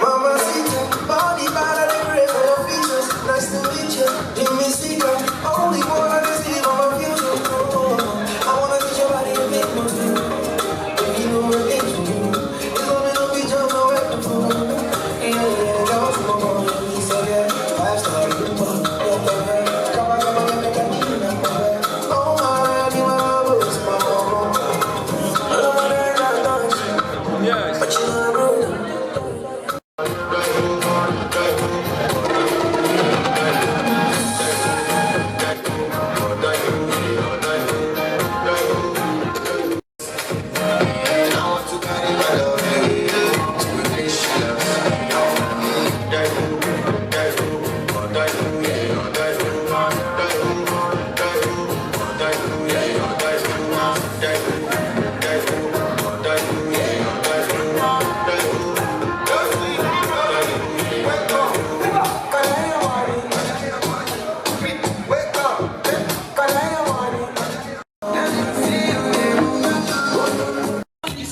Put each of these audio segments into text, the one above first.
Mamacita, body bad, I dey pray for your features. Nice to meet you, Jimmy Seeker. Only one I can see for my future. Oh, I wanna see your body a bit more too. If you know what things you do, it's only no be just no weapon for. Yeah, yeah, go for more. So yeah, 5 star, you pop, come on, come on, come on, come on, oh my, you are my Yes. But you know I'm rude.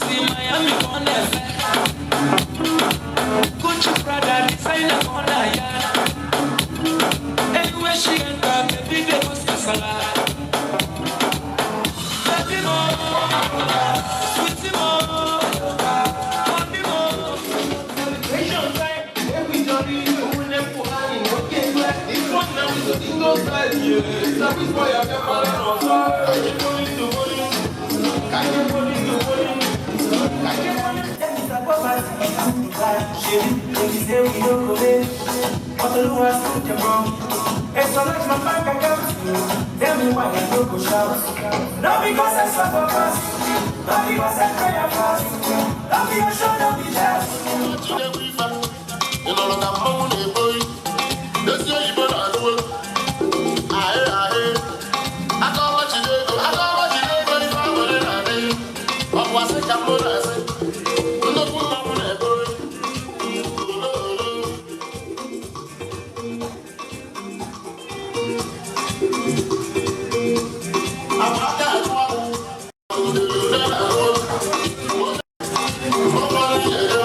See Miami corner, Gucci Prada designer corner, yeah. Anywhere she enter, baby they go kasala. Baby mo, sweetie mo, mommy mo. Celebration time, every jolly, who never okay, this one now is a single style, yeah. Service boy, I can follow on. Money to money, money to money, Tell me why I no go shout. Not because I suffer fast, not because I pray fast. Not because I show no be just. Ị nụrụ ka mmanwụ na-ebo ezi oyibo na-alụ ahị ahị aka ọma jide ego aka ọma jide ego ife aṅụrị na-adị ọ bụ asị ka mụ na-asị nnukwu mmanwụ na-ebo ololo. Agba aka atụ udele na-alụ ụfọdụ ihe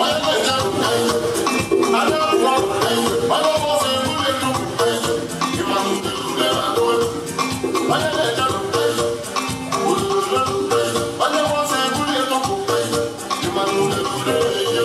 onye na-eje anya pụọ onye ọbọsọ ebuli elu ịma udele na-alụ onye na-eje onye ọbọsọ ebuli elu ịma udele na-eje.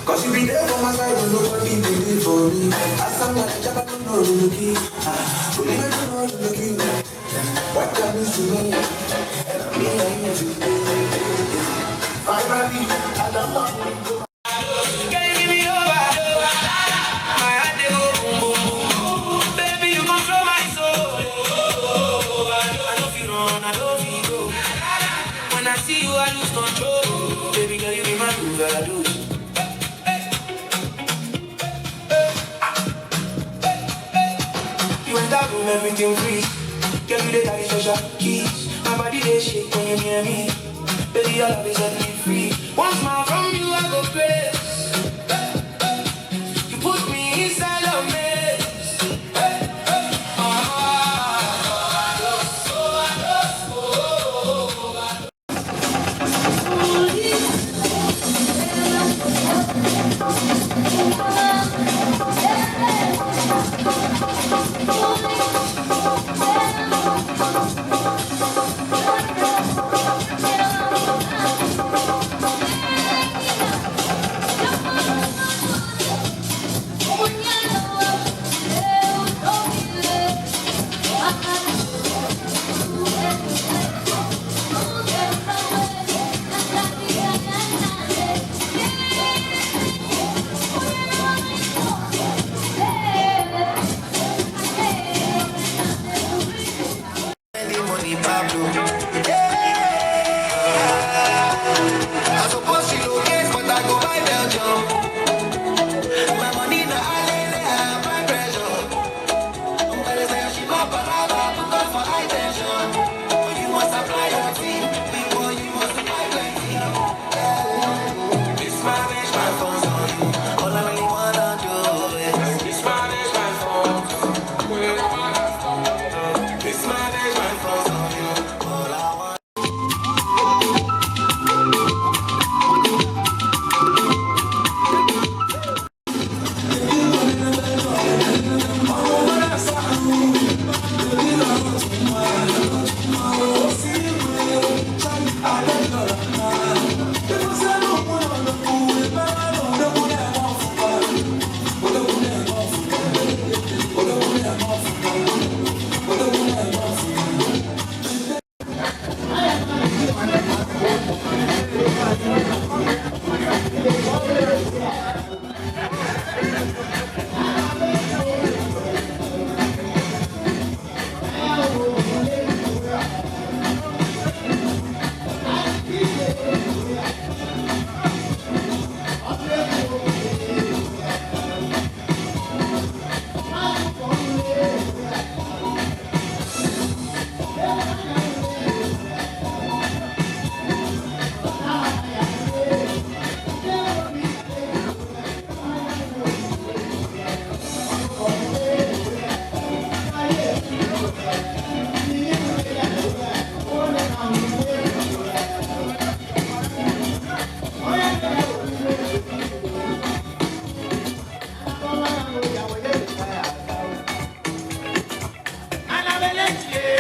Cause you be there for my side, you nobody believe for me. As I'm not a don't know looking. I don't know looking. What that means to me, and me, I need to finally, I don't know. Can you give me over? My heart they go boom boom boom. Baby, you control my soul. I don't feel run, I don't feel go. When I see you, I lose control. Baby girl, you be my overdose. You enter room, everything free. Girl, you the carry special keys. My body they shake when you near me. Baby, your love is set me free. One smile from you, I go crazy. You put me inside a maze. Yeah. Thank you.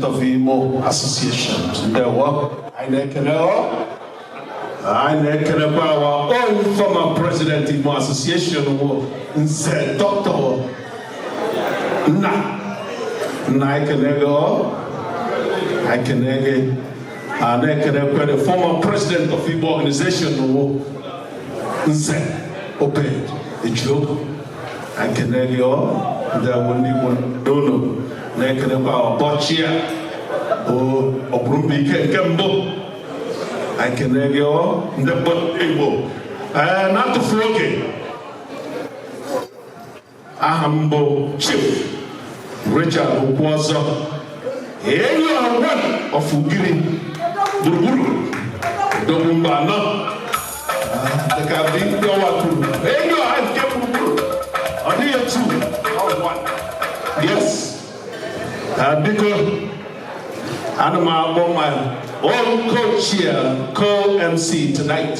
of Imo Association. Ndewo, anyị na-ekele ọ. Anyị na-ekelekwa our own former president Imo Association wụ Nze Dr. Nna. Nna, ekele gị ọ. Anyị ekele gị. A na-ekelekwa the former president of Igbo Organization wụ Nze Obed Ejiogu. Anyị ekele gị ọ. Ndewo, ndị Igbo n'ụlọ. Na-ekelekwa ọbọchị a bụ Ọgbụrụmbuike nke mbụ. Anyị ekele gị ọ, ndị Igbo. Ee, na-atụfu oge, aha m bụ Chief Richard Okwuọzọ, enyi ọgwa of Ugiri gburugburu, odogwu mba anọ, dịka ndị ọwa kwuru, enyi ọha nke gburugburu. Ọ dịghị otu one. Yes. Biko, ana m akpọ my own co-chair, co-MC tonight,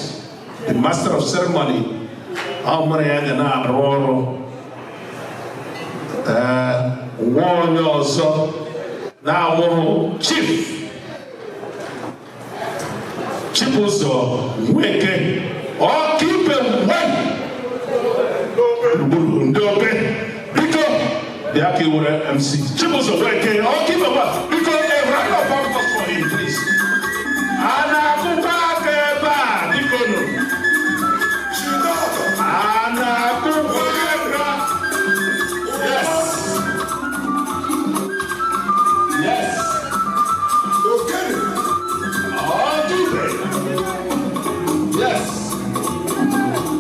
the master of ceremony. Ọ mụrụ ya ga na-arụ ọrụ. Ee, nwa onye ọzọ na-awụrụ Chief Chibụzọ Nweke, ọkaikpe one gburugburu ndị obe. Biko, bịa ka ị were MC. Chibụzọ Nweke, ọkaikpe one. Biko, a round of applause for him, please. A na-akụkọ aka ebe a, biko nụ. A na-akụkọ aka. Yes. Ọkaikpe. Yes.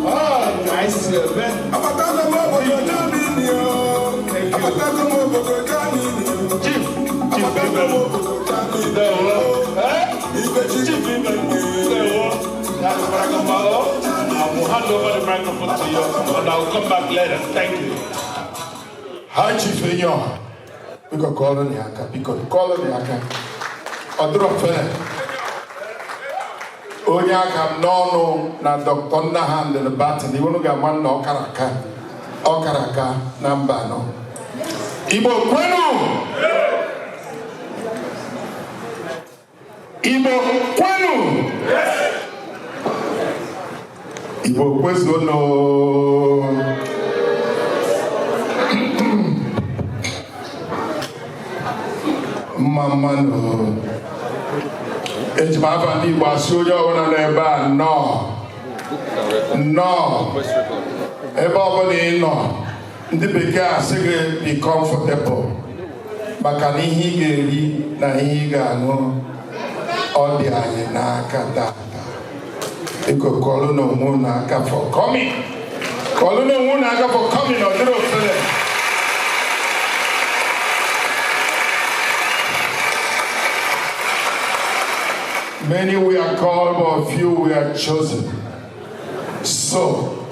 Oh, nice to meet. Thank you. Chief, Chief Ibe. Ndewo. Eh? Chief Ibe. Ndewo. That's microphone. I will hand over the microphone to you, and I will come back later. Thank you. High Chief Enyoha, biko kọọrọ ya aka, biko kọọrọ ya aka. Ọ dịrọ mfere. Onye aka m n'ọnụ na Dr. Nnahandị Batin, iwunu ga-ama nna ọkara aka, ọkara aka na mba anọ. Igbo kwenu! Igbo kwenu! Igbo kwezuonụ! Mma mmanụ. Eji m afa ndị Igbo asị onye ọbụla nọ ebe a nnọọ, nnọọ. Ebe ọbụla ị nọ, ndị bekee asị gị be comfortable, maka na ihe ị ga-eri na ihe ị ga-aṅụ, ọ dị anyị n'aka tata. Biko, kọọlụ na onwe unu aka for coming. Kọọlụ na onwe unu aka for coming. Ọ dịrị ofele. Many we are called, but few we are chosen. So,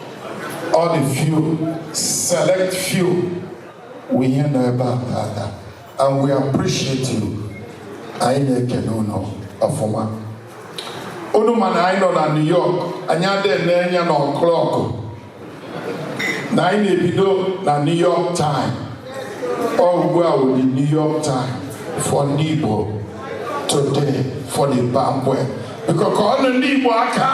all the few, select few, we hear no about that. And we appreciate you. Anyị na-ekele unu ọfụma. Unu ma na anyị nọ na New York, anyị adịghị na-enye na o'clock. Na anyị na-ebido na New York time. Ọ ugbu a wụ the New York time for ndị Igbo today for the banquet. Biko, ka ọnụ ndị Igbo aka.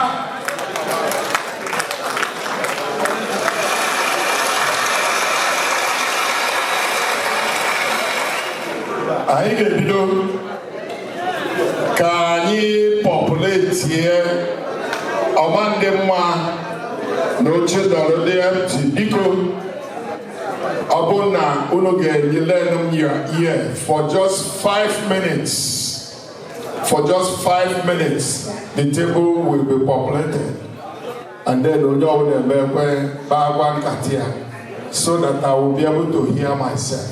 Anyị ga-ebido ka anyị populate ọma ndị mma na oche dọrọ dị empty. Biko, ọ bụrụ na unu ga-enye lend m your ear for just 5 minutes, for just 5 minutes, the table will be populated and then onye ọbụla emekwe gbagwa nkata ya so that I will be able to hear myself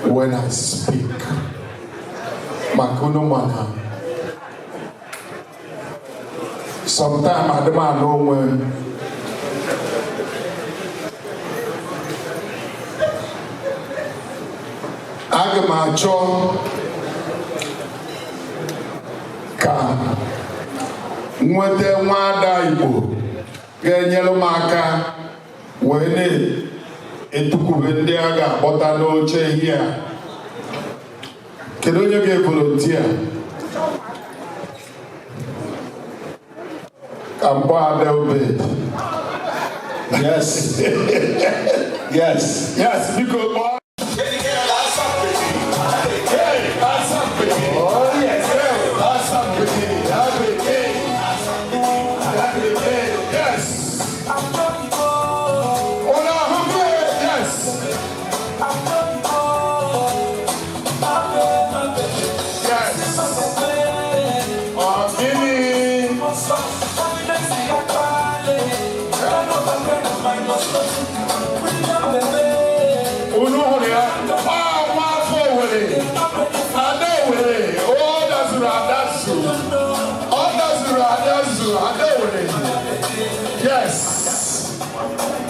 when I speak, maka unu mana sometime adị m anụ onwe m. Aga m achọ ka nweta nwaada Igbo ga-enyere m aka wee na-etukwube ndị a ga-akpọta n'oche here. Kedu Kedu onye ga-evolunteer? Ka mgbe Ada Obed. Yes. Yes. Yes, biko kpọọ. Hey, Asampete. Oh, yes. Hey, Asampete. Abeke. Abeke. Yes. Ụlọ ahụhụ. Yes. Yes. Ọ gịnị? Unu hụrụ ya? Ọ nwa afọ Owerri. Ada Owerri. Ọ dazuru adazu. Ọ dazuru adazu. Ada Owerri. Yes.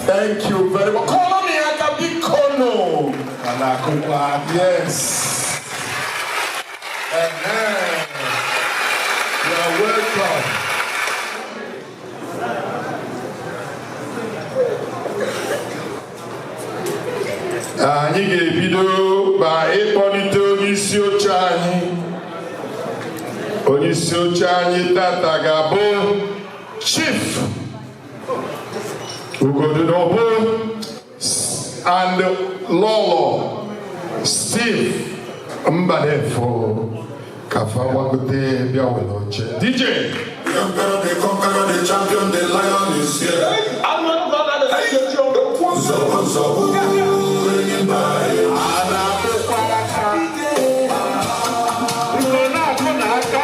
Thank you very much. Kụọrọ m ya aka, biko nụ. A na-akụkwa. Yes. Amen. You are welcome. Anyị ga-ebido ma ịkpọlite onye isi oche anyị. Onye isi oche anyị tata ga-abụ Chief Ugodunobu and Lolo Steve Mbanefo ka fa gbagote bịa were oche. DJ. The emperor, the conqueror, the champion, the lion is here. Nzọbụ nzọbụ, enyi mba. A na-akụkwa aka. Unu na-akụ n'aka.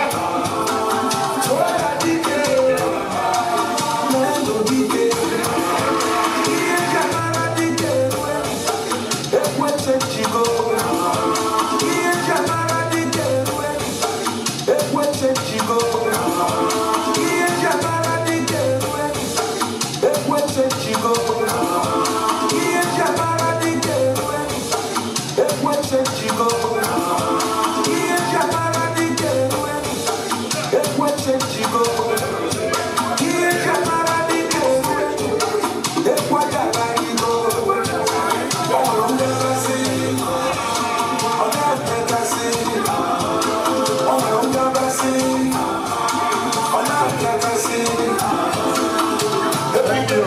Thank you.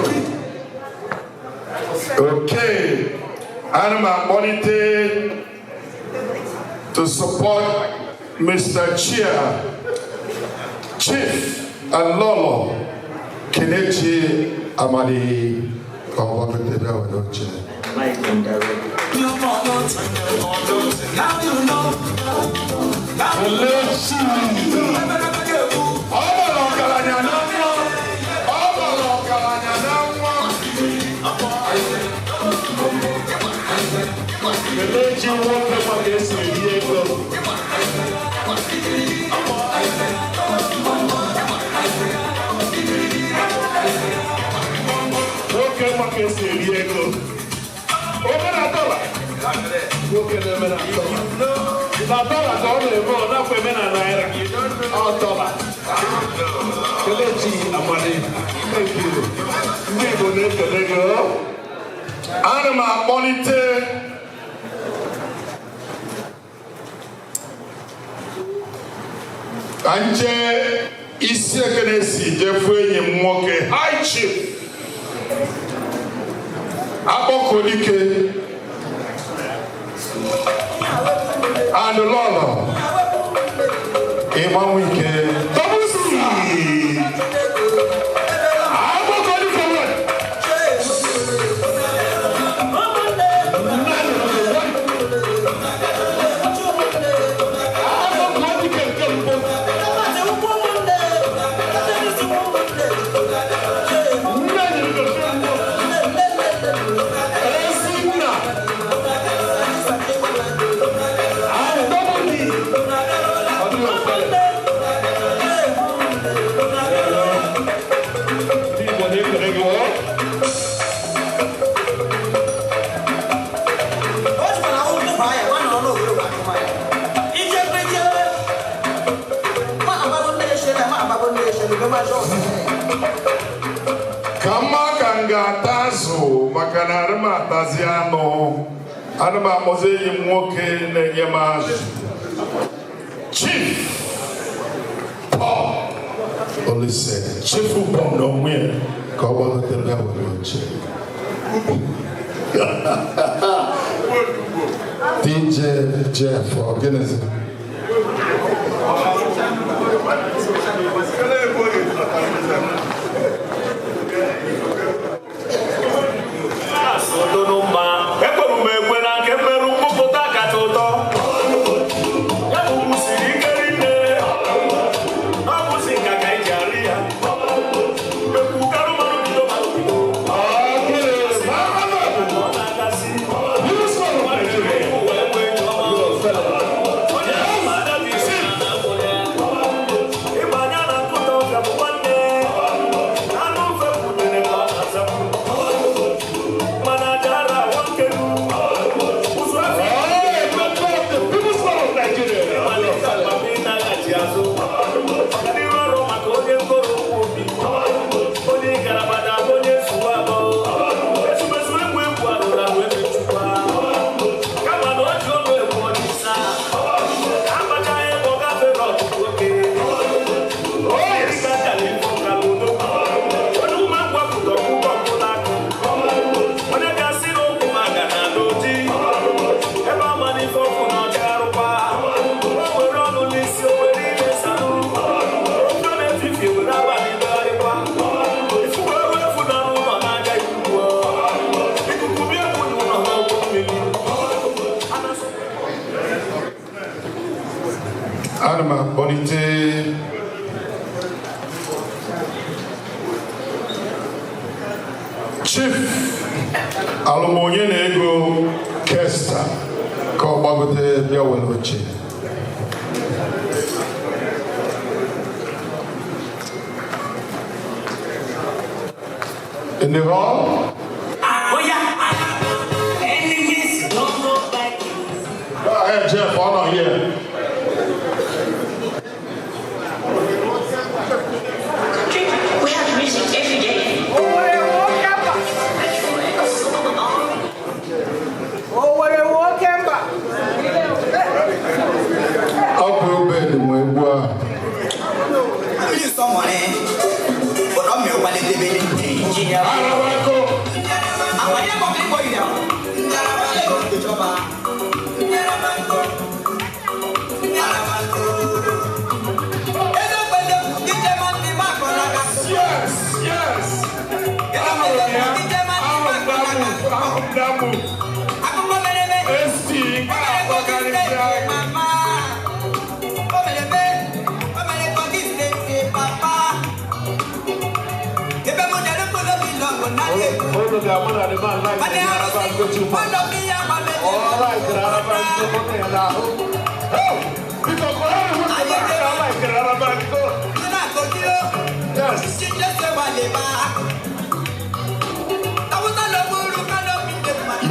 Okay. Ana m akpọlite to support Mr. Chair, Chief and Lolo Kelechi Amadi, ka ọ gbagote bịa were oche. Kelechi. Ọ bara ọgaranya na nwa. Ọ bara ọgaranya na nwa. Kelechi nwoke ma ka esi eri ego. Nwoke ma ka esi eri ego. Ome na dọla. Nwoke na-eme na dọla. Na dọla ka ọ na-eme, ọ nakwa eme na naira. Ọ dọla. Kelechi Amadi. Thank you. Ndị Igbo na-ekele gị. Ọ. Ana m akpọlite ka nje isi ekene si jefu enyi m nwoke, High Chief Akpọkolike and Lolo Ịgbanwe Ike. Double C. Akpọkolike one. Akpọkolike nke mbụ. Nne nyere nke mbụ. Ezi nna. And double D. Ọ dịghị ofele. Ndị Igbo na-ekele gị, ọ. Ka mma ka m ga-ata azụ, maka na arị m atazi anụ. Ana m akpọzi enyi m nwoke na-enye m azụ. Chief Paul Olise, Chief Ubom n'onwe ya, ka ọ gbagote bịa were oche. DJ Jeff, ọ gịnịzi? Odonumma, ekwere m ekwe na nke mmerụ mkpụpụta kacha ụtọ. Ya bụ ugwu siri ike rinne. Ọ bụzi nka ka eji arị ya. Ekwukarụ mmanụ bido mmanụ bido. Ọ na-agasị. Ụwa enwe enyi ọma. Onye ahụ agadi isi na na-agbụ ya. Ịgba anya na nkụta ọfịa bụ nwanne. Anụ mfe kwudere ka ọ na-azapụ. Mana dara nwankelu. Ụzọ afọ ịmalite agbami na-aghachi azụ. Ọganihu ọrụ maka onye mkpụrụ okwu obi. Onye ngalaba na onye nsogbu abụọ. Ezumezu egwu egwu arụrụ ahụ emechukwa. Kama na ọ ji ọnụ egwu ọdịsa. Akpachaghị ebe ọ gafere ọtụtụ oge. Dịka Kalifọ Kalụdo. Onye ume ngwapụta ọkpụkpọ mkpụrụ akụ. Onye ga-asị na okwu ma ga na n'odi. Ebe ọma na ife ọkụ na ọcha arụkwa. O were ọnụ n'isi o were ihe sanụ. Ofe na-efifi were abalị dọgharịkwa. Ifu wee ruo efu na n'ụlọ na-aga ikuku. Ikuku bịa egwu n'ụlọ n'ọgwụ mmiri. Ana m akpọlite Chief Alụmonye na ego Kesta ka ọ gbagote bịa were oche. In the hall? Enemies don't go back. Go ahead, Jeff, I'm not here. We have music every day. Ọ bụ Obed nwe egwu ahụ. Yes, yes. Ahụ m that move. Esi nke akpọkarịsịa. Unu ga-amụ na the man like the Araba go too far. All right, the Araba go mụ ya n'ahụ. Oh, biko kọrọ m hụ na I like the Araba go.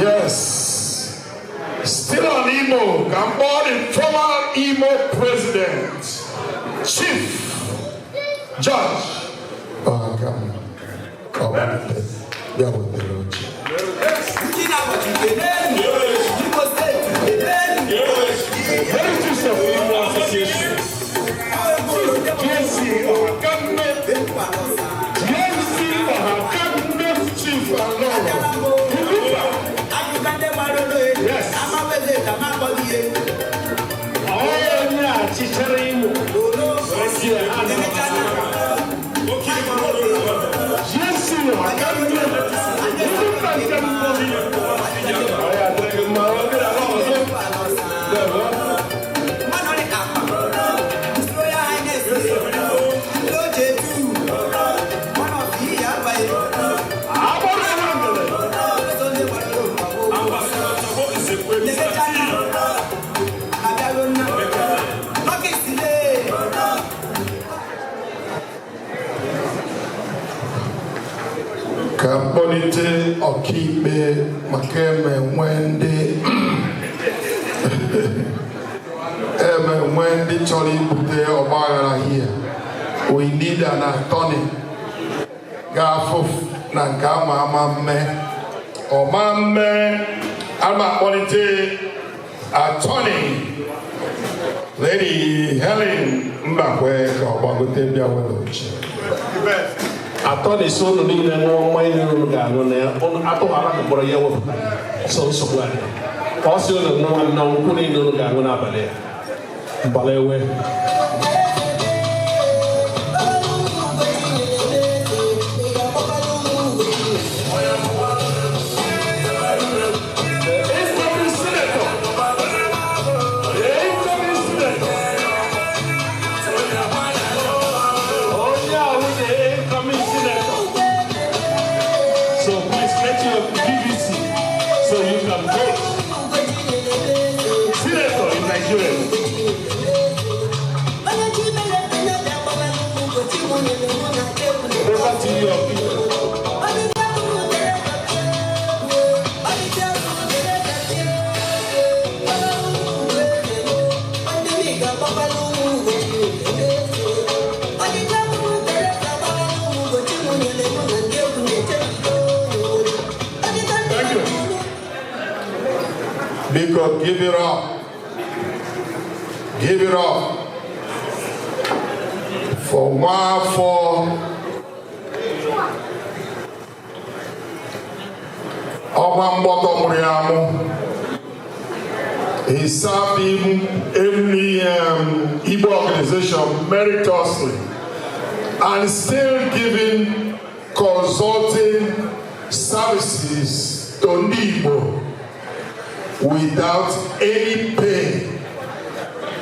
Yes. Yes. Still on Imo, Gambon, the former Imo president, Chief Judge. Oh, come. Oh, bịa wetara oche. Heritage of Imo Association. JC Ohakanne. JC Ohakanne Chief Aloro. Yes. Onye achịchara Imo. Wee ha na JC Ohakanne. Ugwuba nke mbụ. Ọ ya adịrị gị mma, ọ gịrị ala ọzọ. Ndewo. Agbara ha mere. Ambassador Chabo Nzekwe, Mr. T. Ka mkpọlite ọkaikpe maka eme nwee ndị eme nwee ndị chọrọ ibute ọgbaghara here. We need an attorney ga-afụ na nke ama ama mme ọma mme. Ama akpọlite attorney Lady Helen Mbakwe ka ọ gbagote bịa were oche. Atọ na-esi ụnụ niile ṅụọ mmanya niile unu ga-aṅụ na ya ụnụ atụghara mkpọrọ ya wepụta so nsogbu anyị ka ọ sị ụnụ ṅụọ nnọọ nkwụ niile unu ga-aṅụ n'abalị ya mbala ewe. So please get your PVC so you can vote. Senator in Nigeria. Over to you, people. Thank you. Biko, give it up. Give it up for Nwafọ ọgba mgbọtọ mụrụ ya amụ. He served in the Igbo organization meritoriously and still giving consulting services to ndị Igbo without any pay,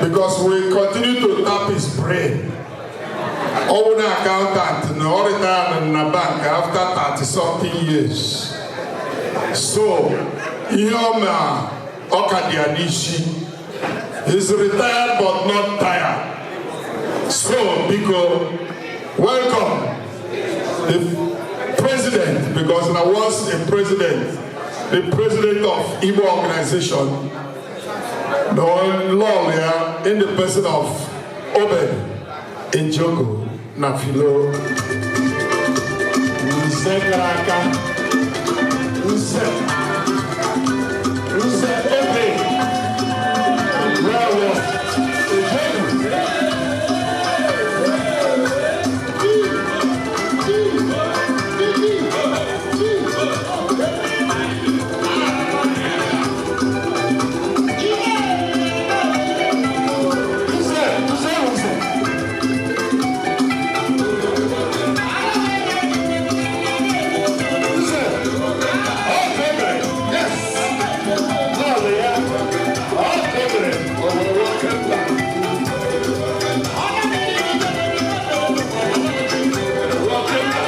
because we continue to tap his brain. Ọ bụ na accountant na ọ retired na bank after 30 something years. So ihe ọ ma ọ ka dị ya n'isi. He's retired but not tired. So biko, welcome the president, because I was a president, the president of Igbo organization, the law ya in the person of Obed Njoku na Philo. Nze gara aka. Nze. Nze Ebe. Well, Njoku. Nze, Nze, Nze. Nze. Oh, Kebere. Yes. Lọọlụ ya. Oh, Kebere. Obodo nwoke mba. Nwoke mba.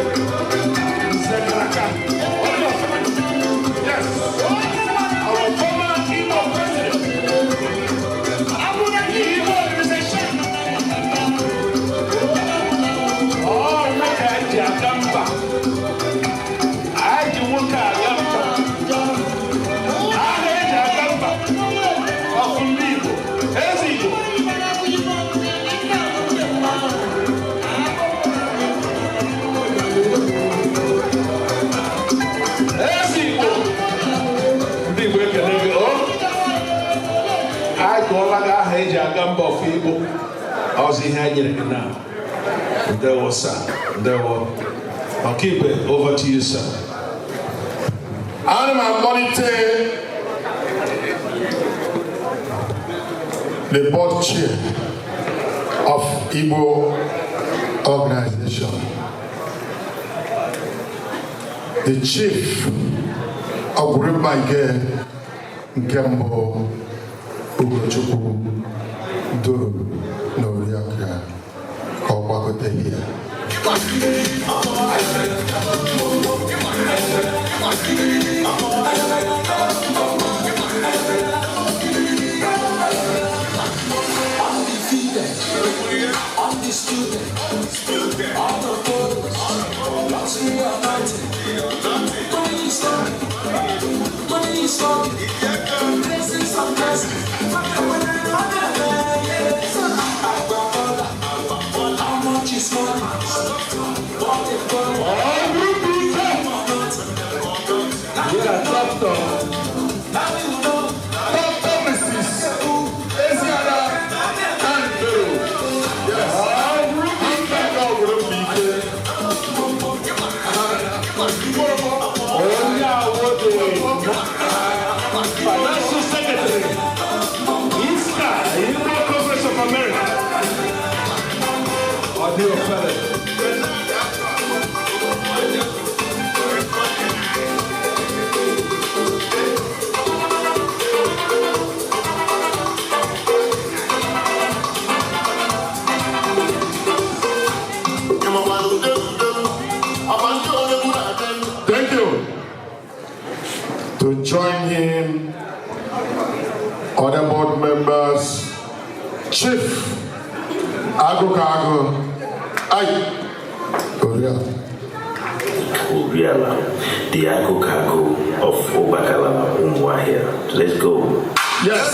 Nze Karaka. Yes. Our former Igbo president. Igbo organization. Ọ nwoke a ji aga mba. Anyị ji nwoke aga mba. Aha eji aga mba. Ọkụ ndị Igbo. Eze Igbo. Eze Igbo. Ndị Igbo ekele gị. O. Anyị gụọla gị aha eji aga mba ọfụ Igbo. Ọzọ ihe anyị nyere gị na. Ndewo, sir. Ndewo. Ọkaikpe, over to you, sir. Ana m akpọlite the board chair of Igbo organization, the chief of Ike nke mbụ, Ugochukwu Duru na oriakụ ya, ka ọ gbagote ya. Undefeated, undisputed, all the photos, luxury or nothing. Money is talking, money is talking, blessings on blessings. How much is money? What a Ofele. Thank you. To join him, other board members, Chief Agukagu, Ay, Oria. Obiala, the Agukagu of Obakala Umuahia. Let's go. Yes.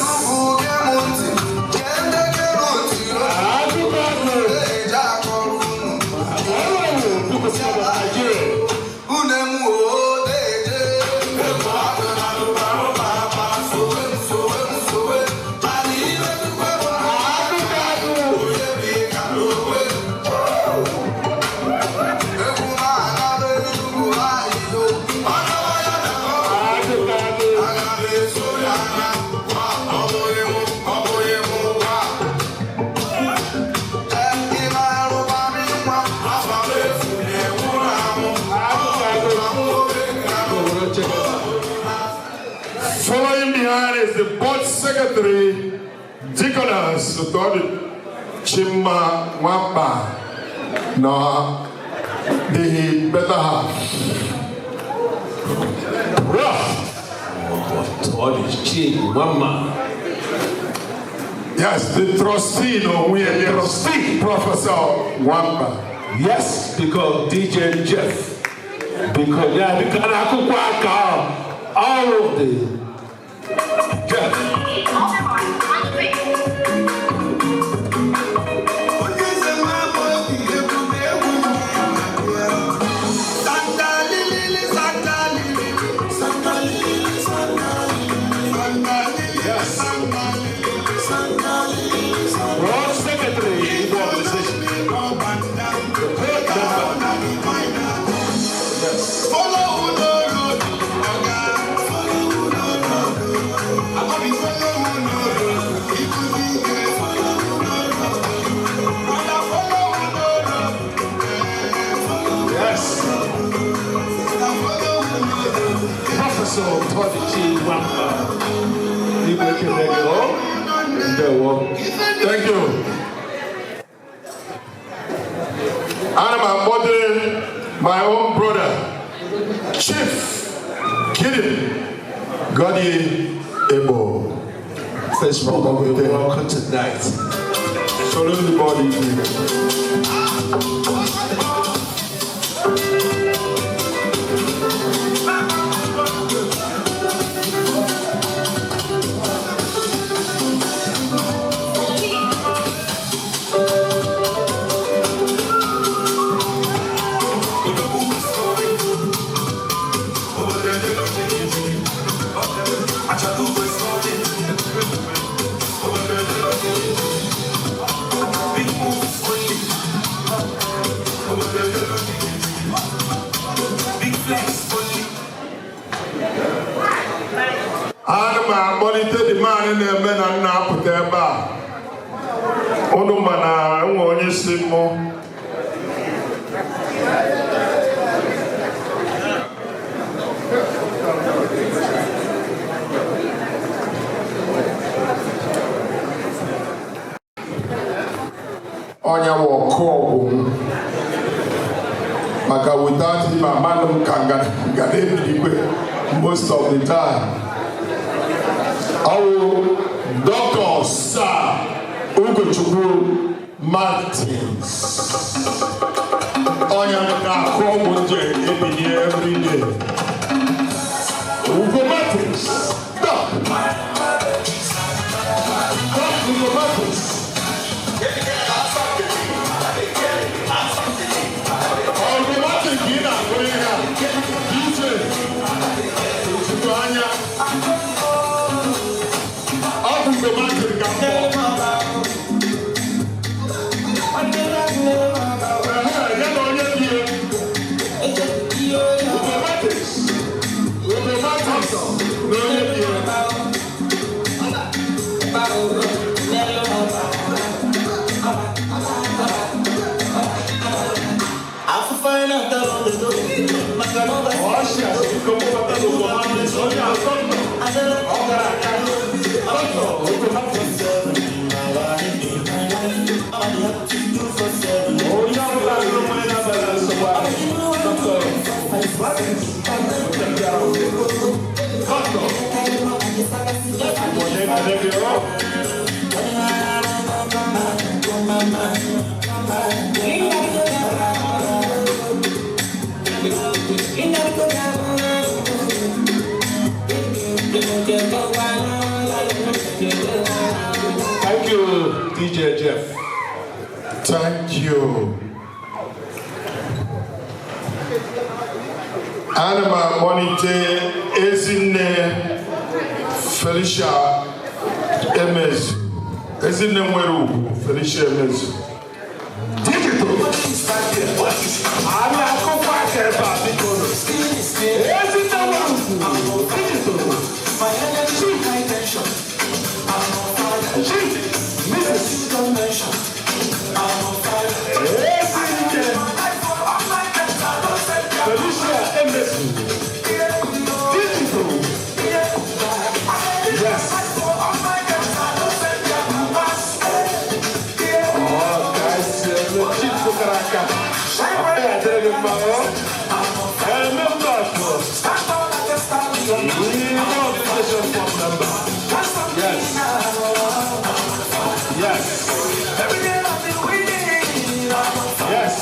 Following behind is the board secretary, Deaconess Dodi Chima Wamba, no, the better half. Rough. Chima. Yes, the trustee, no, we are the trustee, Professor Wamba. Yes, because DJ Jeff. Because, yeah, because I could all of the Jeff. Yes. Board Secretary, Igbo Organization. The third member. Yes. Yes. Professor Todichi Wamba. Igbo ekele gị, oh? Ndewo. Thank you. Ana m akpọte my own brother, Chief Gideon Godi Ebo. Facebook, we're welcome tonight. Solo the body. Ana m akpọlite the man na-eme na nna apụta ebe a. Unu ma na enwe onye si mụ ọnya wụ ọkụ ọgwụ m, maka without him amanụ m ka nga na-ebiligwe most of the time. Ọwụ Dr. Sir Ugochukwu Martins, ọnya na-akụ ọgwụ nje ebinye every day. Ugo Martins, Doc. Doc Ugo Martins. Ugo Martins ka ị na-akụ ihe a. DJ ozugbo anya. Ọ bụ Ugo Martins ka m kpọọ. Ehe, ya na onye bi ya. Ugo Martins. Onye ọbụla nụrụ mmanya n'abalị a, nsogbu ahụ. Dr. Gladys will take care of you. Doctor. Igbo na-ekele gị, ọ. Thank you, DJ Jeff. Thank you. Ana m akpọlite Ezinne Felicia Emezu. Ezinne nwere ugwu Felicia Emezu. Digital. A na-akụkwa aka ebe a, biko. Ezinne nwere ugwu. Digital. Chief. Mrs. Ezinne Felicia Emezu. Digital. Yes. Oh, guys, Chief kụkara aka. Ọ ya adịrị gị mma, ọ? Member for Igbo Organization Board member. Yes. Yes. Yes.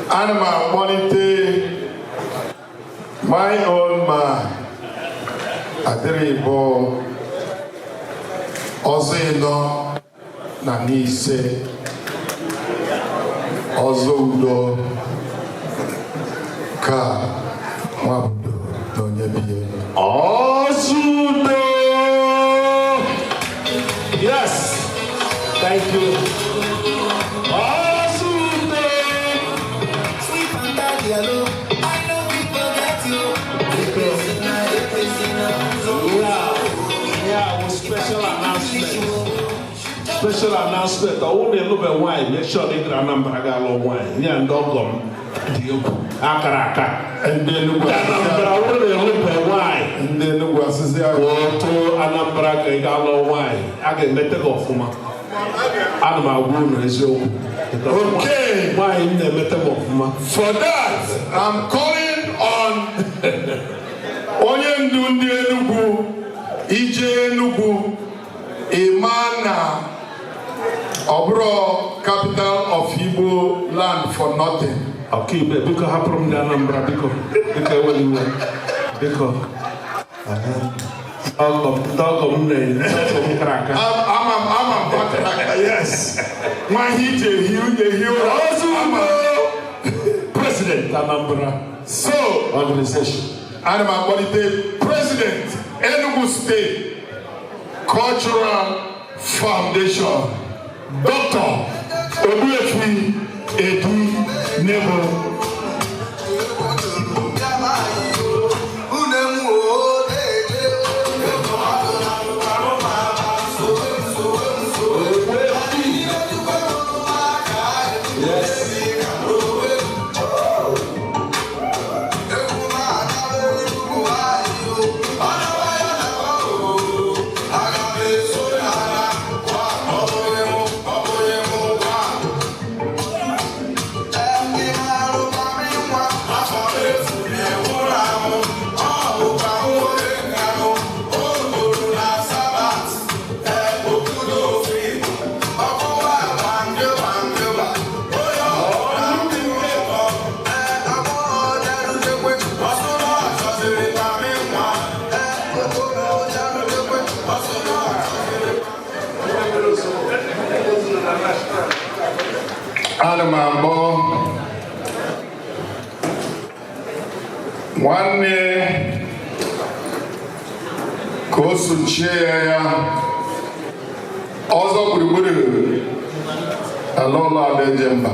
Ana m akpọlite my own man, adịrị bụ ọzọ ịnọ na n'ise, ọzọ udo ka nwabudo na onye bie. Ozudo. Yes. Thank you. Ozudo. Sweet Fanta Diallo, I know we forget you. Yeah, with special announcement. Special announcement. Ọ bụrụ na ịlụbe nwaanyị, make sure na ị gara Anambra ga alụ nwaanyị. Ya ndị ọgọ m dị egwu akara aka. Ndị Enugu. Anambra, ọ bụrụ na ịlụbe nwaanyị, Ndị Enugu asịsị ahụ. Otu Anambra ka ị ga-alụ nwaanyị, a ga-emete gị ọfụma. Ana m agwa unu eziokwu. Okay. Nwaanyị m na-emete m ọfụma. For that, I'm calling on onye ndu ndị Enugu, ije Enugu, ịma na ọ bụrụ capital of Igbo land for nothing. Ọkaikpe, biko, hapụrụ m ndị Anambra, biko, biko, ewela iwe, biko. Ọgọ m, ndị ọgọ m na-enye ọgọ m kara aka. Ama m, ama m bakara aka, yes. Nwa ihe ije ehi ehi ụra. Ozugbo President Anambra So, Organization. Ana m akpọlite President Enugu State Cultural Foundation, Dr. Ogbuefi Edu Nebo. Yes. Ana m akpọ nwanne ka o sochie ya ọzọ gburugburu ala ụlọ Adaeje mba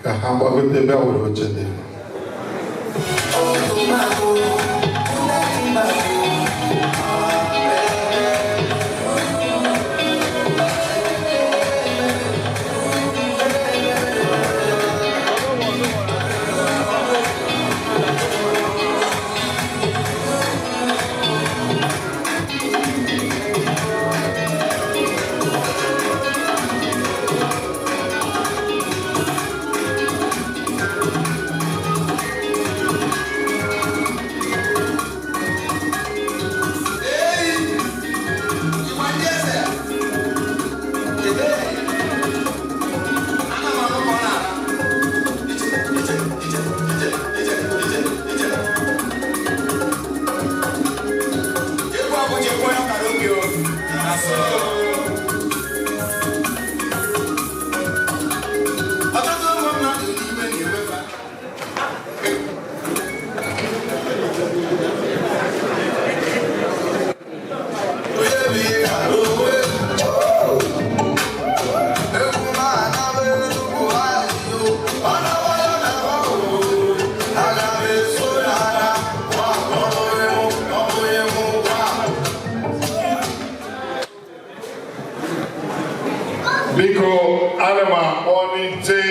ka ha gbagote bịa were oche dị. Ana m akpọlite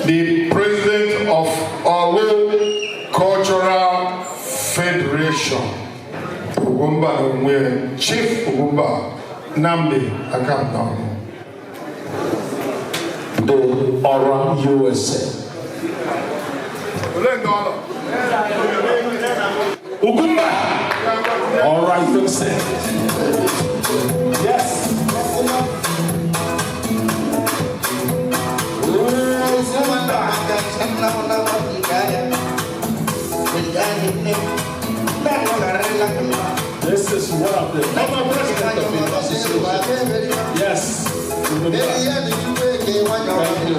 the president of Orlu Cultural Federation, Ugwumba n'onwe, Chief Ugwumba Nnamdi Akamnọnụ. The Ọra USA. Ole nke ọ nọ? Ugwumba! Ọra USA. Yes. This is one of the former president of the association. Yes. Ugwumba. Thank you.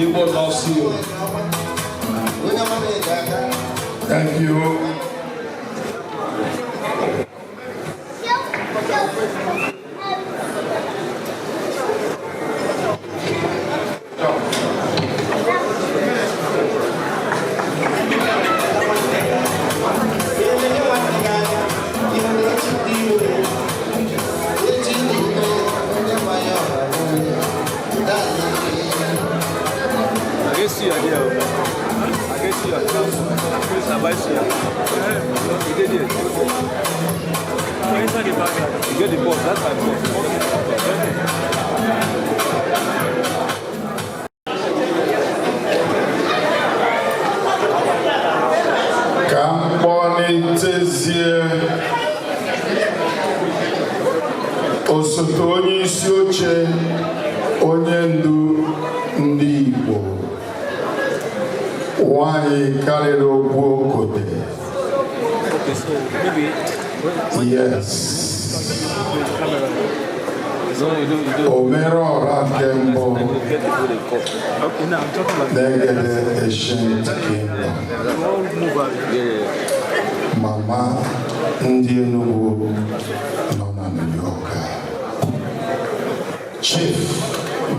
Igbo loves you. Thank you. I get see you there. I get see you. Chris advise you. You get there. Inside the bag. You get the box. That's my box. Ka m kpọlitezie osote onye isi oche, onye ndu ndị Igbo, nwanyị karịrị okwu okote. Okay, so maybe Yes. camera. No, you do, you do. Omere ọra nke mbụ Get people they call. Okay, now I'm talking like n'Egede Ancient Kingdom. all move out. Yeah. Mama ndị Enugu nọ na New York, Chief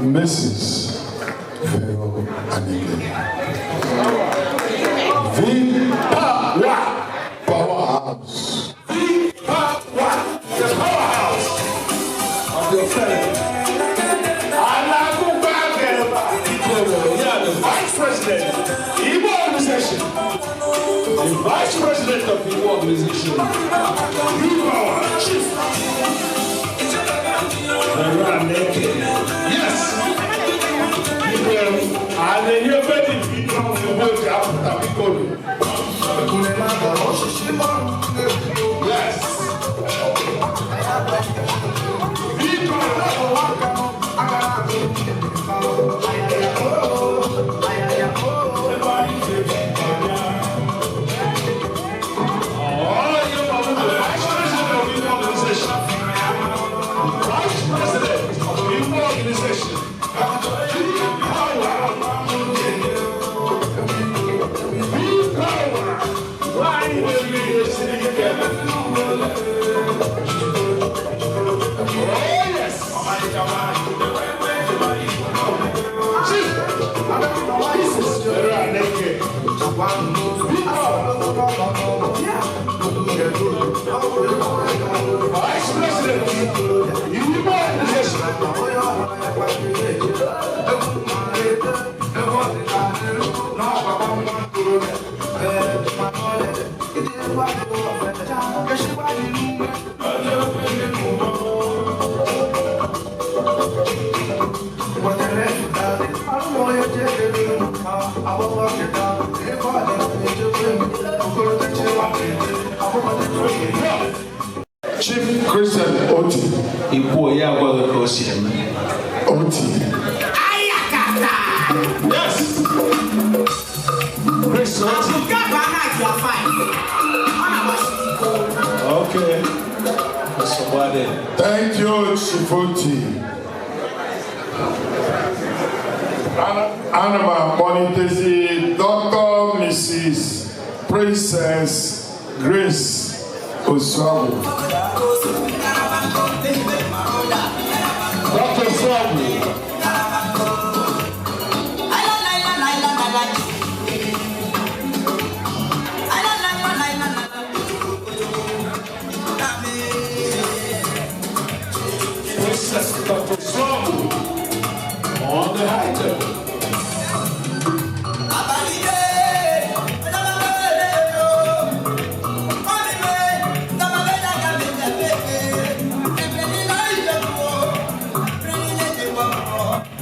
Mrs. Vero Aneke, V Power Powerhouse. Power, the powerhouse of your family. Anakuba Gerba Ikoro, yeah, the vice president, Igbo organization. The vice president of Igbo organization. V Power, Chief. Vero Aneke. Yes. And then you're very big on the work after Ikoro. Yes. V Power. Oh, you are the vice president of the organization. The vice president of the organization. Power. Power. Why will we together? Oh, yes. Chief, this is Vero Aneke. Vice President, Igbo organization. Chief Christian Oti. Ikwu ya agwaghị ka o si eme. Oti. Yes. Chris Oti. Okay. Nsogbu adịghị. Thank you, Chief Oti. Ana m akpọlitezi Dr. Mrs. Princess Grace Osuagwu. Dr. Osuagwu. Ezuogu on the high table.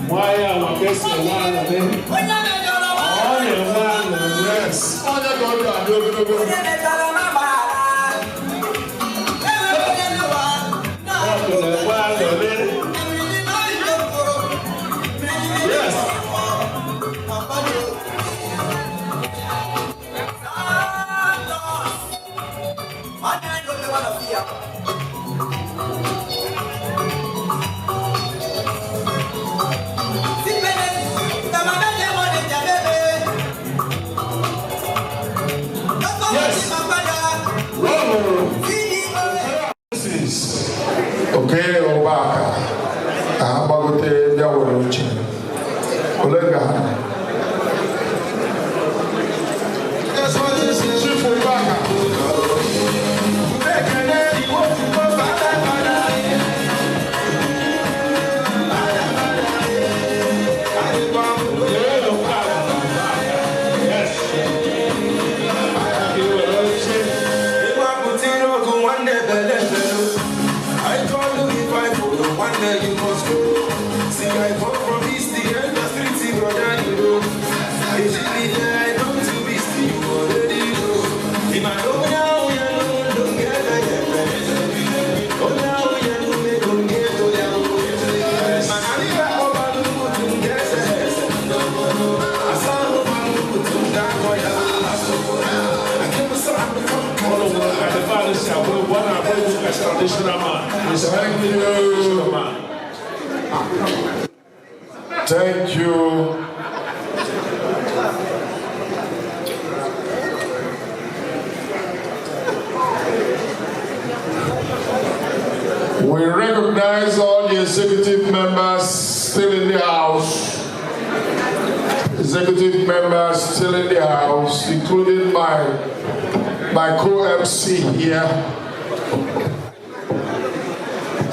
Nwanyị a maka esi enwe aṅụrị. Ọ na-enwe aṅụrị. Yes. Onye ka ọ ga-adị ogologo. Ọ na-enwe aṅụrị. Yes. Yes. Roll. This is Oke Ụbaka ka ha gbagote bịa were oche. Ole ka ha? Chief Ụbaka. Yes. Iwere oche. I call you if I follow, one day you must go. See, I come from east, the end of street, brother, you know. If you be there, I come to be you already know. If I don't know, you know, don't get it. Oh, now you know, me don't get to you. Man, I need a overlook to get it. I saw no man who put down for you. I came to Ụlọ nwere ka the father si abụrụ one abụrụ egwu kasị traditional man. He's a Thank you. traditional man. Thank you. We recognize all the executive members still in the house. Executive members still in the house, including my co-MC here.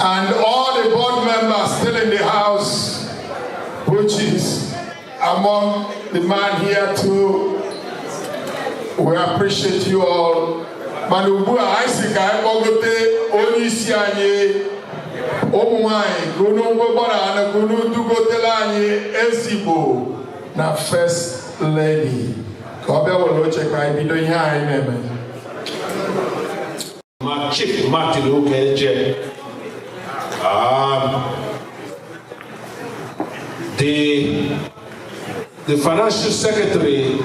And all the board members still in the house, which is among the man here too. We appreciate you all. Mana ugbu a anyị si ka anyị kpọgote onye isi anyị, ụmụ nwanyị, ka unu gbara anụ, ka unu dugotela anyị ezigbo na First Lady ka ọ bịa were oche ka anyị bido ihe anyị na-eme. Ma Chief Martin Okeje, the financial secretary,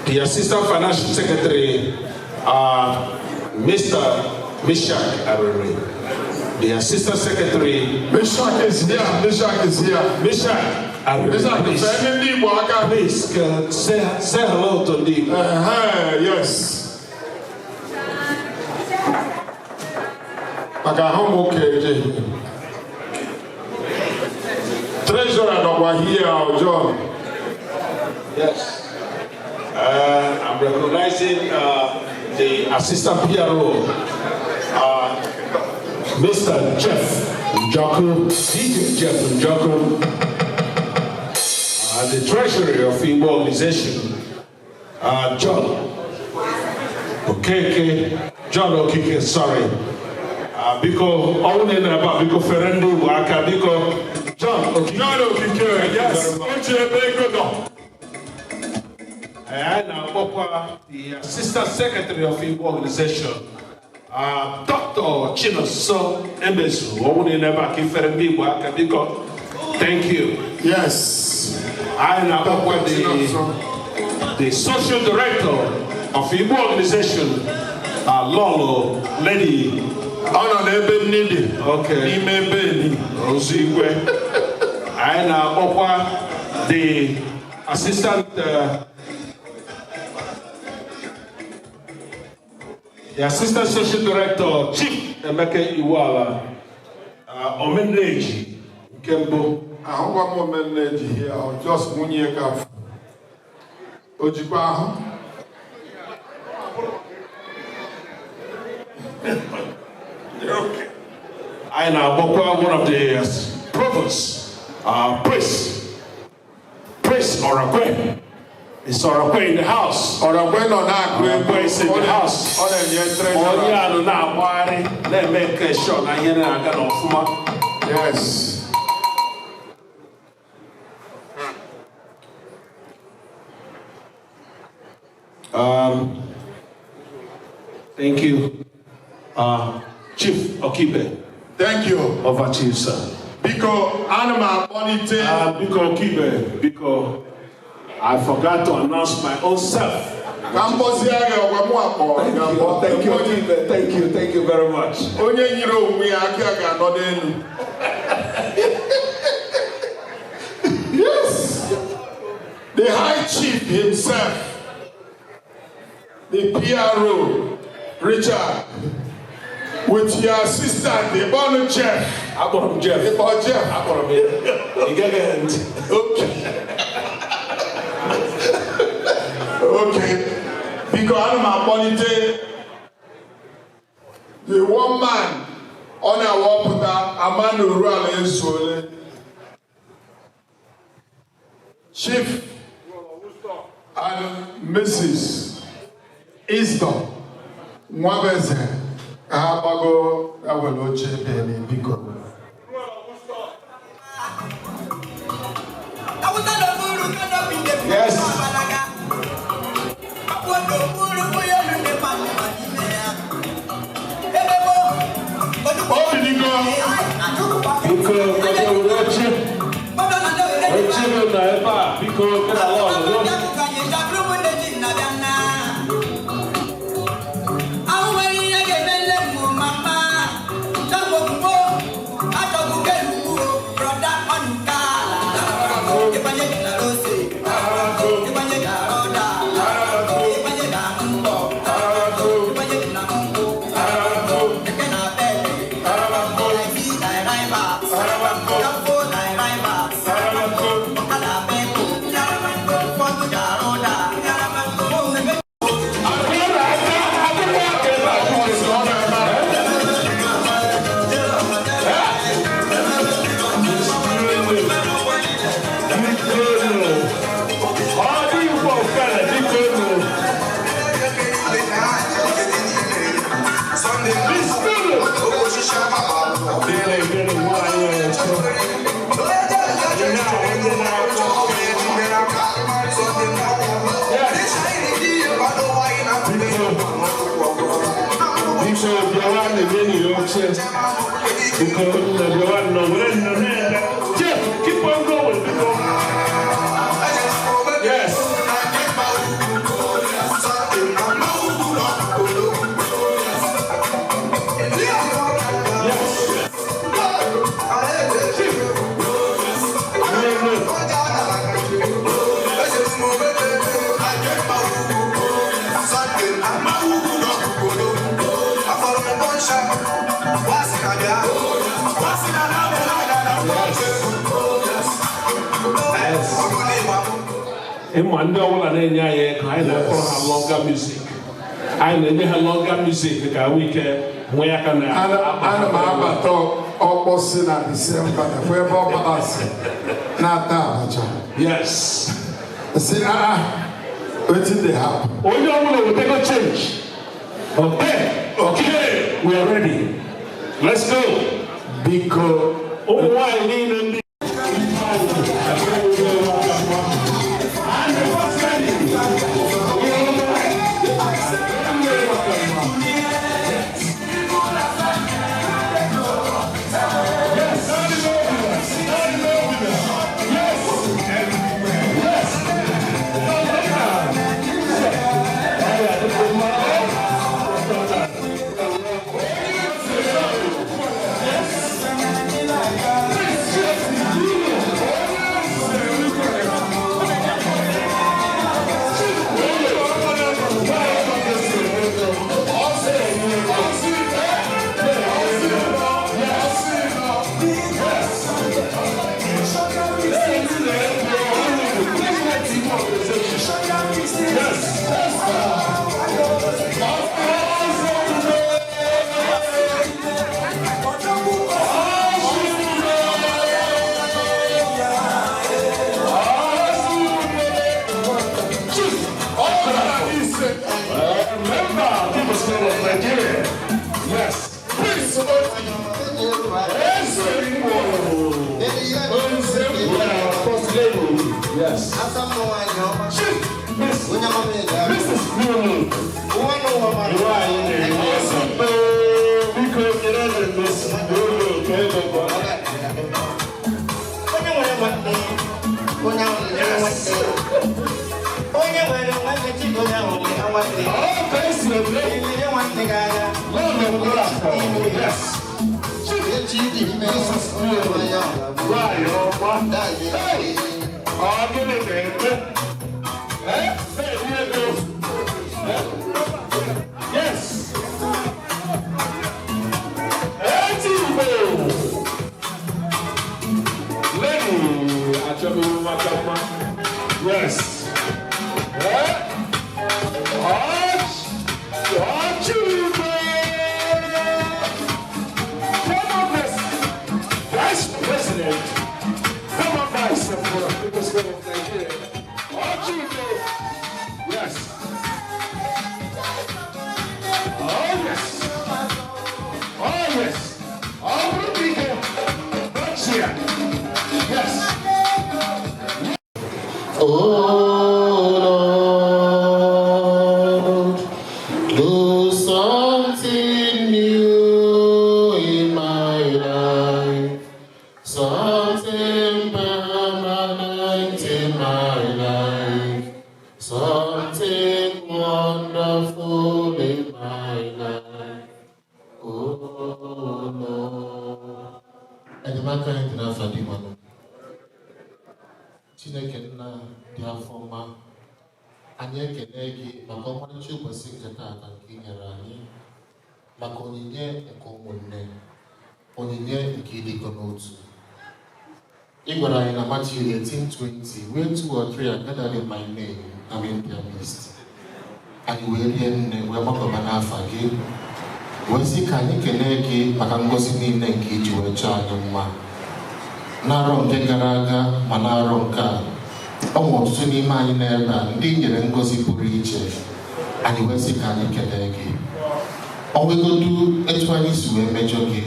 the assistant financial secretary, Mr. Mishak Arere. The assistant secretary, Mishak is here. Mishak is here. Mishak Arere, Mishak, please, fee ndị Igbo aka. Please say hello to the Yes. Maka ahụ m Okeje. Treasurer nọkwa here, John. Yes. I'm recognizing the assistant PRO, Mr. Jeff Njoku, DJ Jeff Njoku, the treasurer of Igbo organization, John Okeke, John Okike, sorry. Biko, ọnwụ na ebe a, biko fere ndị Igbo aka, biko, John Okike. John Okike, yes. Oche ebe ego nọ. Anyị na-akpọkwa the assistant secretary of Igbo organization, Dr. Chinonso Emezu, ọnwụ na ebe a ka ifere ndị Igbo aka, biko. Thank you. Yes. Anyị na-akpọkwa Dr. Chinonso. the social director of Igbo organization, Lolo Lady. Ọ nọ n'ebe nni dị. Okay. N'ime ebe ni. Ozigwe. Anyị na-akpọkwa the assistant social director, Chief Emeka Iwuala, Omeneji nke mbụ. Ahụkwa m Omeneji here, just nwunye ka afọ. O jikwa ahụ? Anyị na-agbakwa one of the provosts, Prince Prince Orakwe. Is Orakwe in the house? Orakwe nọ na-akụ egwu. Orakwe is in the house. Ọ na-enye treasurer. Onye a nọ na-agbagharị na-eme nke sure na ihe na-aga n'ọfụma. Yes. Thank you, Chief Okibe. Thank you. Over to you, sir. Biko, ana m akpọlite. Biko Okibe, biko, I forgot to announce my own self. Ka m kpọzie gị ọgwa mụ akpọ. Thank you, Okibe. Thank you, thank you very much. Onye nyere onwe ya aka ga-anọ n'elu. Yes. The High Chief himself, the PRO, Richard, with your assistant, the Bono Jeff. Akpọrọ m Jeff. Ịkpọ Jeff. Akpọrọ m ya. Ị gaghị ntị. Okay. Okay. Biko, ana m akpọlite the one man ọ na-awọpụta ama na oru ala ezuole. Chief and Mrs. Isdom Nwabeze ka ha gbago ya were oche ebe biko. Yes. Obidigo. Biko, kọjá were oche. Oche m nọ ebe a, biko, gị na lọọlụ. Biko, nna bịawa nnọọ, were nnọọ na-eme. Jeff, keep on going, biko. Yes. Yes. Chief. No. Ịma ndị ọbụla na-enye anyị ego, anyị na-akpọrọ ha longer music. Anyị na-enye ha longer music ka nwee ike nwee aka na Ana m abata ọkpọsị na Disemba nakwa ebe ọ balasị na-ata abacha. Yes. Sị, ah, wetin dey happen? Onye ọbụla wetego change. Okay, we are ready. Let's go. Biko, ụmụ nwanyị niile ndị Member, People's Club of Nigeria. Yes. Prince Oti. Eze Igbo. Nze yeah, First Lady. Yes. Chief Miss Mrs. Lulu. Nwanyị na-enye ego. Biko nyere Miss Lulu ka ego bụ. Onye nwere nwanne, onye ahụ nwere nwanne. Onye nwere nwanne Chike, onye ahụ nwere nwanne. Ọ ka esi eme. Ilere nwanne gị anya. Lord of God. Yes. Mrs. Lulu. Nwanyị ọma. Hey! Ọ gịnị na-eme? Eh? Na-eri ego. Eh? Yes. Eti Igbo. Lady Achọbụ maka mma. Yes. Eh? Ọchị. Ọchị Igbo. Former Vice President, former Vice of the People's Club of Nigeria. Ọchị Igbo. Yes. Oh yes. Oh yes. Ọ bụrụ dike. Ọchị ya. Yes. Oh Lord, do something new in my life, something permanent in my life, something wonderful in my life. Oh Lord. Enyemaka anyị dị n'afọ dị mmanụ. Chineke nna dị afọ ọma, anyị ekele gị maka ọmarịcha ụbọchị nke taata nke ị nyere anyị, maka onyinye nke ụmụnne, onyinye nke ịdịkọ n'otu. Ị gwara anyị na Matthew 18:20, "Where two or three are gathered in my name, I'm in their midst." Anyị wee rie nne wee gbakọba n'afa gị, wee sị ka anyị kelee gị maka ngọzi niile nke iji wee chọọ anyị mma n'arọ nke gara aga ma n'arọ nke a. Ọ nwere ọtụtụ n'ime anyị n'ebe a ndị nyere ngọzi pụrụ iche. Anyị wee sị ka anyị kelee gị. Ọ nwegodu etu anyị si wee mejọ gị,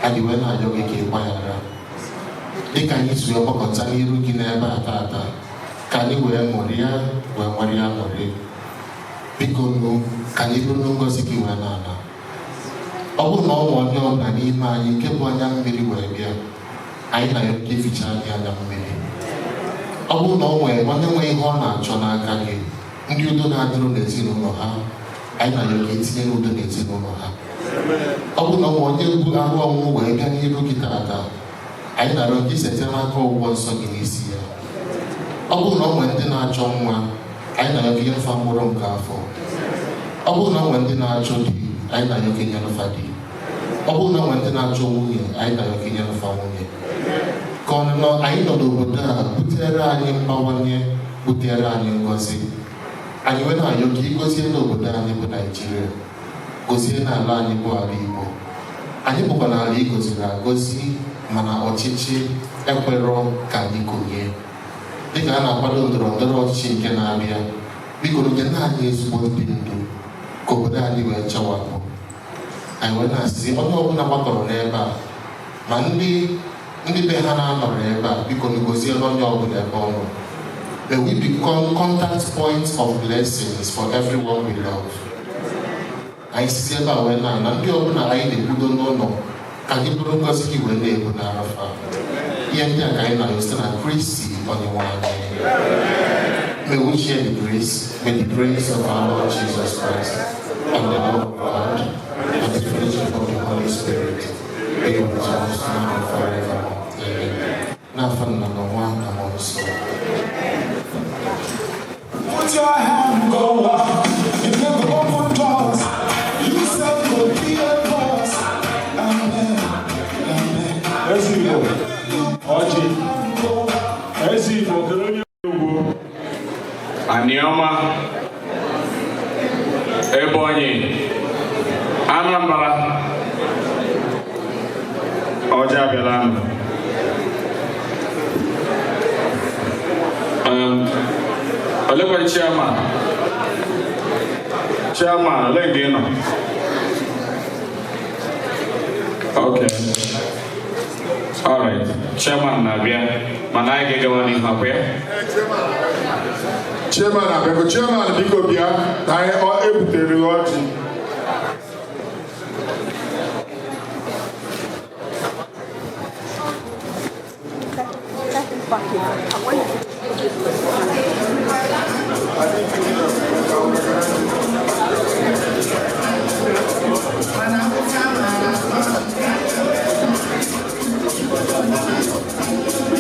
anyị wee na-arịọ gị ka ị gbaghara. Dịka anyị si wee gbakọta n'iru gị n'ebe a taata ka anyị wee ṅụrịa, wee nwerịa aṅụrị, biko nụ, ka anyị bụrụ ngọzi gị wee na-ala. Ọ bụrụ na ọ nwe onye ọbụla n'ime anyị nke bụ anya mmiri wee bịa, anyị na ya ka eficha anyị anya mmiri. Ọ bụrụ na ọ nwee onye nwe ihe ọ na-achọ n'aka gị, ndị udo na-adịrụ n'ezinụlọ ha, anyị na ya ka etinye n'udo n'ezinụlọ ha. Ọ bụrụ na ọ nwee onye bụ arụ ọnwụ wee bịa n'iru gị taata, anyị na-arịọ gị sete n'aka ọgwụgwọ nsọ gị n'isi ya. Ọ bụrụ na ọ nwee ndị na-achọ nwa, anyị na-arịọ gị nyefe mkpụrụ nke afọ. Ọ bụrụ na ọ nwee ndị na-achọ di, anyị na-arịọ gị nyefe di. Ọ bụrụ na ọ nwee ndị na-achọ nwunye, anyị na-arịọ gị nyefe nwunye. Ka ọ nọ anyị nọ n'obodo a butere anyị mgbawanye, butere anyị ngọzi. Anyị wee na-arịọ ka ị gọzie n'obodo anyị bụ Naijiria, gọzie n'ala anyị bụ ala Igbo. Anyị bụkwa n'ala ị gọziri agọzi, mana ọchịchị ekwerọ ka anyị konye. Dịka a na-akwado ndọrọ ndọrọ ọchịchị nke na-abịa, biko nye anyị ezigbo ndị ndu ka obodo anyị wee chawapụ. Anyị wee na-asị onye ọbụla gbakọrọ n'ebe a, ma ndị be ha na-anọrọ ebe a, biko goziere onye ọbụla ebe ọ nọ. May we become contact points of blessings for everyone we love. Anyị sisi ebe a wee na na ndị ọbụla anyị na-ekwudo n'ụlọ, ka anyị bụrụ ngọzi gị wee na-ebu n'arafa. Ihe ndị a ka anyị na-arịọ site na Kristi Onyenwe anyị. May we share the grace. May the grace of our Lord Jesus Christ and the love of God and the fellowship of the Holy Spirit be with us now and forever. Amen. N'afọ nna na nwa na mmụọ nsọ. Put your hand go up. You never open doors. You said go be a boss. Amen. Amen. Eze Igbo, ọjị. Eze Igbo, kedu onye ugwu? Anioma, Ebonyi, Anambra, ọjị abịala nụ. Olekwa chairman? Chairman, ole nga ị nọ? Okay. All right. Chairman na-abịa, mana anyị ga-egawa n'ihu akwa ya. Chairman abịago. Chairman, biko bịa na anyị ọ ebutere gị ọjị.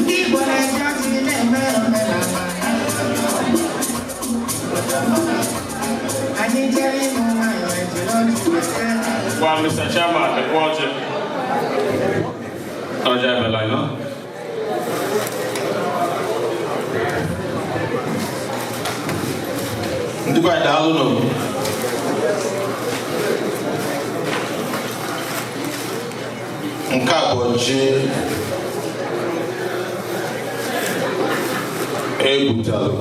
Ndị Igbo na-eji ọjị na-eme omenala. Anyị jere ịmụ nwaanyị, ejiri ọjị weta. Gwa Mr. Chairman, lekwa ọjị. Ọjị abịala, nọ? Ndị be anyị, daalụ nụ. Nke a bụ ọjị ebutalụ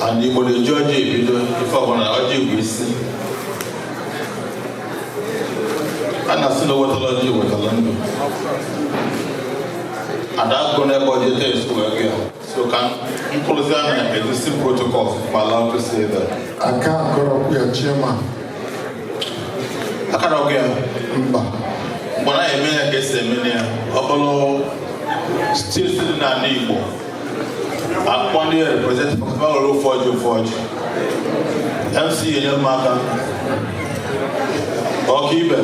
and Igbo na-eji ọjị ebido ife ọbụla. Ọjị bụ isi. A na-asị na wetara ọjị wetara ndụ. Ada agụ n'ebe ọjị ete esi wee gị ya. So ka mkpụrụzi na existing protocols ma allow to say that. Aka akọrọkwu ya, chairman. Akara ọgụ ya. Mba. Mgbe na eme ya ka esi eme ya, ọ bụrụ steeti dị n'ala Igbo, akpọ ndị representative ka were ofu ọjị, ofu ọjị. MC enye m aka ọkaibe.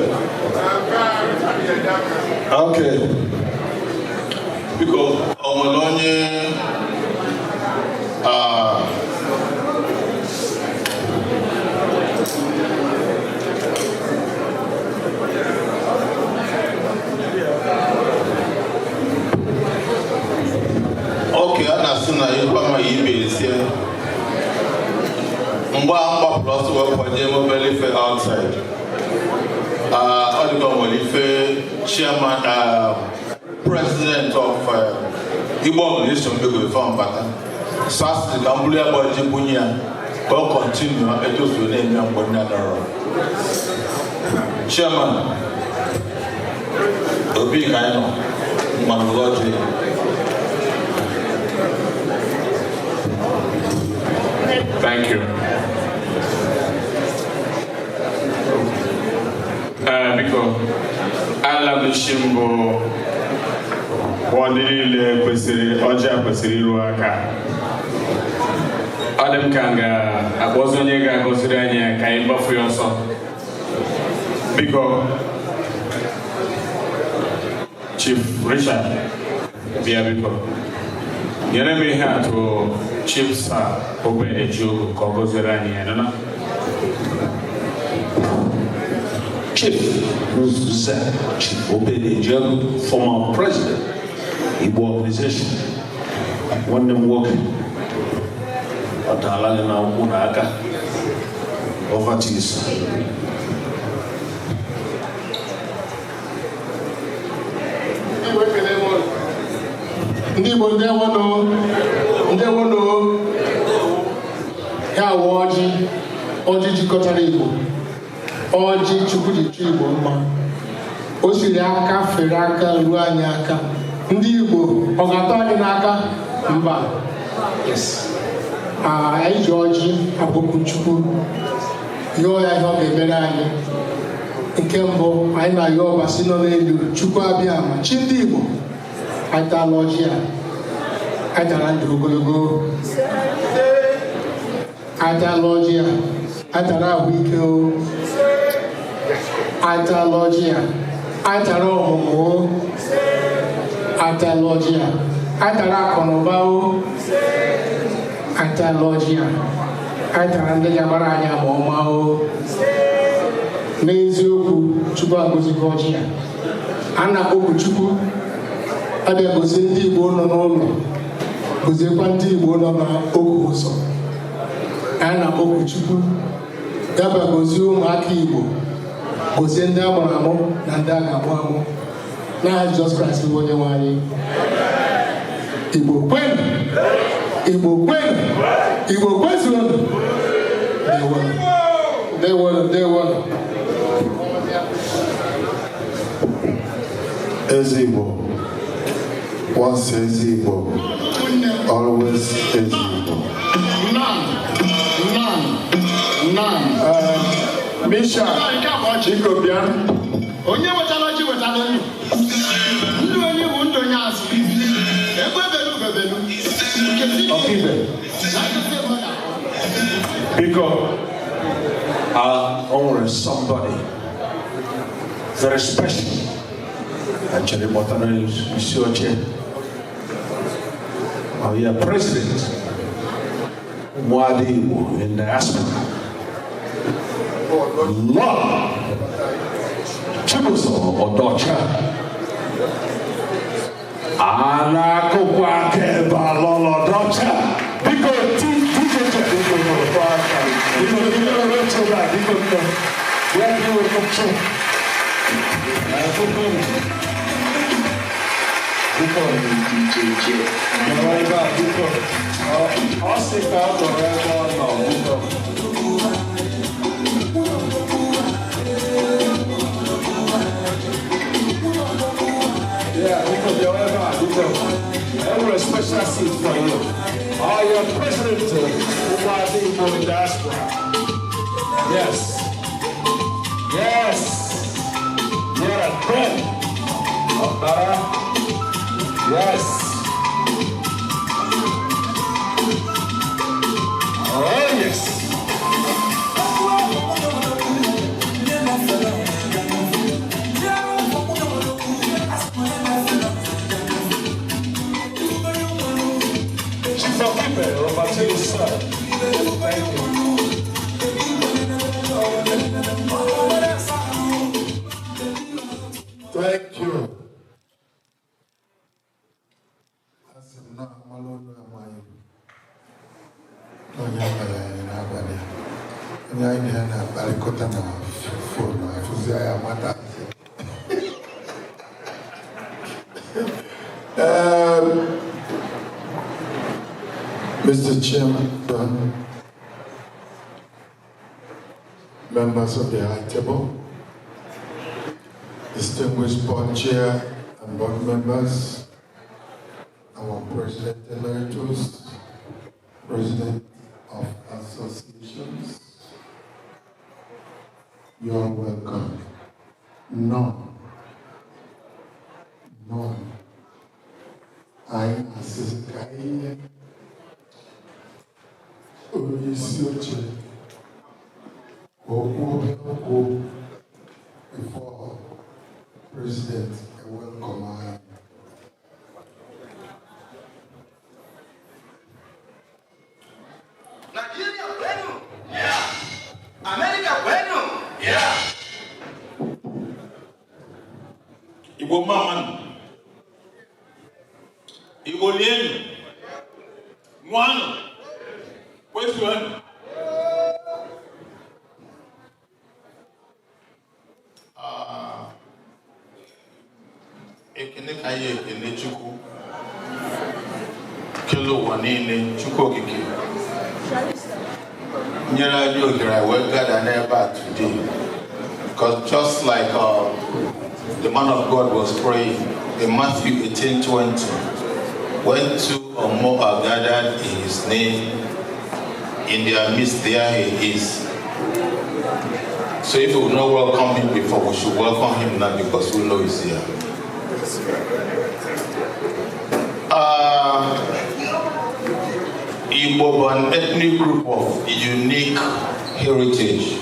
Okay. Biko, ọ nwere onye oke a na-asị na ikwu amaghị ibe esie. Mgbe a mgbapụrụ ọsọ wee kwanye obere ife outside. Ọ dịka o nwere ife chairman, president of Igbo Organization bego ife mbata, so a sị ka m bụrụ ya bụ ọjị bunye ya ka ọ continue etu o si na-eme mgbe nne nọrọ. Chairman Obi, ka anyị nọ mmanụ ọjị. Thank you. Biko, alabishi mbụ bụ ndị niile kwesịrị ọjị a kwesịrị iru aka. Ọ dị m ka m ga-akpọzi onye ga-agọziri anyị ya ka anyị gbafu ya ọsọ. Biko, Chief Richard, bịa biko. Nyere m ihe atụ Chief Sir Obe Ejiogu ka ọ gọziere anyị ya, nọ? Chief Nze Chief Obede Ejiogu, former president, Igbo Organization. Nwanne m nwoke, ọ daala gị na ụkwụ na aka. Over to you, sir. Igbo, ekele m unu. Ndị Igbo, ndewonu, ndewonu. Ya wụ ọjị, ọjị jikọtara Igbo, ọjị Chukwu ji chọọ Igbo mma. O siri aka fere aka ruo anyị aka. Ndị Igbo, ọ ga-atọ anyị n'aka? Mba. Yes. Anyị ji ọjị abụkwu Chukwu, yọọ ya ihe ọ ga-emere anyị. Nke mbụ, anyị na-ayọ Ọbasi nọ n'elu, Chukwu abịa ma chi ndị Igbo. Anyị taala ọjị a, anyị tara ndụ ogologo. Anyị taala ọjị a, anyị tara ahụike o. Anyị taala ọjị a, anyị tara ọmụmụ o. Anyị taala ọjị a, anyị tara akụnụba o. Anyị taala ọjị a, anyị tara ndị ga-agbara anyị ama ọma o. N'eziokwu, Chukwu agọzigo ọjị a. A na-akpọku Chukwu abịa gozie ndị Igbo nọ n'ụlọ, goziekwa ndị Igbo nọ n'oge ụzọ. Anyị na-akpọku Chukwu ya bịa gozie ụmụaka Igbo, gozie ndị a mụrụ amụ na ndị a ga-amụ amụ, n'aha Jizọs Kraịst bụ onye nwe anyị. Igbo kwenu! Igbo kwenu! Igbo kwezuonu! Ezigbo. Once Ezigbo, always Ezigbo. None. None. None. Misha, biko bịa. Onye wetara ọjị wetara ndụ. Ndụ onye bụ ndụ onye azụ. Egbe belu bebelu. Ọkibe. Biko, o nwere somebody very special. Actually, kpọtara isi oche. Oh, yeah, President Ụmụada Igbo in diaspora. Lord Chibuzo Odocha. A na-akụkwa aka ebe a lọlọ Odocha. Biko, DJ biko nọrọ aka. Biko, biko, biko, biko, biko. Bịa biko, biko. Biko, nọrọ ebe a, biko. Ọ sị ka ọ nọrọ ebe ọ nọ, biko. Yeah, biko, bịa ebe a, biko. Enwere special seat for you. Oh, your president, Ụmụada Igbo in diaspora. Yes. Yes. You're a friend. Okara. Yes. Oh, yes. Chief Okibe, over to you, sir. Thank you. Thank you. Asị m na amalụ olu amaghị m. Onye abalị anyị n'abalị a. Onye anyị na ya na-akparịkọta na phone afụzi anyị amata asị. Mr. Chairman, members of the High Table, distinguished board chair and board members, our President Emeritus, President of Associations, you are welcome. None. None. Anyị na-asịzi ka anyị nye onye isi oche okwu obere okwu before President welcome anyị. Nigeria kwenu? Yeah. America kwenu? Yeah. Igbo mama, Igbo lienu, nwanụ, kwezuenu. Ekene ka anyị ekene Chukwu kele ụwa niile, Chukwu okike nyere anyị ohere anyị wee gather n'ebe a today, because just like the man of God was praying in Matthew 18:20, when two or more are gathered in his name, in their midst there he is. So if we would not welcome him before, we should welcome him now, because we know he's here. Igbo, an ethnic group of unique heritage.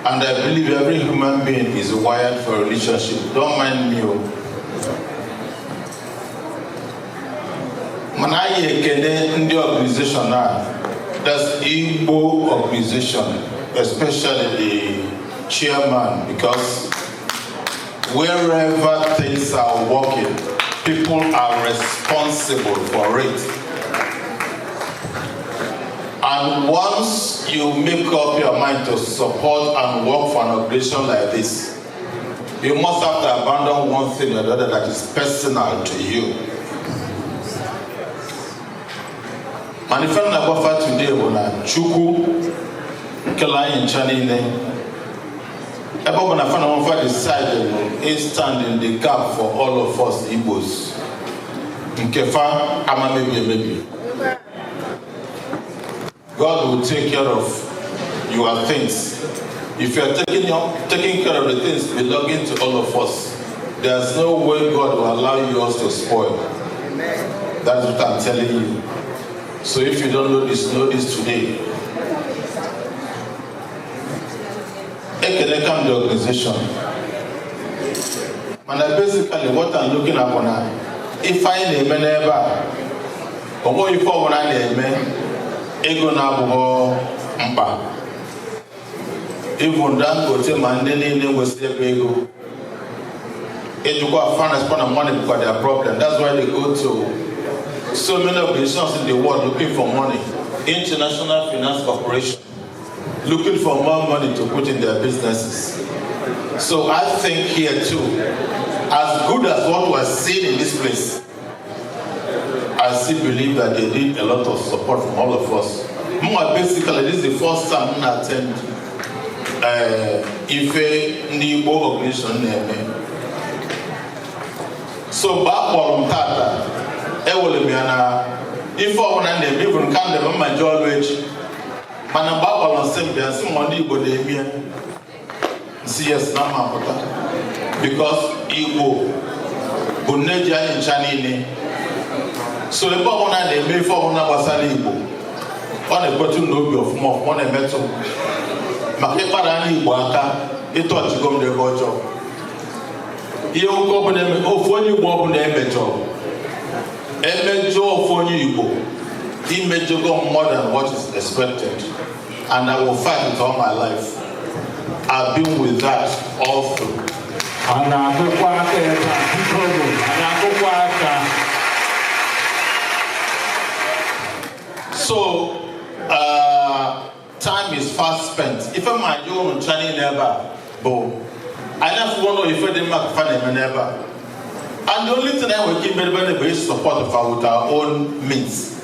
And I believe every human being is wired for a relationship. Don't mind me. Mana anyị ekele ndị organization a, that's Igbo organization, especially the chairman, because wherever things are working, people are responsible for it. And once you make up your mind to support and work for an organization like this, you must have to abandon one thing or the other that is personal to you. And if I'm not today, bụ na Chukwu kele anyị ncha niile Ebe ọ bụ na fa na onwe fa decide stand in the gap for all of us Igbos, nke fa ama mebi emebi. God will take care of your things. If you are taking care of the things belonging to all of us, there's no way God will allow yours to spoil. That's what I'm telling you. So if you don't know this today. Ekenekam, the organization. And basically what I'm looking at now, if I na-eme n'ebe a, onweghị ife ọbụla na-eme ego na-abụghị mkpa. Even Dangote ma ndị niile nwesịrị ebe ego ejikwa finance na money bụkwa their problem. That's why they go to so many organizations in the world looking for money. International Finance Corporation, looking for more money to put in their businesses. So I think here too, as good as what was seen in this place, I still believe that they need a lot of support from all of us. More basically, this is the first time I attend Ife ndị Igbo organization na-eme. So mgbe a kpọrọ m tata, ewere m ya na ife ọbụla na-eme, even nke a na-eme mma nje ọrụ echi. Mana mgbe a kpọrọ nsị m bịa, nsị m ndị Igbo na-eme ya. Nsị yes na mma pụta. Because Igbo bụ nne ji anyị ncha niile. So ebe ọbụla na-eme ife ọbụla gbasara Igbo, ọ na-ekwetụ n'obi ọfụma ọfụma, ọ na-emetụ m. Maka ịkpara anya Igbo aka, ịtọchigo m n'ebe ọjọọ. Ihe nwoke ọbụla eme, ofu onye Igbo ọbụla emejọrọ, emejọ ofu onye Igbo, imejọgo more than what is expected. And I will fight with all my life. I've been with that all through. A na-akụkwa aka ebe a, biko bụ, a na-akụkwa aka. So, time is fast spent. Ife ma ajụ unu ncha niile ebe a bụ, anyị afụgo na ife dị mma ka fa na-eme n'ebe a. And the only thing anyị nwere ike imere bụ is support fa with our own means.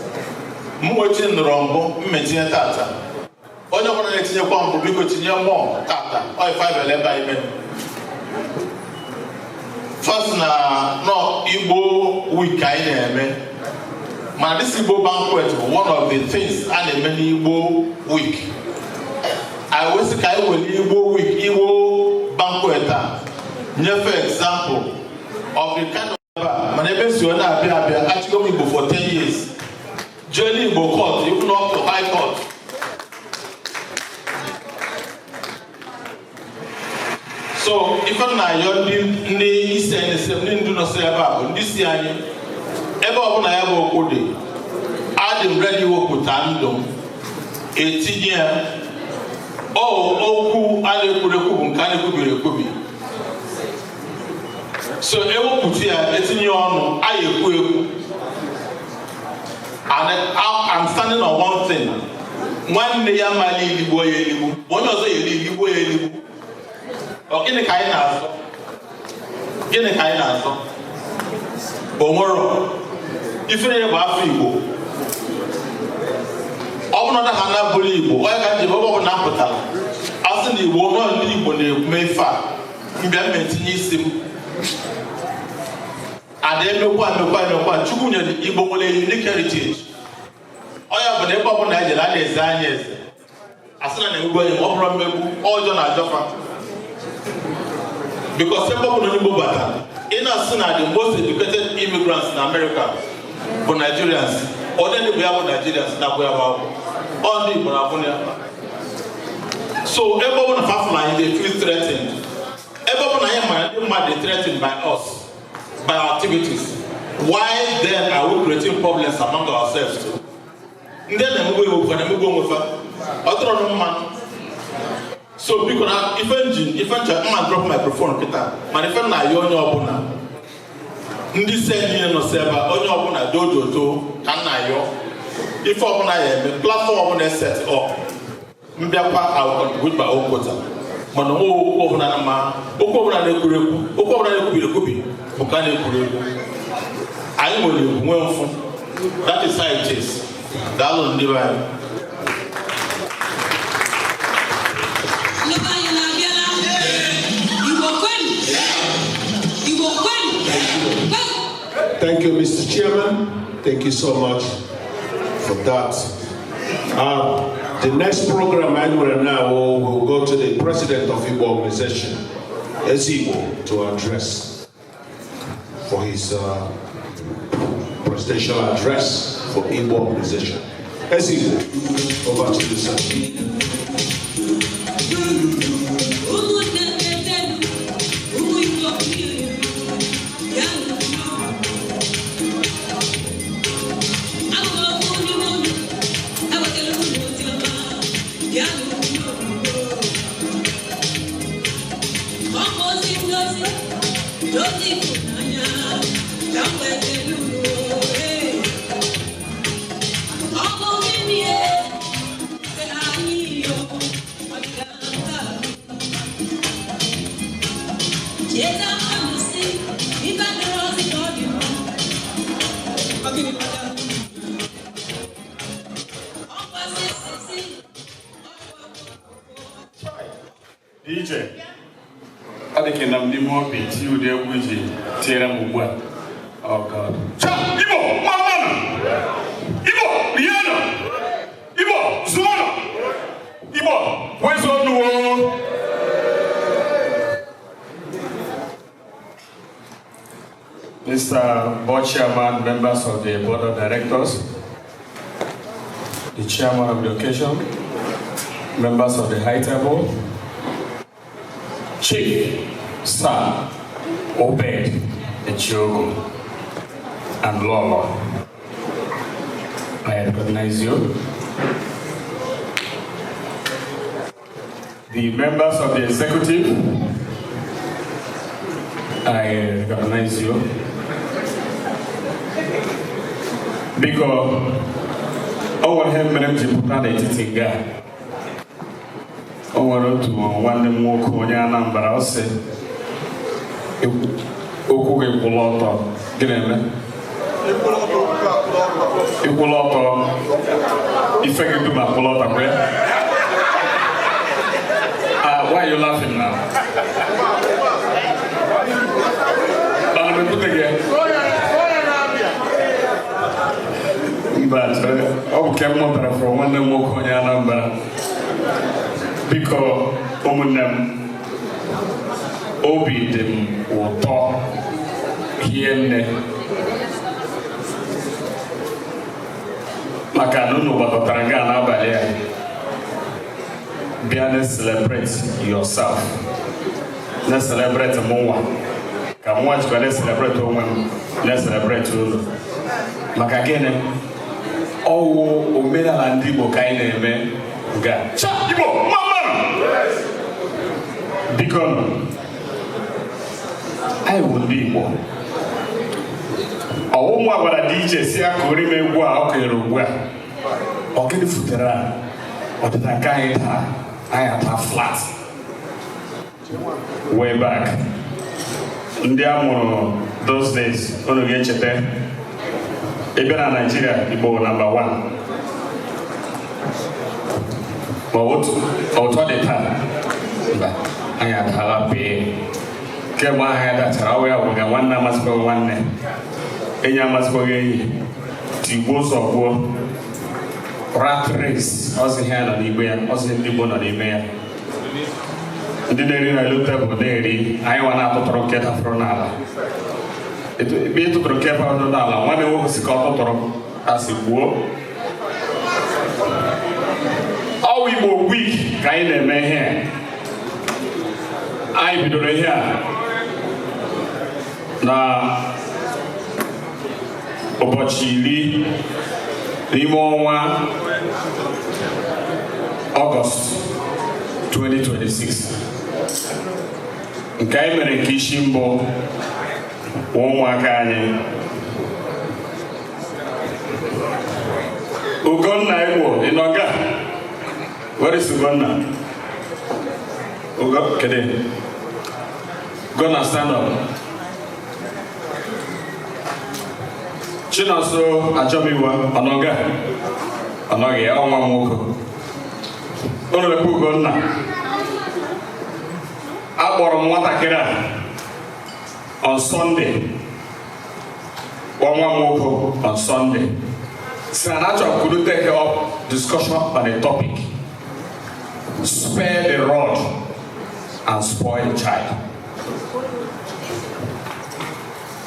M wetin nụrụ mbụ, m metinye tata. Onye ọbụla na-etinyekwa mbụ, biko tinye mmụọ tata. Ọ ife abịala ebe anyị mere. First na nọ Igbo week anyị na-eme. Mana this Igbo banquet bụ one of the things a na-eme n'Igbo week. I wee sị ka anyị were Igbo week, Igbo banquet a nyefe example of the kind of ebe a. Mana ebe si ọ na-abịa abịa, achịgo m Igbo for 10 years. Jee Igbo court, even up to high court. So ife m na-ayọ ndị isi anyị sị, ndị ndu nọsị ebe a bụ ndị si anyị, ebe ọbụla ya bụ okwu dị, adị m ready iwepụta ndụ m etinye ya. Ọ okwu a na-ekwuru ekwu bụ nke a na-ekwubiri ekwubi. So ewepụta ya, etinye ọnụ, a ya ekwu ekwu. And I'm standing on one thing. Nwanne ya mala iligbo ya eligbo, onye ọzọ ya eligbo ya eligbo. Ọ gịnị ka anyị na-azọ? Gịnị ka anyị na-azọ? O nwero. Ifere ya bụ afọ Igbo. Ọ bụrụ na ha na-abụrụ Igbo, onye ka njem ebe ọ bụla apụtara. A sị na Igbo, nọ ndị Igbo na-eme ife a, mbịa m etinye isi m. Ada emekwa emekwa emekwa, Chukwu nyere Igbo nwere unique heritage. Ọ ya bụ na ebe ọbụla ejere a na-eze anya eze. A sị na na-emegbu onye ma ọ bụrụ mmegbu, ọjọọ na-ajọfa. Because ebe ọbụla onye Igbo batara, ị na-asị na the most educated immigrants in America bụ Nigerians. Onye ndị bụ ya bụ Nigerians na-akwụ ya bụ akwụ. Ọ ndị Igbo na-akwụ ya. So ebe ọbụla fafụrụ anyị, they feel threatened. Ebe ọbụla anyị mara ndị mmadụ dị threatened by us, by our activities. Why then are we creating problems among ourselves too? Ndị a na-emegbu iwu fa na-emegbu onwe fa. Ọ dọrọ nụ mma. So biko na ife nji, ife ncha, mma drop microphone kịta, mana ife na-ayọ onye ọbụla. Ndị se niile nọ ebe a, onye ọbụla dododo ka m na-ayọ. Ife ọbụla ya eme, platform ọbụla set up. Mbịakwa, I will contribute my own quota. Mana onwe okwu ọbụla na mma, okwu ọbụla na-ekwuru ekwu, okwu ọbụla na-ekwubiri ekwubi bụ ka a na-ekwuru ekwu. Anyị nwere egwu nwee mfụ. That is how it is. Daalụ ndị be anyị. Ndị be anyị na-abịala. Mr. Chairman. Thank you so much for that. The next program I will now will go to the president of Igbo organization, Ezigbo, to address for his presidential address for Igbo organization. Ezigbo, over to you, sir. DJ, ọ dị ka na m n'ime obi tie ụdị egwu iji tiere m ugbu a. Oh God. Cha! Igbo! Mmanụ! Igbo! Rienụ! Igbo! Zụọnụ! Igbo! Kwezuonụ o! Mr. Board Chairman, members of the Board of Directors, the Chairman of the occasion, members of the High Table, Chief Sir Obed Ejiogu and Lolo, I recognize you. The members of the executive, I recognize you. Biko, o nwere ihe mere m ji pụta n'etiti nga. O nwere otu nwanne m nwoke onye Anambra, ọ sị okwu gị kwụla ọtọ. Gịnị eme? Ịkwụla ọtọ, ife gị dum akwụla ọtọ kwa ya? Ah, why are you laughing now? Ana m ekwute gị? Mba, ọ bụ nke m mụtara from nwanne m nwoke onye Anambra. Biko, ụmụnne m, obi dị m ụtọ hie nne maka na unu gbakọtara nga n'abalị a bịa na celebrate yourself, na celebrate mụnwa, ka mụnwa jikwa na celebrate onwe m, na celebrate unu. Maka gịnị? Ọwụ omenala ndị Igbo ka anyị na-eme nga. Cha! Igbo mmanụ! Biko, anyị bụ ndị Igbo. Ọwụ mụ gwara DJ si ya kụrụ m egwu a ọ kere ugbu a. Ọ gịnị futere a? Ọdịda nke anyị taa, anyị ata flat. Way back, ndị a mụrụ those days, unu ga-echeta, ị bịa na Nigeria, Igbo number 1. Ma otu ọ dị taa, mba, anyị adaala pee. Kemgbe ahụ anyị dachara, ọ ya bụ na nwanne amasịkwaghị nwanne, enyi amasịkwaghị enyi, tigbuo zọgbuo, rat race, ọzọ ihe nọ n'igbe ya, ọzọ ndị Igbo nọ n'ime ya. Ndị na-eri na elu tebụl na-eri, anyị nwa na-atụtụrụ nke dafụrụ n'ala. Ebe ị tụtụrụ nke dafụrụ n'ala, nwanne nwoke si ka ọ tụtụrụ, asị gbuo. Ọwụ Igbo Week ka anyị na-eme ihe a. Anyị bidoro ihe a na ụbọchị 10 n'ime ọnwa Ọgọst 2026. Nke anyị mere nke isi mbụ bụ ụmụaka anyị. Ugonna Igbo, ị nọ nga? Where is Ugonna? Ugo, kedu? Ugonna, stand up. Chinonso Achọmiwa, ọ nọ nga? Ọ nọghị ya, ọ nwa m nwoke. Unu lekwa Ugonna. Akpọrọ m nwatakịrị a on Sunday. Kpọọ nwa m nwoke on Sunday, si na achọrọ ka unu take up discussion on a topic: spare the rod and spoil the child.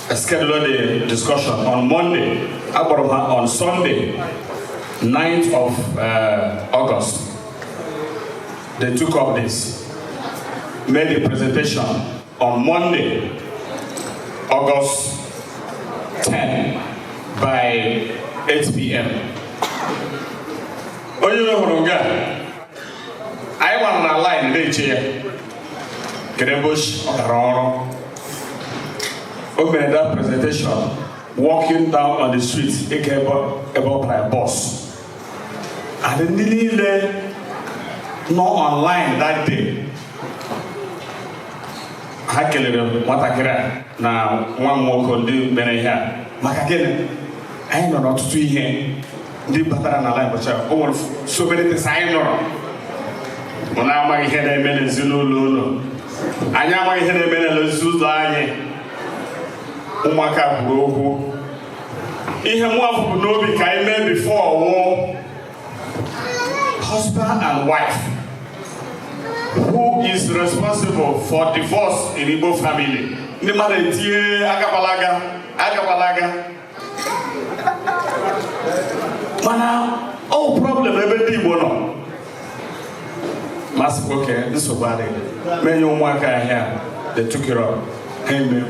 I scheduled the discussion on Monday. Akpọrọ m ha on Sunday, 9th of August. They took up this, made the presentation on Monday, August 10 by 8 p.m. Onye hụrụ nga anyị gbara na line na-eche ya, kedu ebe o si? Ọ gara ọrụ. O mere that presentation walking down on the street, ịga ebe ọ bara bus, and ndị niile nọ online that day, ha kelere nwatakịrị a na nwa m nwoke ndị mere ihe a. Maka gịnị? Anyị nọrọ ọtụtụ ihe ndị batara na line bụcha o nwere so many things anyị nọrọ. Mụ na-amaghị ihe na-eme n'ezinụlọ unu, anyị amaghị ihe na-eme n'ezinụlọ anyị. Ụmụaka kwuru okwu. Ihe mụ afọ bụ n'obi ka anyị mee before wụ husband and wife, who is responsible for divorce in Igbo family? Ndị mmadụ etinye agakwala agakwala aga, mana ọ problem ebe ndị Igbo nọ. Masị nwoke, nsogbu adịghị. Menye ụmụaka ahịa, they took it up, ha eme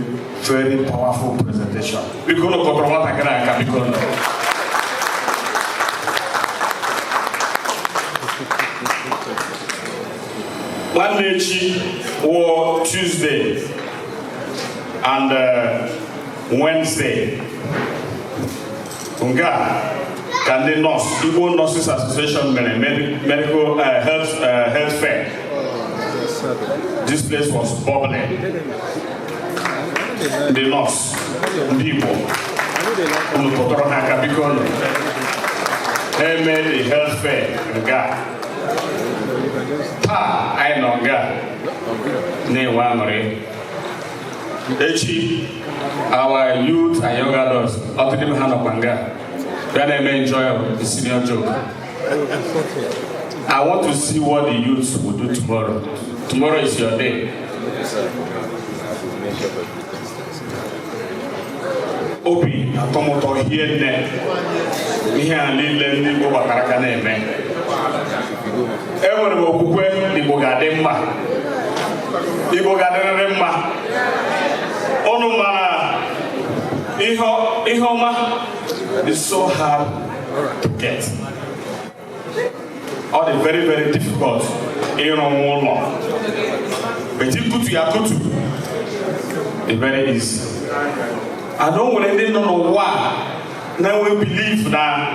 very powerful presentation. Biko unu kụtụrụ nwatakịrị aka, biko nụ. Nwanne echi wụ Tuesday and Wednesday nga ka ndị nurse, Igbo Nurses Association mere medical health fair. This place was bubbling. Ndị nurse, ndị Igbo, unu kụtụrụ ha aka, biko nụ. Ha eme the health fair nga. Taa anyị nọ nga na-enwe aṅụrị. Echi, our youth and young adults, ọtụtụ n'ime ha nọkwa nga bịa na-eme enjoy the senior joke. I want to see what the youths will do tomorrow. Tomorrow is your day. Obi atọ m ụtọ hie nne ihe a niile ndị Igbo gbakọrọ aka na-eme. Enwere m okwukwe na Igbo ga-adị mma, Igbo ga-adịrịrị mma. Ụnụ mara ihe ọma is so hard to get. Ọ dị very very difficult ịrụ nwa ụlọ, but ikutu ya kutu dị very easy. And o nwere ndị nọ n'ụwa a na-enwe belief na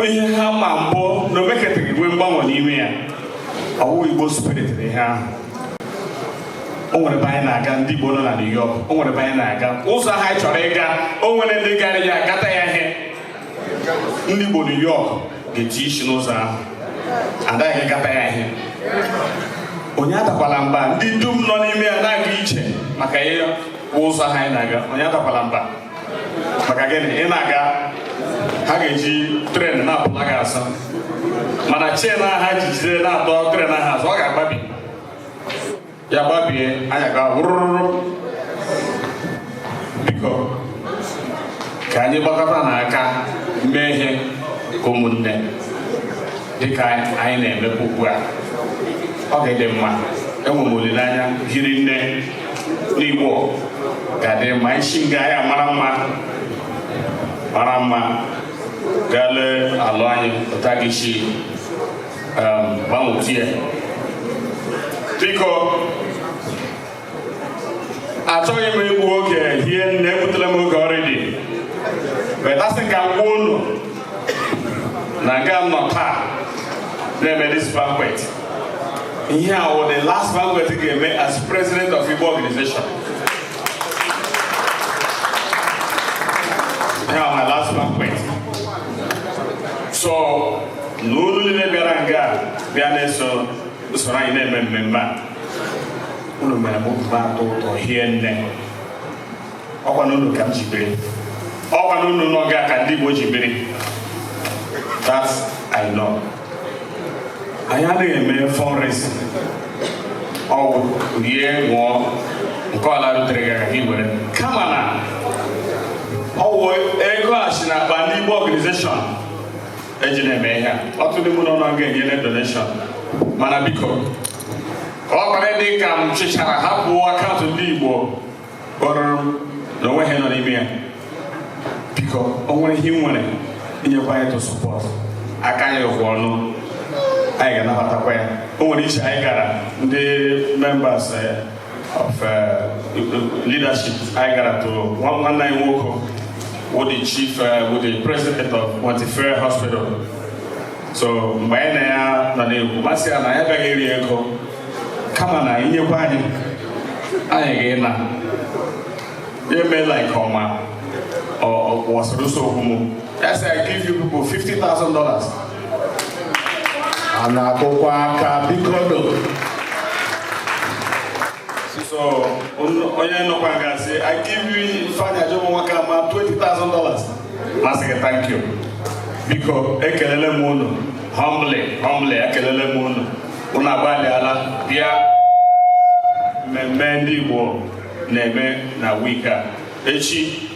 ihe ha ma mbụ na omeketaghị nwee mgbanwe n'ime ya. Ọwụ Igbo spirit na ihe ahụ. O nwere ebe anyị na-aga, ndị Igbo nọ na New York, o nwere ebe anyị na-aga, ụzọ ahụ anyị chọrọ ịga, o nwere ndị gara ya agata ya. Ihe ndị Igbo New York ga-eti isi n'ụzọ ahụ, adaghị gata ya. Ihe onye adakwala mba, ndị dum nọ n'ime ya na-aga iche maka ihe bụ ụzọ ahụ anyị na-aga. Onye adakwala mba. Maka gịnị? Ị na-aga, ha ga-eji train na-apụla gị azụ, mana chain ahụ ha ji jide na-adọ train ahụ azụ, ọ ga-agbabi. Ya gbabie, anya ga wụrụrụ. Biko, ka anyị gbakọta n'aka mee ihe ka ụmụnne, dịka anyị na-emekwa ugbu a. Ọ ga-adị mma. Enwe m olileanya hiri nne n'Igbo ga-adị mma. Isi nga ya mara mma, mara mma. Gaa lee alụ anyị pụta gị isi gbanwetu ya. Biko, achọghị m igbu oge hie nne, egbutela m oge already. Betasị ka m gwa unu na nga m nọ taa na-eme this banquet, ihe a wụ the last banquet ga-eme as president of Igbo organization. Ihe a my last banquet. So na unu niile bịara nga bịa na-eso usoro anyị na-eme mmemme a, unu mere m obi m atọ ụtọ hie nne. Ọkwa na unu ka m jibere. Ọkwa na unu nọ ga ka ndị Igbo ji biri. That I know. Anyị anaghị eme fundraising. Ọwụ rie ṅụọ nke ọla rutere gị aka gị were. Kama na ọwụ ego a si na akpa ndị Igbo organization eji na-eme ihe a. Ọtụtụ ndị mụ na ụlọ ga-enyere donation. Mana biko, ka ọ kwara dị ka m chịchara hapụ account ndị Igbo kpọrọ m na onwe ha nọ n'ime ya. Biko, o nwere ihe ị nwere inyekwa anyị to support. Aka anyị kwụ ọnụ, anyị ga-anabatakwa ya. O nwere iche anyị gara ndị members of leadership, anyị gara to nwanne anyị nwoke wụ the chief, wụ the president of Montefiore Hospital. So mgbe anyị na ya nọ na-ekwu, masị ya na ya abịaghị iri ego, kama na inyekwa anyị, anyị ga-ịna ya eme like ọma ọ wasoro so okwu m. Ya sị, "I give you people $50,000." A na-akụkwa aka, biko nụ. So onye nọkwa nga sị, "I give you Ifeanyi Ajomo Nwaka ma $20,000." Masị gị thank you. Biko, ekelele m unu humbly, humbly ekelele m unu. Unu agbalịala bịa mmemme ndị Igbo na-eme na week a. Echi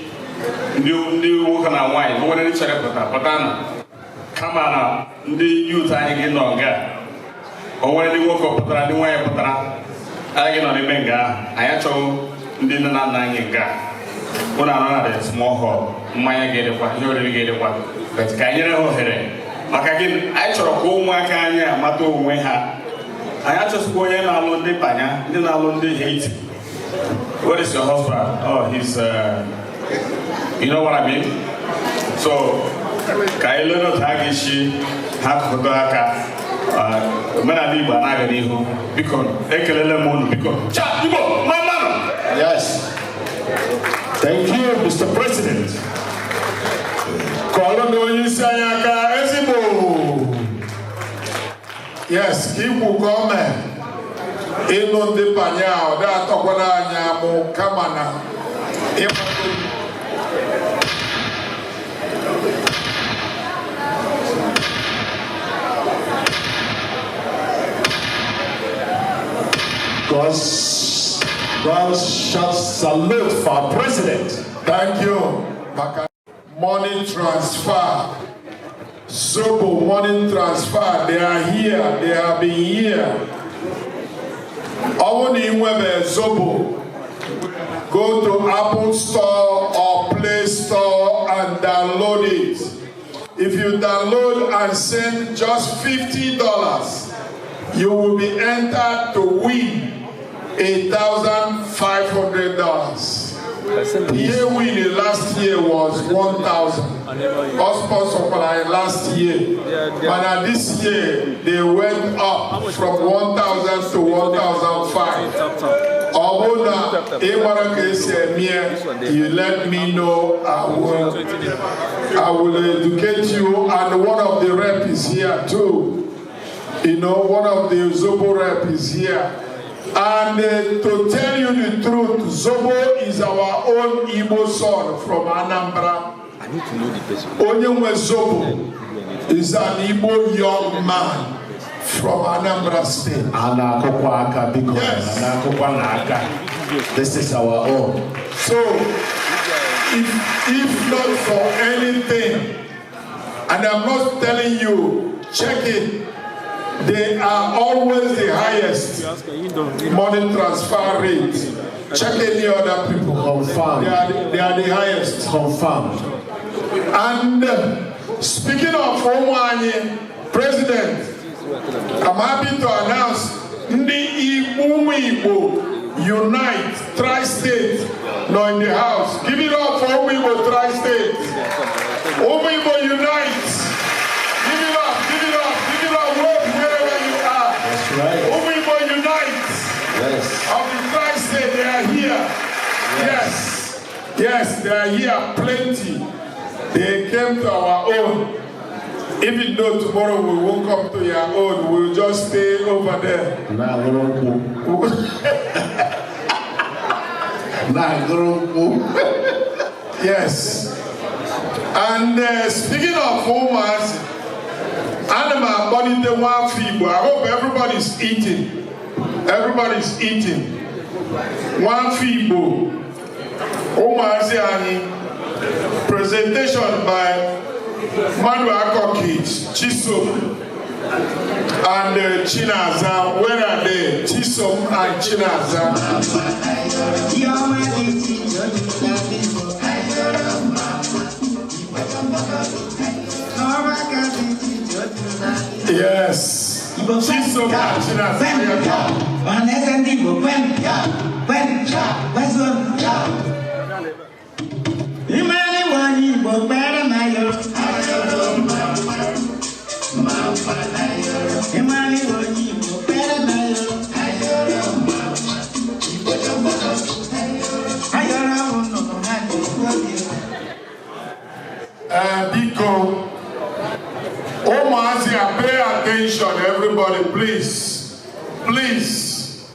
ndị nwoke na nwaanyị o nwere ndị chọrọ pụta, pụtanụ. Kama na ndị youth anyị gị nọ nga, o nwere ndị nwoke pụtara, ndị nwaanyị pụtara, anyị gị nọ n'ime nga ahụ. Anyị achọghị ndị nne na nna anyị nga. Ụnụ anọ na the small hall, mmanya ga-edekwa, ihe oriri ga-edekwa, but ka anyị nyere ha ohere. Maka gịnị? Anyị chọrọ ka ụmụaka anyị amata onwe ha. Anyị achọsịkwa onye na-alụ ndị Panya, ndị na-alụ ndị Haiti. "Where is your husband?" "Oh, he's you know what I mean?" So ka anyị lee otu a ga-esi ha kụkọta aka, omenala Igbo anaghị n'ihu. Biko, ekelele m unu. Biko, cha Igbo mmanụ. Yes. Thank you, Mr. President. Kọọrọ na onye isi anyị aka ezigbo. Yes, ka ikwu gọọmenti ịnụ ndị panye a, ọ dị atọkwara anyị amụ, kama na ịgbado. Gunshot salute for our president. Thank you. Maka money transfer. Zobo money transfer. They are here. They have been here. Ọ bụrụ na ị nwebe Zobo, go to Apple Store or Play Store and download it. If you download and send just $50, you will be entered to win $1,500. The year winning last year was 1,000. Us sponsor last year. But now this year, they went up from 1,000 to 1,005. Ọ bụrụ na ị mara ka esi eme ya, you let me know. I will educate you. And one of the rep is here too. One of the Zobo rep is here. And to tell you the truth, Zobo is our own Igbo son from Anambra. I need to know the person. Onye nwe Zobo is an Igbo young man from Anambra State. A na-akụkwa aka, biko. Yes. A na-akụkwa n'aka. This is our own. So, if not for anything, and I'm not telling you, check it, they are always the highest money transfer rate. Check any other people. Confirmed. They are the highest. Confirmed. And speaking of Ụmụanyị, President, I'm happy to announce ndị Igbo, ụmụ Igbo Unite Tri-State nọ in the house. Give it up for ụmụ Igbo Tri-State. Ụmụ Igbo Unite. Give it up, give it up, give it up, wave wherever you are. That's right. Ụmụ Igbo Unite of the Tri-State, they are here. Yes, they are here, plenty. They came to our own. Even though tomorrow we won't come to your own, we'll just stay over there. Na-aṅụrụ nkwụ. Na-aṅụrụ nkwụ. Yes. And speaking of ụmụazị, ana m akpọlite nwafọ Igbo. I hope everybody's eating. Everybody's eating. Nwafọ Igbo, ụmụazị anyị, presentation by Madu Akọ Kids, Chisom and Chinaza. Where are they? Chisom and Chinaza. Yes. Chisom and Chinaza. Biko, ụmụazị, pay attention, everybody, please. Please.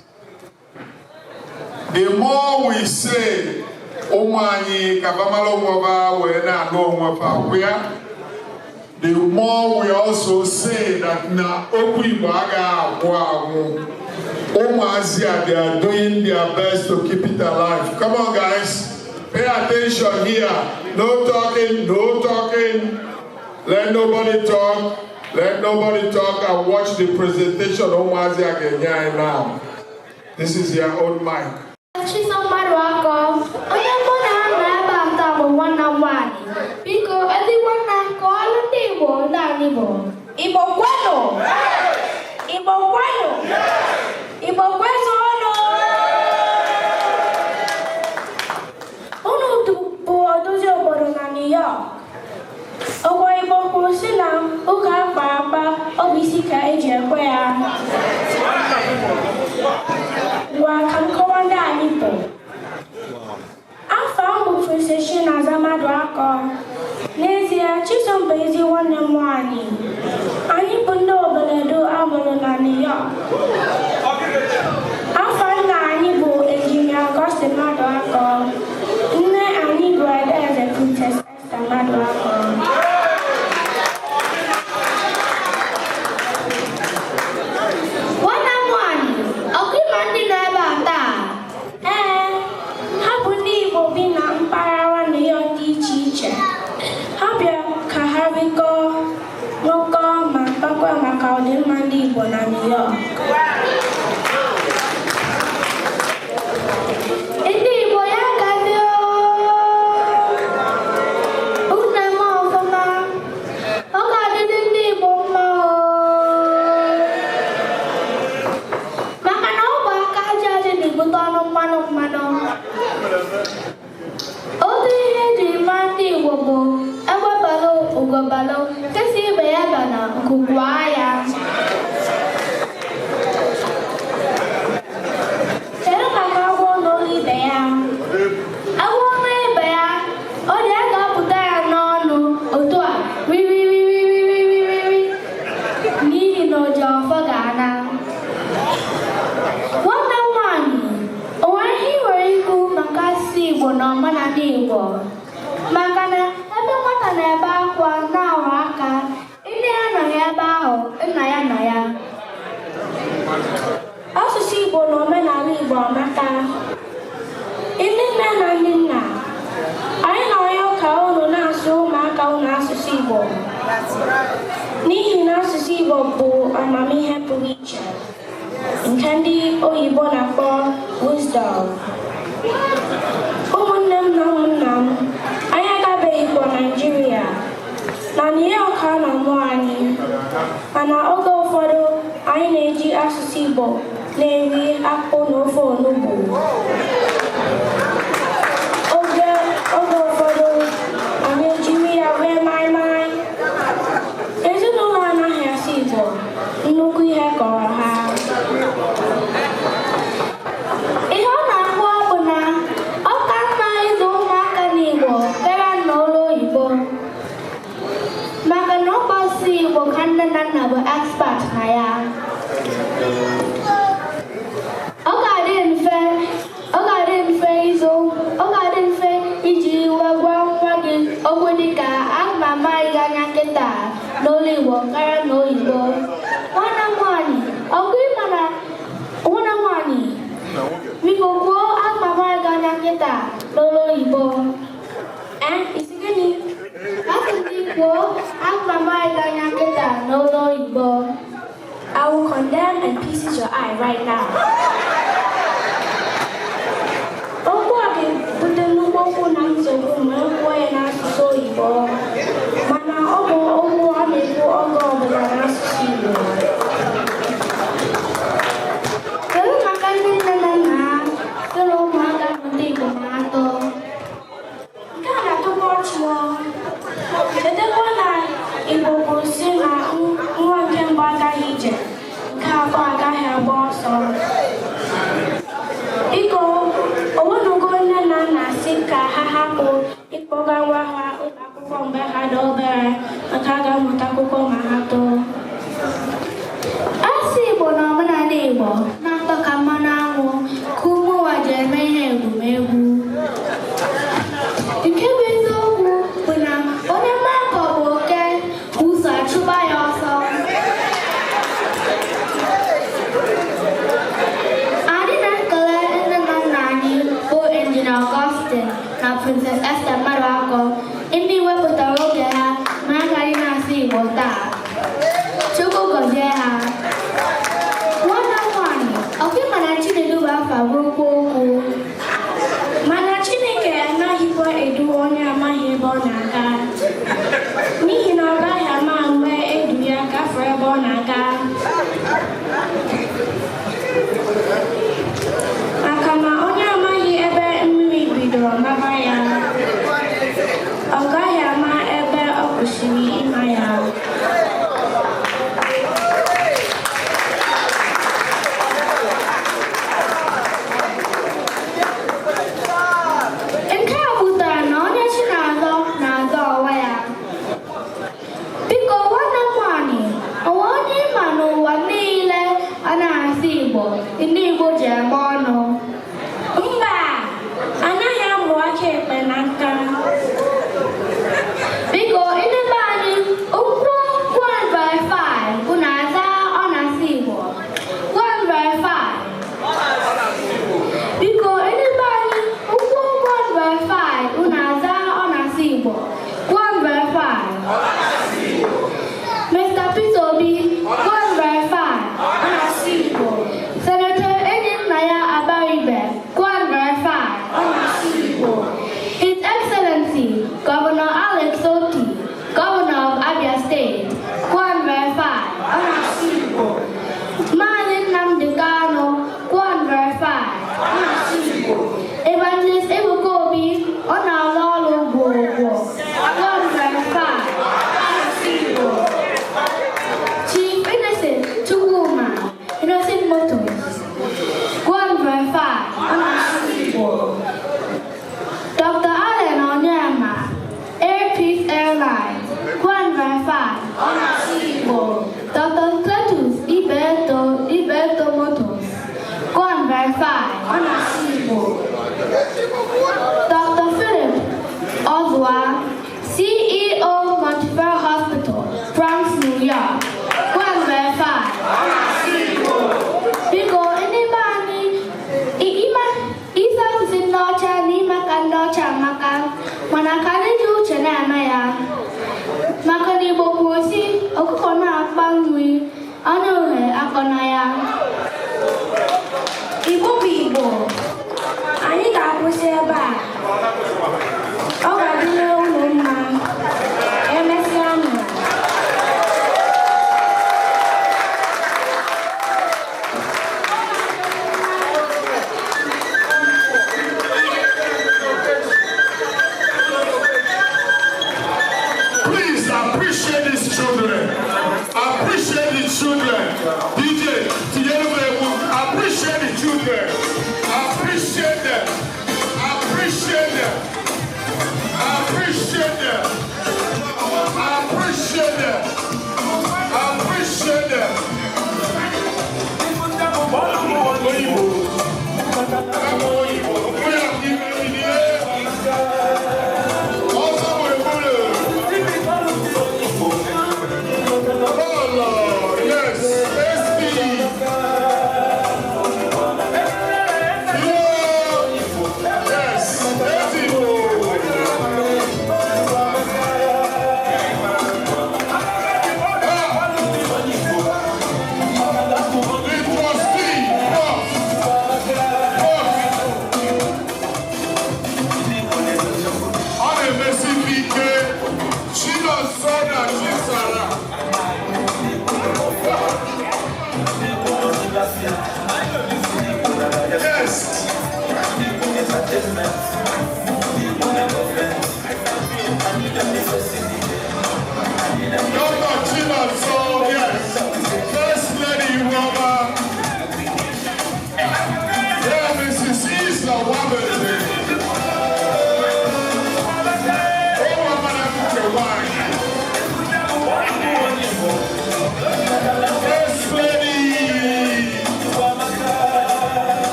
The more we say, ụmụ anyị ka famala onwe fa wee na-alụ onwe fa kwụya, the more we also say that na okwu Igbo agaghị agwụ agwụ. Ụmụazị a, they are doing their best to keep it alive. Come on, guys. Pay attention here. No talking, no talking. Let nobody talk. Let nobody talk and watch the presentation ụmụazị a ga-enye anyị now. This is your own mic. Chisom Maduako, onye mụ na ha nọ ebe a taa bụ nwanne m nwaanyị. Biko, ezi nwanne, kọọlụ ndị Igbo ndị anyị bụ. Igbo kwenu! Igbo kwenu! Igbo kwezuonụ! Unu bụ odozi obodo na New York. Ọgwa Igbo kwuru sị na ụka akpa akpa, ọ bụ isi ka eji ekwe ya. Ngwa ka m kọwaa ndị anyị bụ. Afọ m bụ Princess Chinaza Maduako. N'ezie, Chisom bụ ezi nwanne m nwaanyị. Anyị bụ ndị obodo amụrụ na New York. Afọ nna anyị bụ Engineer Augustine Maduako. Nne anyị bụ Adaeze Princess Esther Maduako. Nwanne m nwaanyị, ọkụ ịma ndị nọ ebe a taa? Ee, ha bụ ndị Igbo bi na mpaghara New York dị iche iche. Ha bịa ka ha rikọọ, ṅụkọọ ma kpakwa maka ọdịmma ndị Igbo na New York. Ndị Igbo ya gazie ooo! Unu eme ọfụma. Ọ ga-adịrị ndị Igbo mma ooo! Maka na ọ bụ aka aja aja na-ebute ọnụ mmanụ mmanụ. Otu ihe eji mara ndị Igbo bụ egbe balụ ugo balụ, nke si ibe ya bana nku kwaa ya. Kedu maka agwọ n'ụlọ ibe ya? Agwọ n'ụlọ ibe ya, ọ dị ya ga-apụta ya n'ọnụ otu a ririririririririri n'ihi na oji ọfọ ga-ana. Nwanne m nwaanyị, o nwere ihe ị nwere ikwu maka asụsụ Igbo na omenala Igbo? Maka na ebe nwata na-ebe akwa na-arụ aka, nne ya anọghị ebe ahụ, nna ya nọ ya. Asụsụ Igbo na omenala Igbo amaka. Ndị nne na ndị nna, anyị na-arịọ ka unu na-asụ ụmụaka unu asụsụ Igbo. N'ihi na asụsụ Igbo bụ amamihe pụrụ iche, nke ndị oyibo na-akpọ wisdom. Ụmụnne m na ụmụnna m, anyị agabeghịkwa Naịjirịa. Na New York a na-amụ anyị, mana oge ụfọdụ anyị na-eji asụsụ Igbo na-eri akpụ na ofe onugbu. Oge ụfọdụ anyị ejiri ya rie maịmaị. Ezinụlọ anaghị asụ Igbo, nnukwu ihe kọrọ ha. Ihe ọ na-akpọ bụ na ọ ka mma ịzụ ụmụaka n'Igbo karịa n'olu oyibo. Maka na ọ bụ asụsụ Igbo ka nne na nna bụ expert na ya. Ọ ga-adị mfe ọ ga-adị mfe ịzụ ọ ga-adị mfe iji iwe gwa nwa gị okwu dịka karịa n'oyibo. Nwanne m nwaanyị, ọkwa ịma na nwanne m nwaanyị, biko kwuo ama m gị anya kịta n'olu oyibo. Ee, isi gịnị? Asị m gị kwuo ama m gị anya kịta n'olu oyibo. I will condemn and pieces your eye right now. Okwu a ga-ebute nnukwu okwu na nsogbu ma e kwuo ya n'asụsụ oyibo, mana ọ bụ okwu a na-ekwu oge ọbụla n'asụsụ Igbo. Kedu maka ndị nne na nna ha sịrị ụmụaka mụta Igbo ma ha tọọ? Nke a na-atọkwa ọchị o. Chetakwa na Igbo kwuru sị na nwa nke mbụ agaghị ije, nke abụọ agaghị agba ọsọ. Biko, onwenugo nne na nna sị ka ha hapụ ịkpọga nwa ha ụlọ akwụkwọ mgbe ha dị obere maka ha ga-amụta akwụkwọ ma ha too. Asụsụ Igbo na omenala Igbo na-atọ ka mmanụ aṅụ ka ụmụ ụwa ji eme ihe egwumegwu. Nke bụ eziokwu bụ na onye mara ka ọ bụ oke bụ ụzọ achụba ya ọsọ. Anyị na-ekele nne na nna anyị bụ Injinia Augustine na Princess Esther Maduako, ndị wepụtara oge ha ma ka anyị na-asụ Igbo taa. Chukwu gọzie ha. Nwanne m nwaanyị, ọkwa ịma na Chinedu bụ afa bụrụkwa okwu. Mana Chineke anaghịkwa edu onye amaghị ebe ọ na-aga, n'ihi na ọ gaghị ama mgbe edu ya gafere ebe ọ na-aga. Maka na onye amaghị ebe mmiri bidoro maba ya, ọ gaghị ama ebe ọ kwụsịrị ịma ya. Nke a pụtara na onye chi na-azọ na-azọ onwe ya. Biko nwanne m nwaanyị, onwe onye ịma n'ụwa niile a na-asụ Igbo ndị Igbo ji eme ọnụ? Mba, anaghị amụ aka ekpe na nka. Biko ndị be anyị, okwu one verify unu aza ọ na-asụ Igbo. One verify. Biko ndị be anyị, okwu one verify unu aza ọ na-asụ Igbo. One verify. Mr. Peter Obi, one verify. Ọ na-asụ Igbo. Senator Enyinnaya Abaribe, one verify. Ọ na-asụ Igbo. His Excellency, Governor Alex Otti, Governor of Abia State, one verify. Ọ na-asụ Igbo. Maazị Nnamdi Kanu, one verify. Ọ na-asụ Igbo. Evangelist Ebuka Obi, ọ na-alụ ọrụ gwogwo. One verify. Ọ na-asụ Igbo. Chief Innocent Chukwuma, Innocent Motors, one verify. Ọ na-asụ Igbo. Dr. Allen Onyema, Air Peace Airlines, one verify. Ọ na-asụ Igbo. Dr. Cletus Ibeto, Ibeto Motors, one verify. Ọ na-asụ Igbo. Dr. Philip Ozwa, CEO Montefiore Hospital, Bronx, New York, one verify. Ọ na-asụ Igbo. Biko ndị be anyị, ịma isi asụsụ ndị ọcha na ime ka ndị ọcha amaka, mana ka anyị ji uche na-eme ya, maka na Igbo kwuru sị ọkụkọ na-akpa nri anya uhie akọna ya. Igbo bụ Igbo. Anyị ga-akwụsị ebe a. Ọ ga-adịrị unu mma. Emesịa nụ. Please appreciate these children. Appreciate the children. DJ, Tiyeru, appreciate the children. Appreciate them. Appreciate them. Appreciate them. Appreciate them. Appreciate them. Oyibo. Oyibo. Ọsọ gburugburu.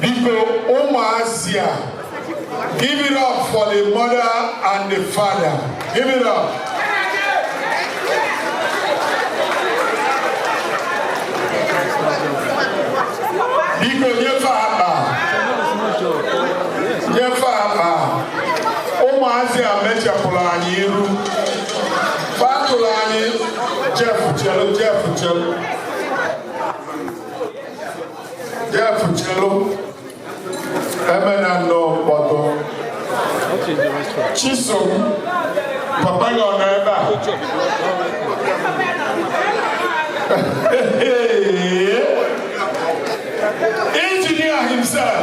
Biko, ụmụazị a, give it up for the mother and the father. Give it up. Biko, nyefe akpa. Nyefe akpa. Ụmụazị a mechapụrụ anyị iru. Fatụrụ anyị. Jeff chelu, Jeff chelu. Jeff chelu. Emena nnọọ mkpọtụ. Chisom, papa gị ọ nọ ebe a? Engineer himself.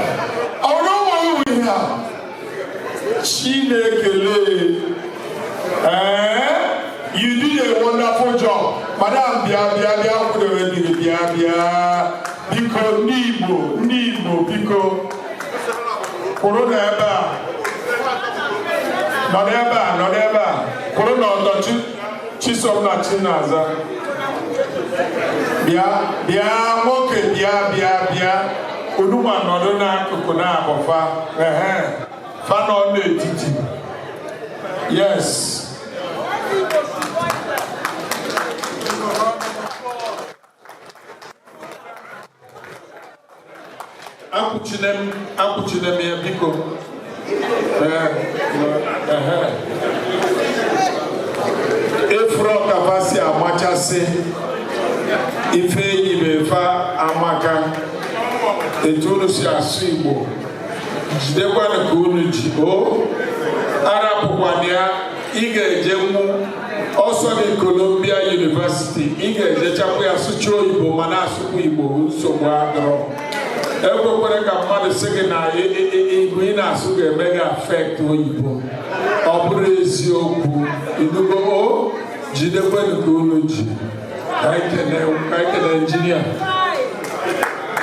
Ọ bụrụ ụmụ iwu ihe a? Chinekele. Eh? You did a wonderful job. Madam, bịa, bịa, bịa, kwudobe gị, bịa, bịa. Biko, ndị Igbo, ndị Igbo, biko. Kwụrụ n'ebe a. Nọ n'ebe a, nọ n'ebe a. Kwụrụ n'ọtọ. Chisom na Chinaza. Bịa, bịa, nwoke, bịa, bịa, bịa. Onugbu nọdụ n'akụkụ na-abụ fa. Ehe. Fa nọ n'etiti. Yes. Akwụchine m, akwụchine m ya, biko. Ee, ehe. Efuru ọkafa si amachasị ife enyi m efe amaka etu unu si asụ Igbo, jidekwanụ ka unu ji o arapụkwana ya. Ị ga-eje nwu ọsọ gị Columbia University, ị ga-ejechakwa ya sụchaa oyibo ma na-asụkwa Igbo. Nsogbu adịrọ. Ekwekwere ka mmadụ sị gị na Igbo ị na-asụ ga-eme gị affect oyibo. Ọ bụrụ eziokwu inugo o, jidekwenụ ka unu ji. Ka anyị kene engineer.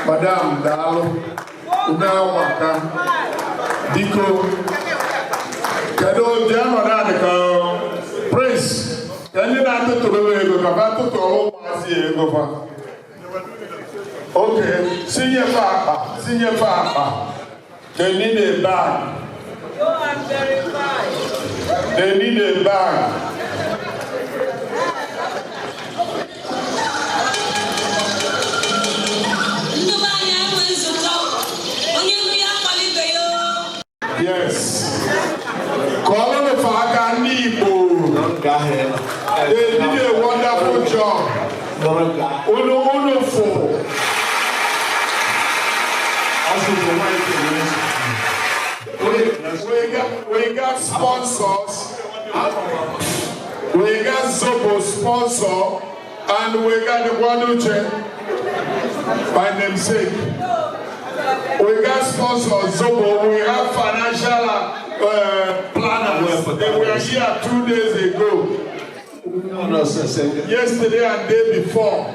Madam, daalụ. Unu anwaka. Biko, kedu ụdị ọnọdụ a dị ka Prince ka ndị na-atụtụrụ m ego ka fa tụtụrụ ụmụazị ya ego fa. Okay, si nyefe akpa, si nyefe akpa. They need a bag. Go and verify. They need a bag. Ndị be anyị enwe nzukọ, onye ndu ya akwalite ya o. Yes. Kụọrọnụ fa aka, ndị Igbo. They did a wonderful job. Unu unu fụ. We got sponsors. We got Zobo sponsor, and we got the Guadalupe by namesake. We got sponsors, Zobo. We have financial planners. They were here 2 days ago. Yesterday and day before,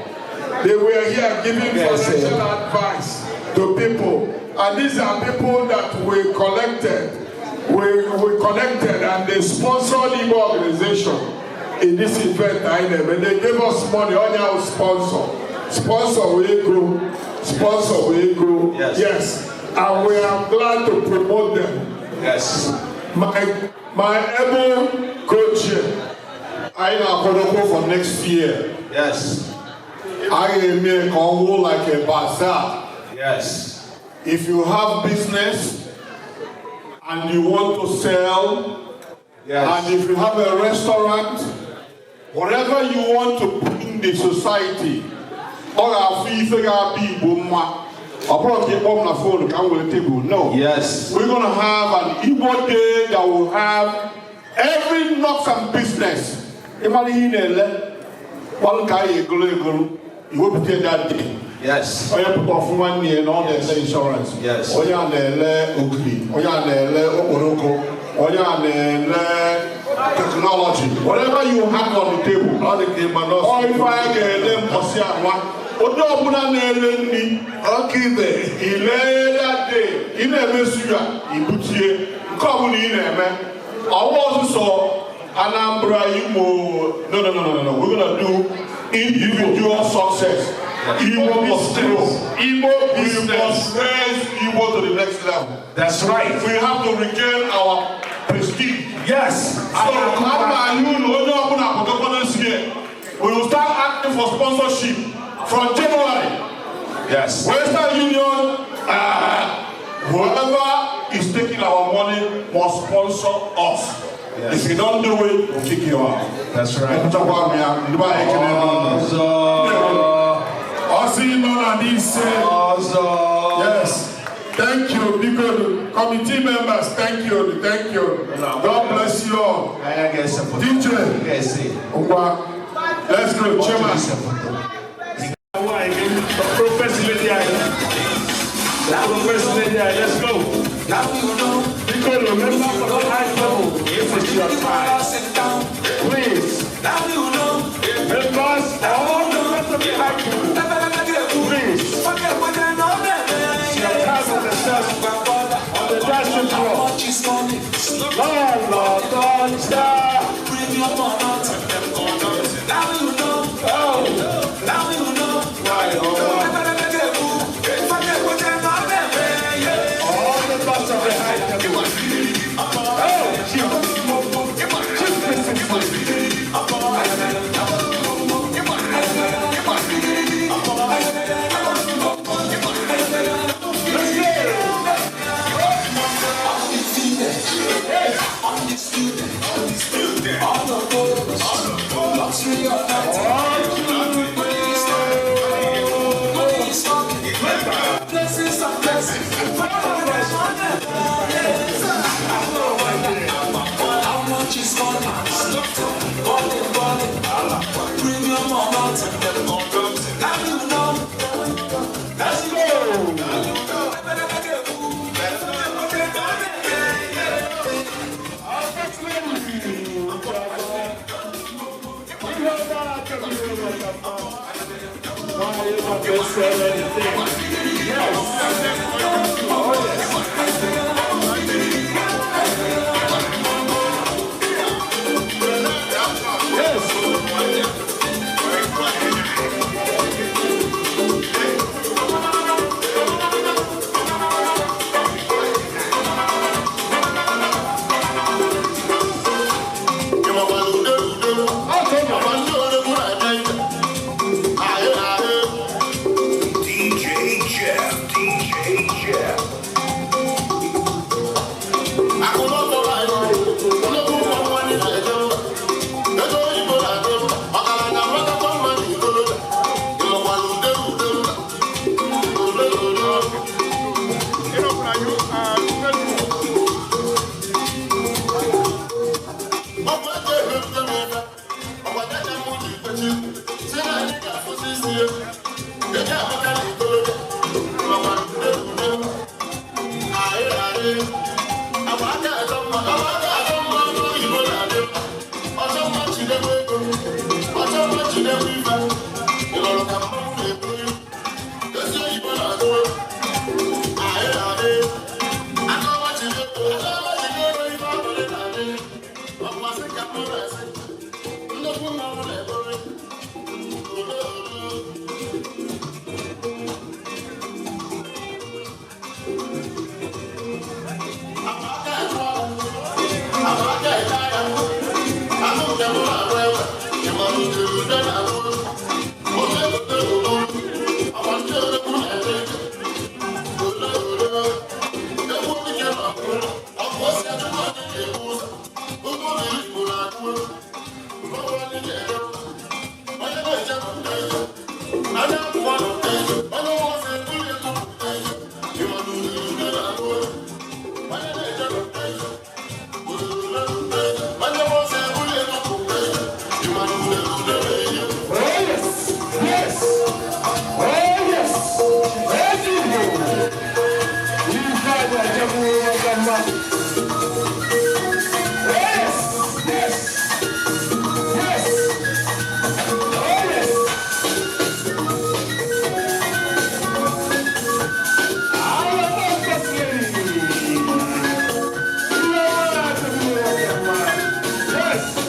they were here giving financial advice to people. And these are people that we collected, we connected, and they sponsored Igbo organization in this event. And they gave us money on our sponsor. Sponsor will go, sponsor will go. Yes. And we are glad to promote them. My able coach. Anyị na-akwadokwa for next year. Anyị ga-eme ka ọ wụ like a bazaar. If you have business and you want to sell, and if you have a restaurant, whatever you want to bring the society, ọ ga-afụ ife ga-abịa Igbo mma. Ọ bụrụ ka ịkpọ m na phone ka m were table. No. We're gonna have an Igbo day that will have every nooks and business. Ịmara ihe ị na-ele, gbalụ ka anyị egolo egolo, iwepụta that day. Onye pụta ọfụ nwanne ya na ọ na-ele insurance. Onye a na-ele ogiri, onye a na-ele okporoko, onye a na-ele technology. Whatever you have on the table. Ọ dị ka ịma Ọ nọọsụ. ife anyị ga-ele mbọsị anwa. Onye ọbụla na-ele nri, Ọka ibe. ile that day, ị na-eme suya, ibutie, nke ọbụla ị na-eme. Ọwa ọsụsọ Anambra, Imo, no, no, no, no, no, no. We're gonna do individual success. Igbo must grow. Igbo We must raise Igbo to the next level. That's right. We have to regain our prestige. Yes. So, ama you onye ọbụla pụtakwa next year. We will start asking for sponsorship from January. Yes. Western Union, whoever is taking our money must sponsor us. Yes. If you don't do it, we'll kick you out. That's right. Ekwuchakwa m ya, ndị be anyị ekele m unu. Ọzọ. Ọsị nọ na n'ise. Ọzọ. Yes. Thank you, biko. Committee members, thank you, thank you. God bless you all. Anyị ga-ese foto. DJ, Ga-ese. ngwa, let's go, chairman. Professor Lady I. Professor Lady I, let's go. Biko, remember for the high level, this is your time. Please. Members, all members of the high table, please. It's your time on the dance, on the dancing floor. Lord, Lord, star. Oh. Right, all right. All the members of the high table. Oh, Chief. Chief Mrs. Let's go. Let's go. DJ Jeff, DJ Jeff. Yes.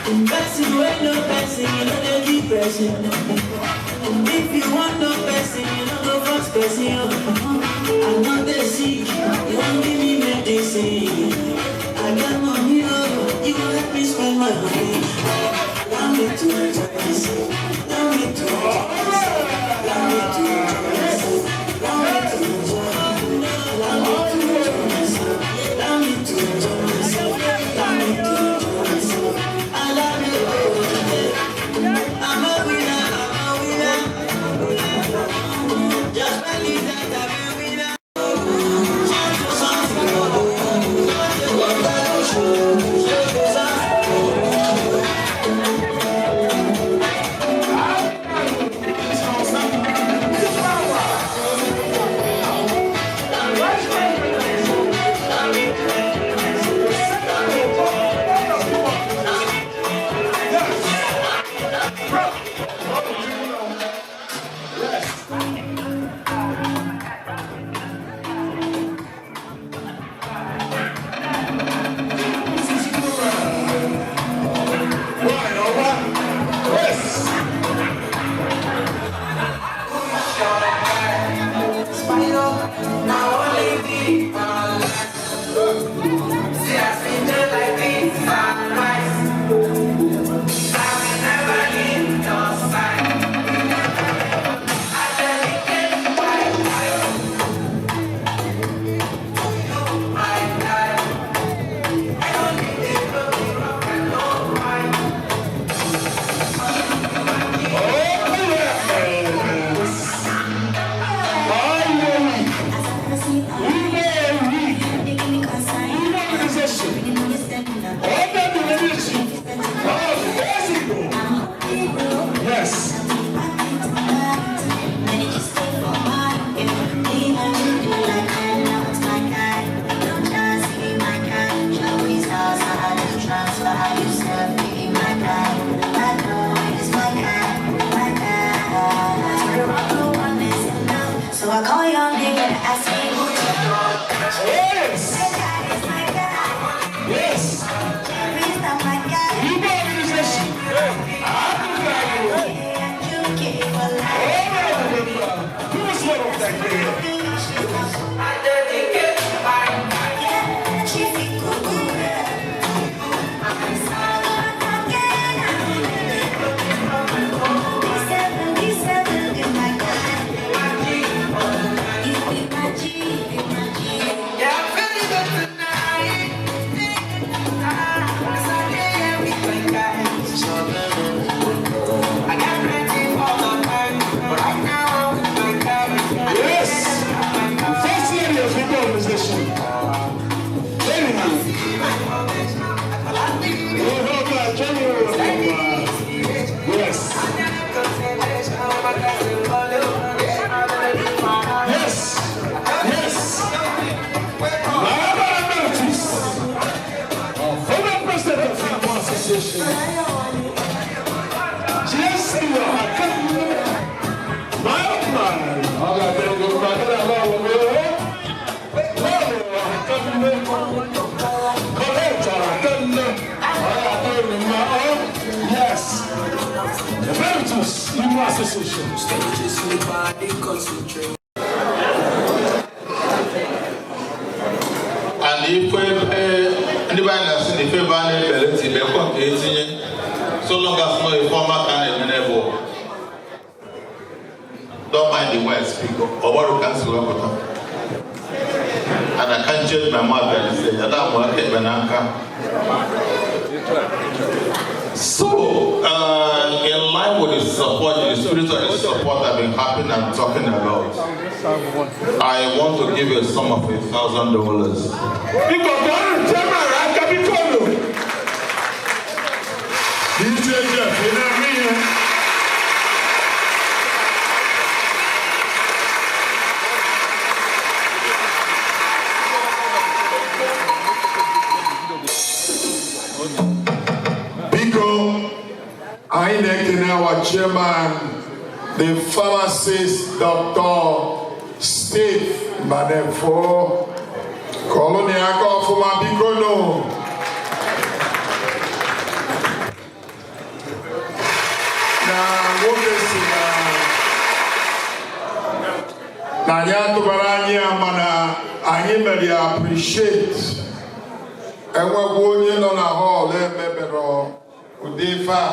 Person wey no person, you no dey give person. If you want no person, you no go force person. I no dey sick, you wan give me medicine. I got money, oh, you wan help me spend my money. Allow me to enjoy myself. Allow me to enjoy myself. Allow me to enjoy myself. Allow me to enjoy. Allow me to enjoy myself. Allow me to enjoy myself. Allow me to enjoy myself. I love you, oh. I'm a winner, I'm a winner. Just believe that I'm a winner. Right, all right. Yes. Yes. So I call your name and ask me who you are. Yes. Yes. Igbo organization. Yes. First lady of Igbo organization. Lady. Yes. Yes. Yes. Baba Emeritus. Former president of Igbo Association. Jesse Ohaka. My man. Yes. Emeritus Igbo Association. And ife ebe ndị be anyị na-asị na ife ebe a na-ebere ntị bekwa nke etinye, so long as no ife ọma ka a na-eme n'ebe ọ. Don't mind the way I speak. Ọgbarụ ka m si wepụta. And I can't change my mouth and say, Ada mụ aka ekpe n'aka. So, in line with the support, the spirit of the support I've been happy and talking about, I want to give a sum of $1,000. Biko kọrọ chairman aka biko nụ. DJ Jeff, ị na-ahụ ihe? Biko, anyị na-ekene our chairman, the pharmacist, Dr. Steve Manefo. Kọlụ na ya aka ọfụma biko nụ. Nwoke si na anyị atụbara anyị ya, mana anyị mere ya appreciate. Enwekwa onye nọ na hall emebere ụdị ife a,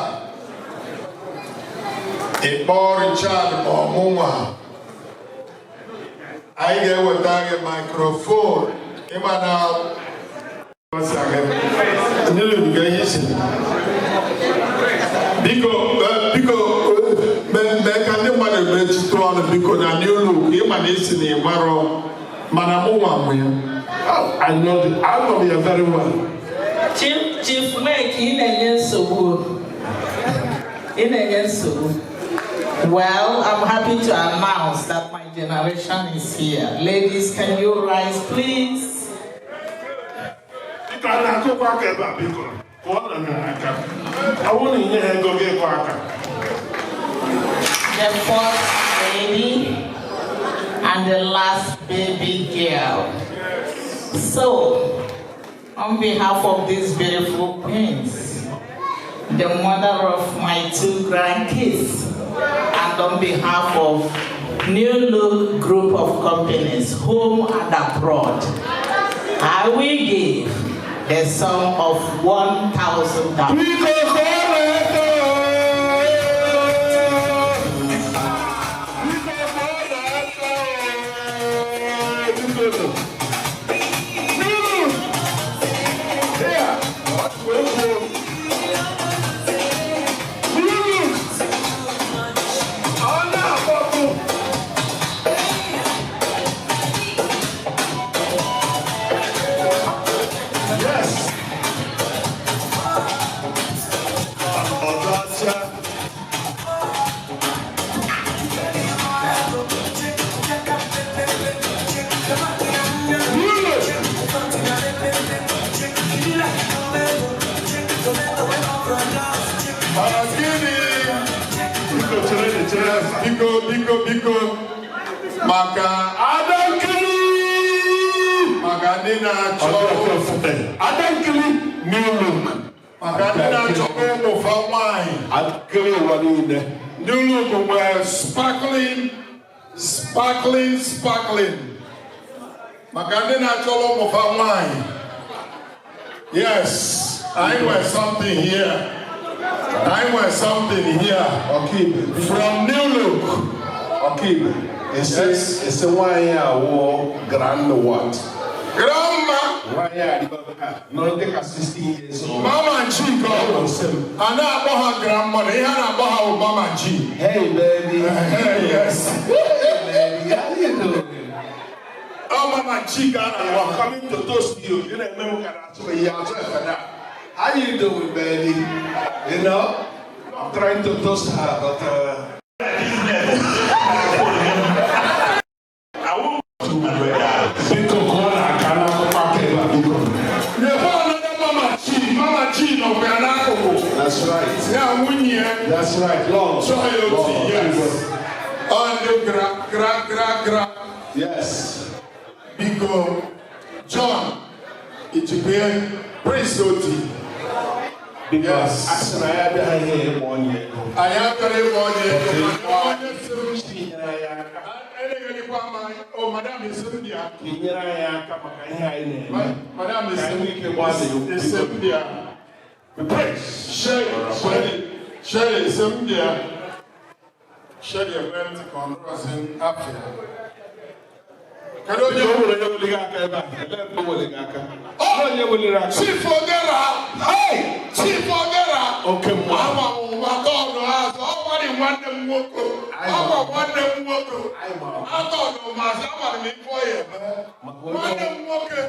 ịkpọ Richard ma ọmụnwa, anyị ga-eweta gị microphone. Ịma na ndị ga ihe isi. Biko, biko, mee ka ndị mmadụ metụtụ ọnụ, biko, na New Look. Ịma na isi na ịmarọ, mana mụ nwa mụ ya. I know you very well. Chief, Chief Mike, ị na-enye nsogbu. Ị na-enye nsogbu. Well, I'm happy to announce that my generation is here. Ladies, can you rise, please? Biko, a na-akụkwa aka ebe a, biko. Kụọ na aka. Ọ bụrụ na inye ha ego gị ịkụ aka. The first lady and the last baby girl. So, on behalf of these beautiful queens, the mother of my two grandkids, and on behalf of New Look Group of Companies, home and abroad, I will give the sum of $1,000. Yes. Ọdacha. Mana gịnị? Biko, chere, chere. Biko, biko, biko, maka Adankili! Maka ndị na-achọ Adankili, New Look. Maka ndị na-achọ ụmụfa nwanyị. Adankili ụwa niile. New Look nwere sparkling, sparkling, sparkling. Maka ndị na-achọrọ ụmụfa nwanyị. Yes, anyị nwere something here. Anyị nwere something here. Ọkaibe. From New Look. Ọkaibe. Ese nwaanyị a wụ grand what? Grandma. Nwaanyị a nọ dị ka 16 years old. Mama G ka ọ bụ. A na-akpọ ha grandmother, ihe a na-akpọ ha bụ Mama G. Hey, baby. Hey, yes. Hey, baby. How you doing? Ọ Mama G ka a na-akpọ ha. Coming to toast you. You na-eme m ka na-atụ ihe atụ efe na. How you doing, baby? I'm trying to toast her, but Biko, kụọ na aka n'akwụkwọ aka ebe a, biko. Nyekwa another Mama G. Mama G nọkwa ya n'akụkụ. That's right. Ya nwunye ya. That's right. Long. Joy Oti, Long. yes. Ọ ndị gra gra gra gra. Yes. Biko, John, Ijikwe, Prince Oti. Because Yes. asị na ya abịaghị ihe ịgba onye ego. Anyị abịara ịgba onye ego, mana onye sịrị Chi nyere anyị aka. Eleghịkwa m anya. Oh, madam is in there. Ka ị nyere anyị aka maka ihe anyị na-eme. Madam is Ka anyị nwee ike gbalị. is in there. Prince. Sherry, Sherry, Sherry is in there. Sherry ekwentị ka ọ nọrọzi afọ. Kedu onye O nwere onye weliri aka ebe a? Elee ebe o weliri aka? Onye weliri aka? Chief Ogera! Hey! Chief Ogera! Oke mmụọ. Ama m maka ọnụ azụ, ọ gwara nwanne m nwoke. Ọ gwa nwanne m nwoke. Atọ ọnụ m azụ, amara m ife ọ ya eme. Nwanne m nwoke,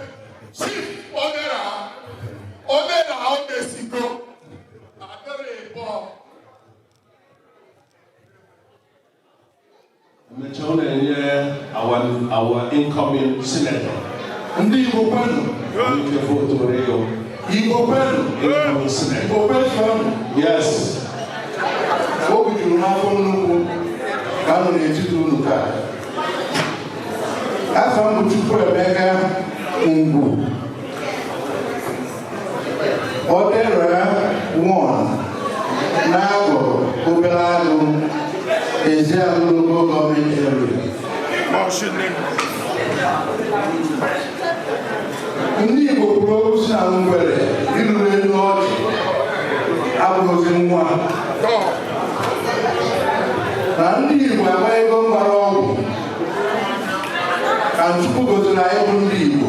Chief Ogera, Ogera Odesigo, adịrị ịbọ. Emechaa, ọ na-enye our incoming senator. Ndị Igbo kwenu! Ike vote were ya. Igbo kwenu! Incoming senator. Igbo kwenu! Yes. Obi juru n'afọ nnukwu ka nọ n'etiti unu taa. Afọ m bụ Chukwuemeka Ngwu. Odera one. N'Agụrụ Obere Agụ, Ezeagu Local Government Area. Ndị Igbo kwuru okwu si na ngwere ịrụrụ elu ọjị abụghịzi nwa na ndị Igbo agba ego mgbara ọgwụ ka Chukwu goziri anyị bụ ndị Igbo.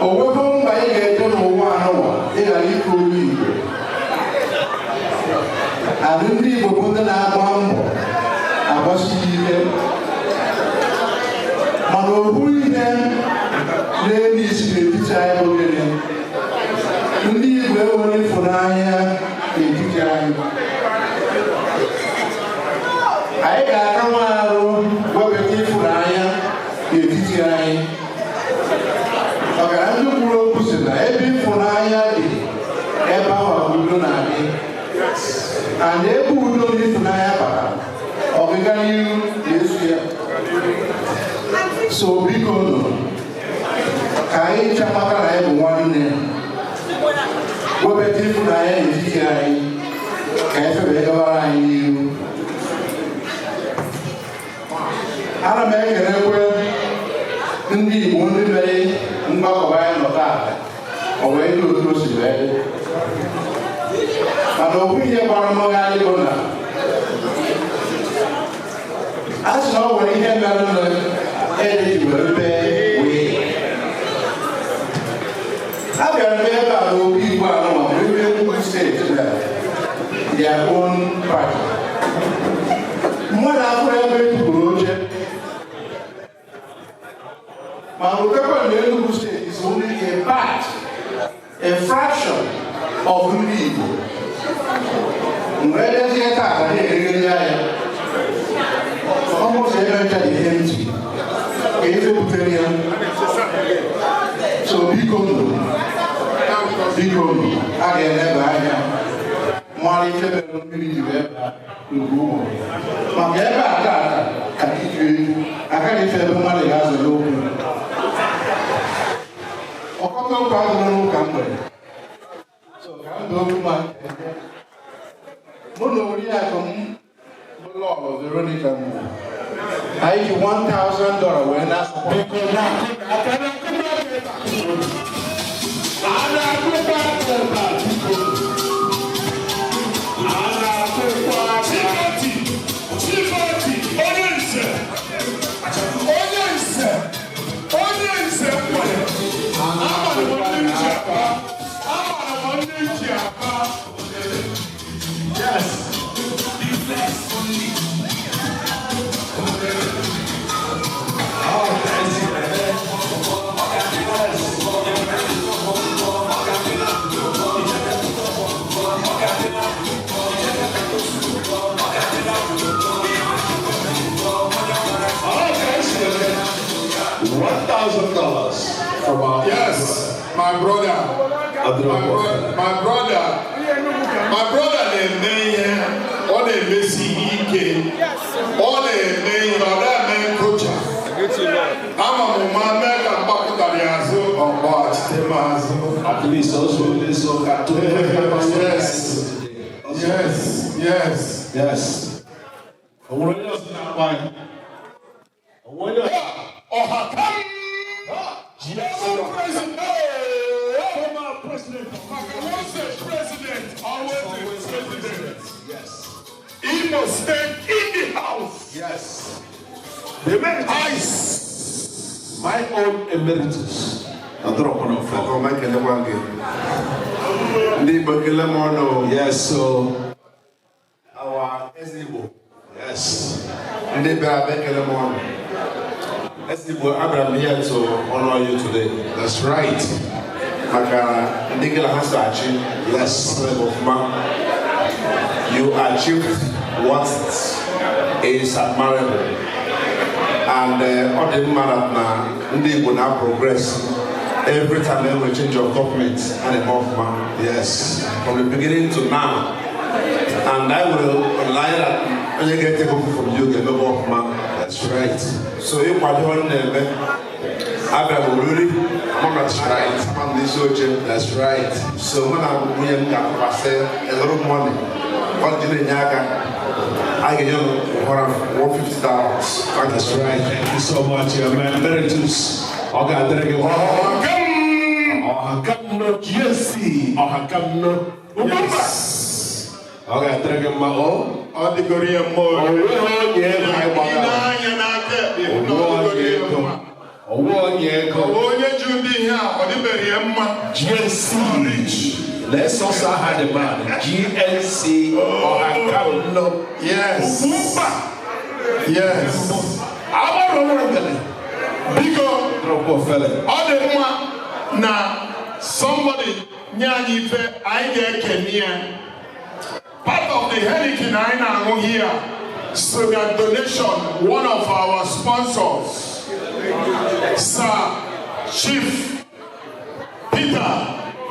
O nwego mba ị ga-eje n'ụwa anụwa ị ghara ikwu onye Igbo. Adị ndị Igbo bụ ndị na-agba mbọ agbasi ike, mana ohu ihe na-eme isi n'etiti anyị bụ gịnị? Ndị Igbo enwere ịfụnanya n'etiti anyị. Anyị ga-aka nwa arụ webata ịfụnanya n'etiti anyị, maka na ndị kwuru okwu si na ebe ịfụnanya dị, ebe ahụ udo na-adị, and ebe udo na ịfụnanya bara, ọgịga n'ihu na-eso ya. So biko nụ, ka anyị chapata na anyị bụ nwanne, webata ịfụnanya n'etiti anyị ka efe wee gawara anyị n'ihu. Ana m ekelekwe ndị Igbo ndị mere mgbakọba anyị nọ taata, ọ wee dị otu o si wee dị. Mana okwu ihe gbara mmagharị bụ na a sị na ọ nwere ihe mere nụ ede ji were bee wee a bịara m ebe a n'obi Igbo anụma bụ ebe Enugu Steeti na their own party. Mmadụ afụrụ ebe etupụrụ oche, ma otekwa na Enugu Steeti is only a part, a fraction of ndị Igbo. Mgbe edezie taata na-eregheri anya, almost ebe ncha dị empty ka ife butere ya. So biko nụ, biko nụ, a ga-eleba anya mara ife mere mmiri ji wee baa n'ugwu ụmụ, maka ebe a taata ka iju eju agaghị ife ebe mmadụ ga-azọrọ okwu. Ọkọta okwu adịrọ n'ụka mgbede, so ka m doo okwu ma mụ na oriakụ m bụ Lọlọ Veronica Ngwu, anyị ji $1,000 wee na-asọpụ. Timothy, Timothy, onye nze, onye nze, onye nze nwere. Amara m ndị ji aba, amara m ndị ji aba. Yes. $1,000 from our Yes, my brother. My brother. My brother na-eme ihe, ọ na-emesi ike, ọ na-eme ihe, ọ na-eme nkụja. Ama m ụma mee ka mgbakụtara ya azụ, ọ gbachite m azụ. At least also this so Yes. Yes, yes. Yes. Onwere onye ọzọ na-akpọ anyị? Onwere onye ọzọ? Ọhakam! Former president. Former president. Once a president, always a president. Yes. Imo State in the house. Yes. The emeritus. My own emeritus. Ọkọma, ekelekwa gị. Ndị Igbo, ekele m ọnụ. Yes, so Our eze Igbo. Yes. Ndị bịara abịa, ekele m ọnụ. Eze Igbo, abịara m here to honor you today. That's right. Maka ndị gị na ha so achị. Yes. Ọfụma. You achieved what is admirable. And ọ dị mma that na ndị Igbo na progress every time there was a change of government and eme ọfụma. Yes. From the beginning to now. And I will rely that onye ga-take over from you ga-emebe ọfụma. That's right. So ịkwado ọ na-eme abịara m oriri. That's right. Ama m n'isi oche. That's right. So mụ na nwunye m ga-atụkwasị a little money. Ọ dị na-enye aka. A ga-enye m $150. That's right. Thank you so much, man. Emeritus. Ọ ga-adịrị gị mma. Ọhakam no GSC. Ọhakam no. Yes. Ọ ga-adịrị gị mma. O. Ọ dịgoro ya mma. O nweghị onye ego anyị Ị gbagara. na-anya n'aka ekpe, O na ọ nweghị dịgoro onye ya ego. mma. O nweghị onye ego. Onye ju ndị ihe a, ọ dịbeghị ya mma. GNC. Lee sọsọ aha the man. GNC Ọhakam no. Yes. Mba. Yes. Agbara onwe ngele. Biko, Drọpụ ofele. ọ dị mma na somebody nye anyị ife anyị ga-ekene ya. Part of the Heineken anyị na-aṅụ here, so that donation, one of our sponsors, Sir Chief Peter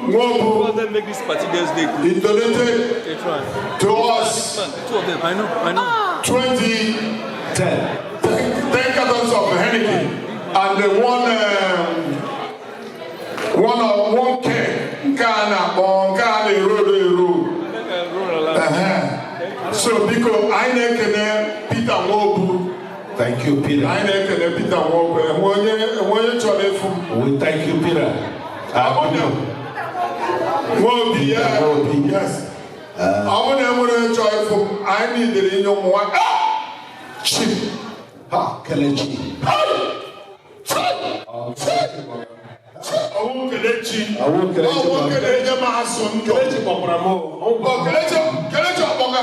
Nwobu, Them make this party girls day good. he donated They try. to us Man, two of them. I know. I know. 20 10. 10 cartons of Heineken and the one keg nke a na-akpọ nke a na-ero ero ero. Ehe. So biko, anyị na-ekene Peter Nwobu. Thank you, Peter. Anyị na-ekene Peter Nwobu. Enwe onye chọrọ ịfụ m. We thank you, Peter. Nwobi ya. Yes. Ọ bụrụ na enwere onye chọrọ ịfụ m, anyị nidere inye ụmụ nwa. Ah! Chi. Ha, Kelechi. Ọwụ Kelechi. Ọwụ Kelechi. Ọwụ Kelechi ma asụ ndụ. Kelechi kpọkwara m. Ọ Kelechi, Kelechi ọkpọga.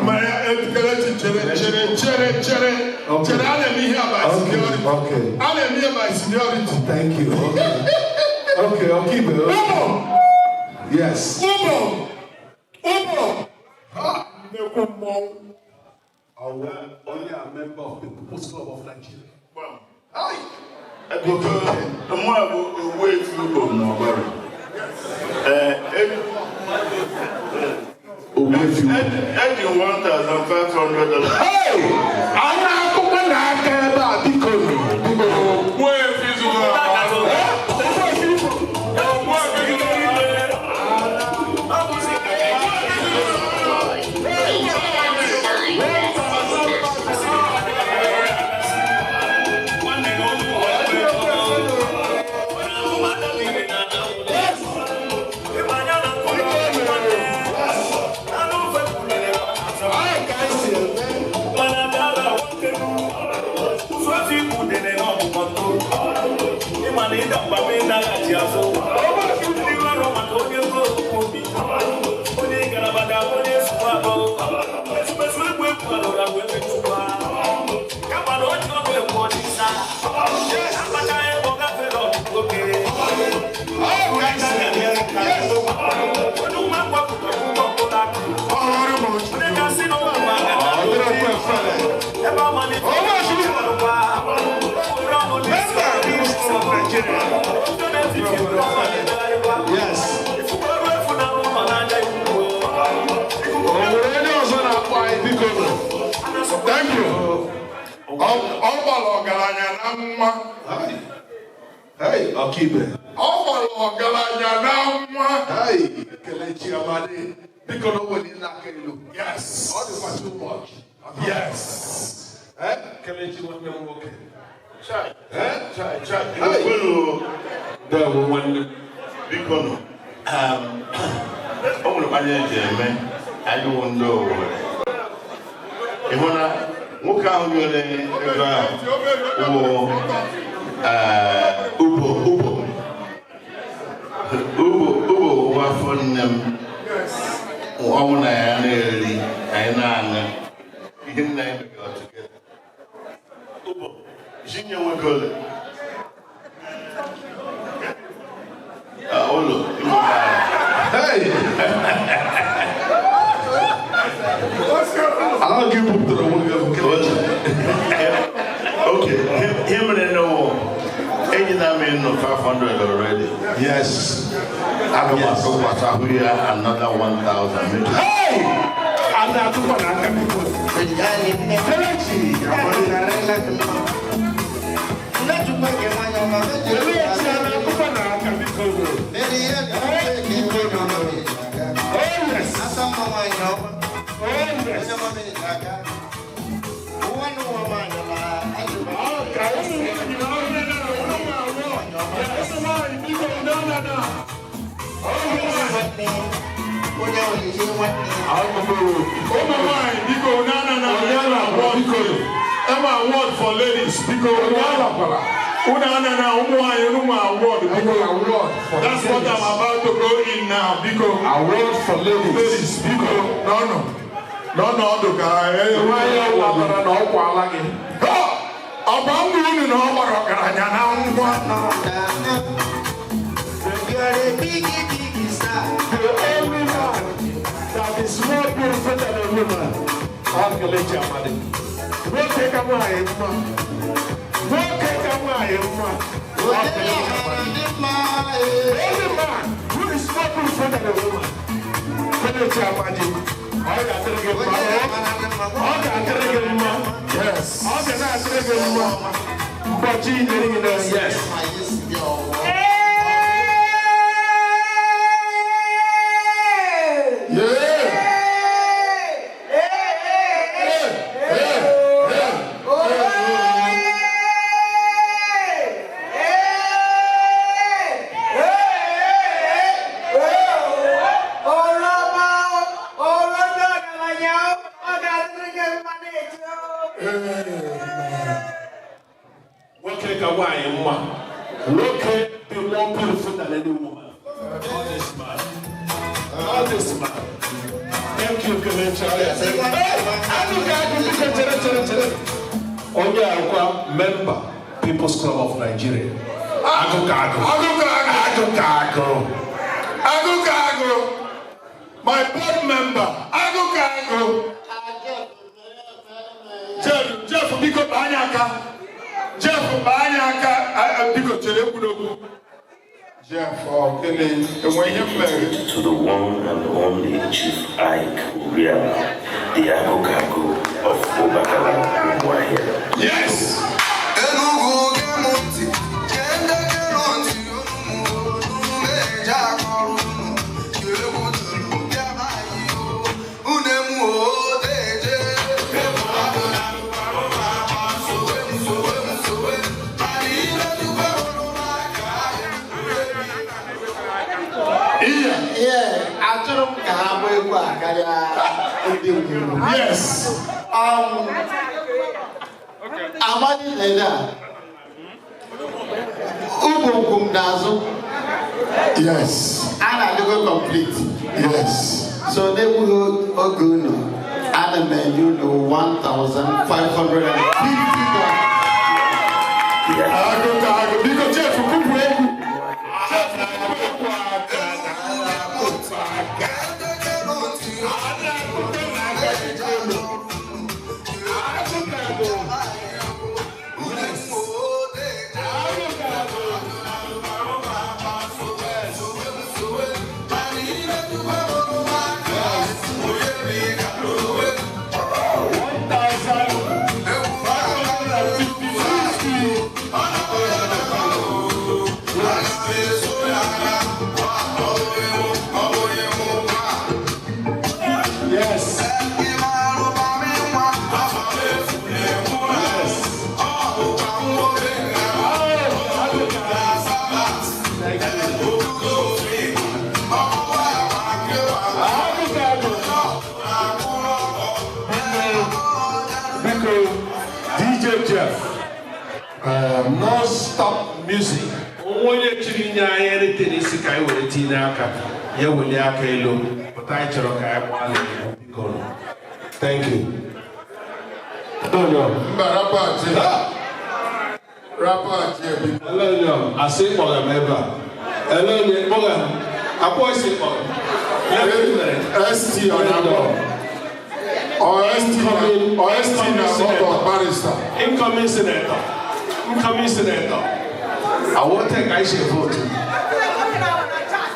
Ma ya Kelechi chere chere chere chere chere, a na-eme ihe a by seniority. Okay. A na-eme ihe by seniority. Thank you. Okay. Okay, Okibe. Ụmụ. Yes. Ụmụ. Ụmụ. Ha, nnekwu mmọnwụ. Ọwụ onye a member of the People's Club of Nigeria. Biko, mụ a bụ Ogbuefi Ubom n'Ọgbara. Ee, Ogbuefi Ubom. Eji $1,500. Hey! Anyị akụkọ na-aka ebe a, biko nụ. Biko. Ogbuefi zụrụ ahụ. Ogbuefi zụrụ. Yes. O nwere onye ọzọ na-akpọ anyị, biko nụ? Thank you. Ọ gbara ọgaranya na nwa. Hey, Okibe. Ọ gbara ọgaranya na nwa. Hey, Kelechi Amadi. Biko na o nwere n'aka elu. Yes. Ọ dịkwa too much. Yes. Eh? Kelechi nwanne m nwoke. Chai, Eh? chai, chai. Ekwelu. Ndewo nwanne m. Biko nụ. O nwere anya eji eme anyị wụ ndị Owerri. Ị hụ na nwoke ahụ nyere ego ahụ wụ Ubo Ubo Ubo Ubo wụ afọ nne m. Ọnwụ na ya na-eri anyị na-aṅụ ihe nna anyị megara together. Ubo, jinye nwoke ole? Ah, ụlọ ime Hey! Ala gị bupụtara onwe gị bụ Kelechi. Okay, him and no, enyi na me no 500 already. Yes. Aga m atụkwasị ahụ ya another 1,000. Hey! Na-akụkọ na aka biko. Kelechi Amadi. Kelechi a na-akụkọ na aka biko. Oh yes. Oh yes. Ụmụ nwanyị biko na na na biko ema award for ladies biko unu ana na ụmụ nwanyị unu award biko. That's what I'm about to go in now biko. Award for ladies. Ladies biko no no no ọdụ ka Nwaanyị ọbụla bara na ọ kwala gị. Ọ bụ mbụ unu na ọ gbara ọgaranya na ngwa. The only man that is more beautiful than a woman. Ọ Kelechi Amadi. Nwoke ka nwaanyị mma. Nwoke ka nwaanyị mma. Ọ Kelechi Amadi. The only man who is more beautiful than a woman. Kelechi Amadi. Ọ ga-adịrị gị mma. Ọ ga-adịrị gị mma. Yes. Ọ ga na-adịrị gị mma. Ụbọchị niile. Yes. Nwoke ka nwaanyị mma. Nwoke dị more beautiful than any woman. All this man. All this man. Thank you, Kelechi. Chere, chere, chere. Onye akwa member People's Club of Nigeria. Agụka agụ. Agụka agụ. Agụka agụ. Agụka agụ. My board member. Agụka agụ. Jeff, Jeff, biko baa anyị aka. Jeff, baa anyị aka. Biko chere ekwu n'okwu. Jeff, ọ gịnị enwe ihe m mere? To the one and only Chief Ike Uriala, the Agokago of Obakala Umuahia. Yes! Achọrọ m ka ha gbaa egwu a karịa ndị egwu. Yes. Amadi na-ede a ugwugwu m n'azụ. Yes. A na-adịgo complete. Yes. So n'egbughị oge unu, ana m enye unu $1,550. Agụka agụ. Biko Jeff, kụpụ egwu. Jeff, kụpụ egwu aka. Yes. Biko, DJ Jeff, non-stop music. Onye chiri nye anyị anything isi ka anyị were tinye aka, ya welie aka elu, pụta anyị chọrọ ka anyị gbalị biko. Thank you. Antonio. Mba, rapụ achị. Rapụ achị biko. Elonio, asị kpọga m ebe a. Elonio, kpọga m. Akwọ isi kpọga m. ST ọ na-akpọ. Ọ ST na ọ ST na-akpọ barrister. Incoming senator. Incoming senator. I won't take I should vote.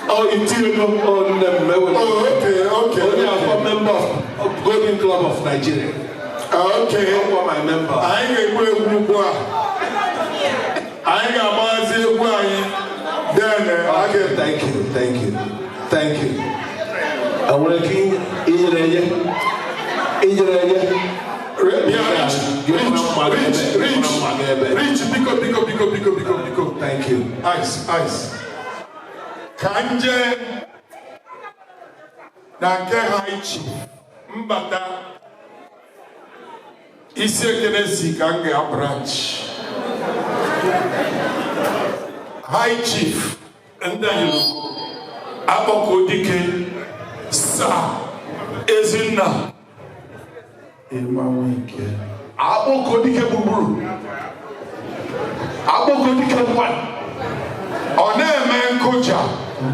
Oh, Itiego, oh, nne m, ewere. Oh, okay, okay. Onye akwa member of Golden Club of Nigeria. Okay. Ọkwa my member. Anyị ga-egbu egwu ugbu a. Anyị ga-agbazi egwu anyị. Then a ga Thank you, thank you, thank you. Enwere ike inyere enye? Inyere enye? Bịa, Rich, Rich, Rich, Rich, biko, biko, biko, biko, biko, biko. Thank you. Ice, ice. Ka m jee na nke High Chief mbata isi ekene si ka m ga branch. High Chief Ndanyelu Akpọkụdike Sir Ezinna Ịmanwike. Akpọkụdike gburugburu. Akpọkụdike one. Ọ na-eme nkụja,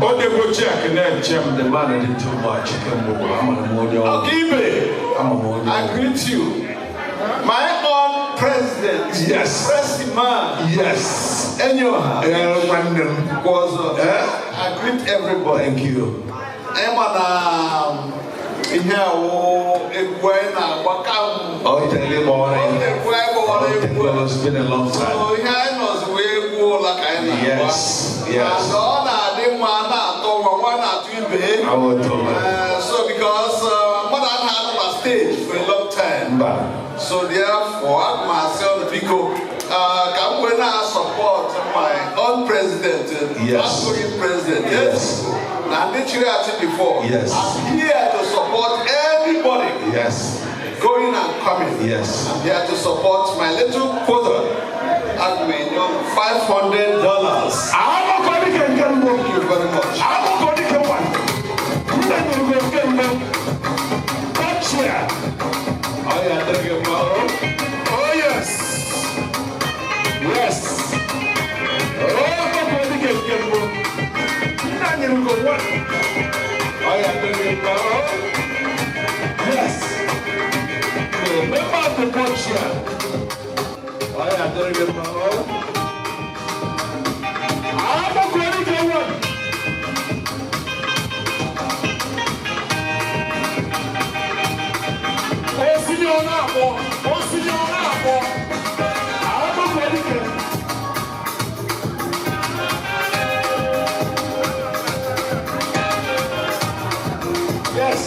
o dego cheque na-eche m. The man did too much kemgbe ụwa. Amara m onye ọrụ. Okibe, Ama m onye I ọrụ. greet you. My own president. Yes. President. Yes. Enyoha. Eh, nwanne m. Kwazo. Eh? I greet everybody. Thank you. Ịma na ihe awụ egwu anyị na-agba kamgbe. Ọ tere ịgbawara ya. Egwu anyị gbawara Ọ egwu. tere. It's been a long time. So ihe anyị nọzi wee egwu ụla ka anyị na-agba. Yes. And ọ na-adị mma, a na-atọ nwa, nwa na-atụ ibe. Awụtọ. So because mmadụ anaghị anọ na stage for a long time. Mba. So therefore, aga m asị ọnụ biko ka m wee na-support my own president, outgoing president. Yes. Na ndị chịrị achị before. Yes. I'm here to support everybody. Yes. Going and coming. Yes. I'm here to support my little quota. Aga m enye unu $500. Akpọkụdike nke mbụ. Thank you very much. Akpọkụdike one. Nne nyere nke mbụ. Gotcha. Ọ ya adịrị gị mma. Oh yes. Yes. Oh, Akpọkụdike nke mbụ. Nna nyere ugo one. Ọ ya adịrị gị mma. Yes. The member of the board chair. Ọ ya adịrị gị mma. Akpọkụdike one. Osiri ọ na-akpọ, osiri ọ na-akpọ. Akpọkụdike. Yes.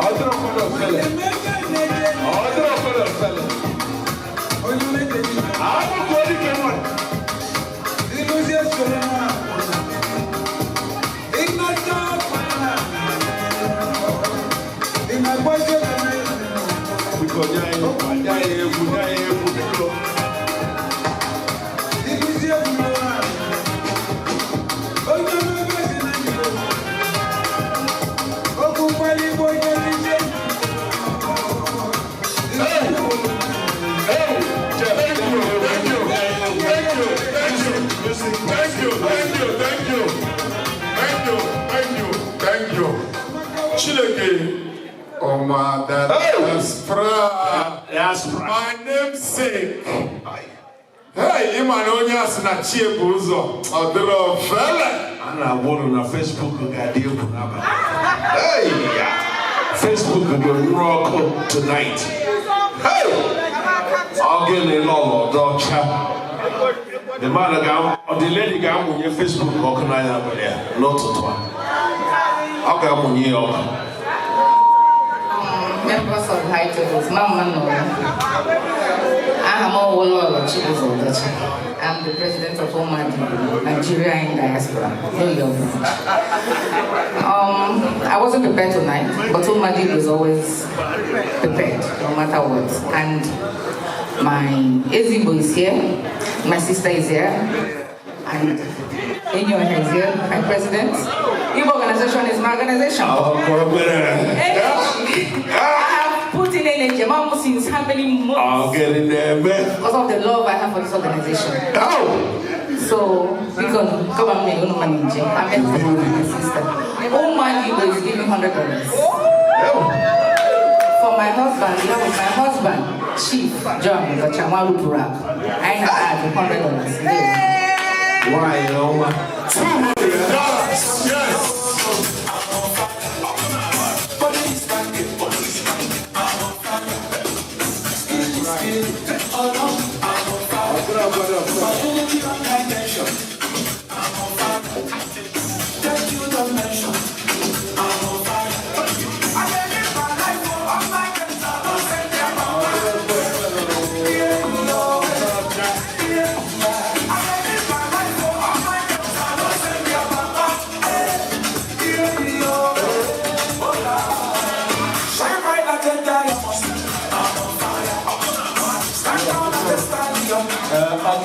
Ọ dịrị ụfọdụ ofele. Ọ dịrị ụfọdụ ofele. Akpọkụdike one. Biko nye anyị egwu, nye anyị egwu, biko. Thank you, thank you, thank you, thank you, thank you, thank you, thank you, thank you, thank you, thank you. Chineke, ọma diaspora, Diaspora. My namesake. Hey, ịma na onye a sị na chi bụ ụzọ, ọ dịrị ofele. A na-agwa ụnụ na Facebook ga-adị egwu n'abalị. Hey, ya. Facebook ga-enwuru ọkụ tonight. Hey! Ọ gịnị lọlọ ọcha? The man ga the lady ga-amụnye Facebook ọkụ n'anya abalị a n'ụtụtụ a. Ọ ga-amụnye ya ọkụ. Members of High Tables, Mama no. Aha m Owolo Chibuzo Odachi. I'm the president of Omadi, Nigeria in Diaspora, New York branch. I wasn't prepared tonight, but Omadi was always prepared, no matter what. And my Ezigbo is here, my sister is here, and Enyo is here, my president. Igbo organization is my organization. Energy. I have put in energy almost since how many months? Ọ gịnị na-eme? Because of the love I have for this organization. So, because come and me, manage. I'm my sister. Omadi is giving $100. For my husband, along with my husband, Chief John Gachamaru Purak, I add $100. Why, ọnwa? $200, yes.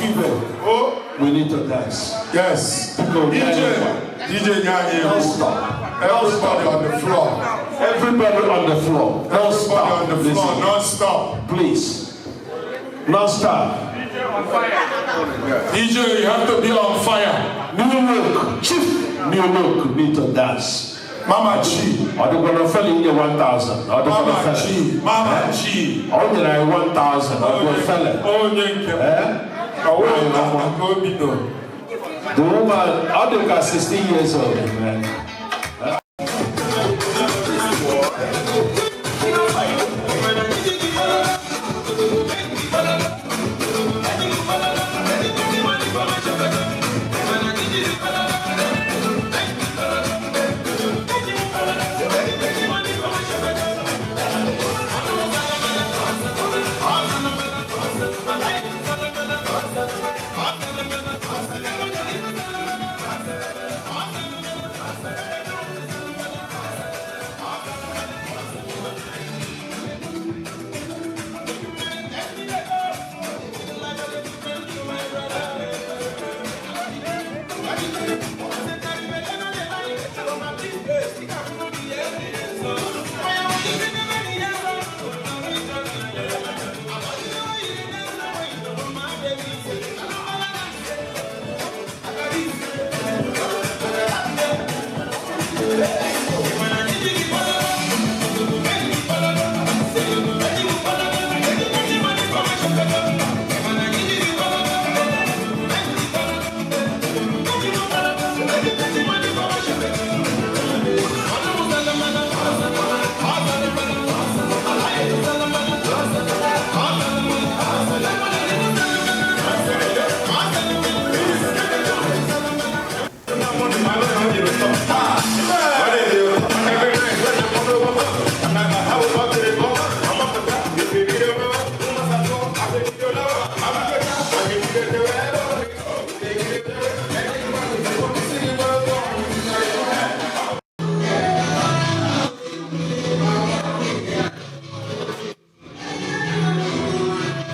Okibe. Oh. We need to dance. Yes. Go, DJ. DJ Nyanyi. Non-stop. Everybody on the floor. Everybody on the floor. Everybody on the floor. Non-stop. Please. Non-stop. DJ, you have to be on fire. New look. Chief New look need to dance. Mama Chi. Ọdụkwara fela inye 1000. Ọdụkwara Mama fela. Chi. Mama Chi. Ọ nyere anyị 1000. Ọdụkwara fela. Onye nke m. Ọwụghị na ka o bido. The woman, ọ dị ka 16 years old, man.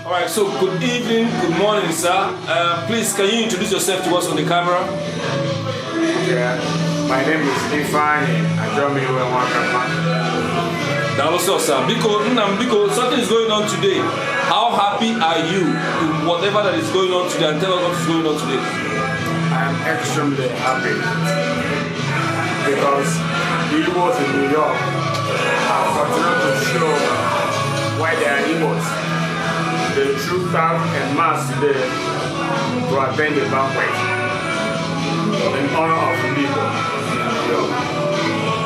All right, so good evening, good morning, sir. Please, can you introduce yourself to us on the camera? Yeah, my name is Ifeanyi Ajomiwe Nwakama. Daalụ sir. Biko, Nnam, Biko, something is going on today. How happy are you with whatever that is going on today? And tell us what is going on today. I am extremely happy because the Igbos in New York have continued to show why they are Igbos. They trooped out en masse today to attend the banquet in honor of the people in New York.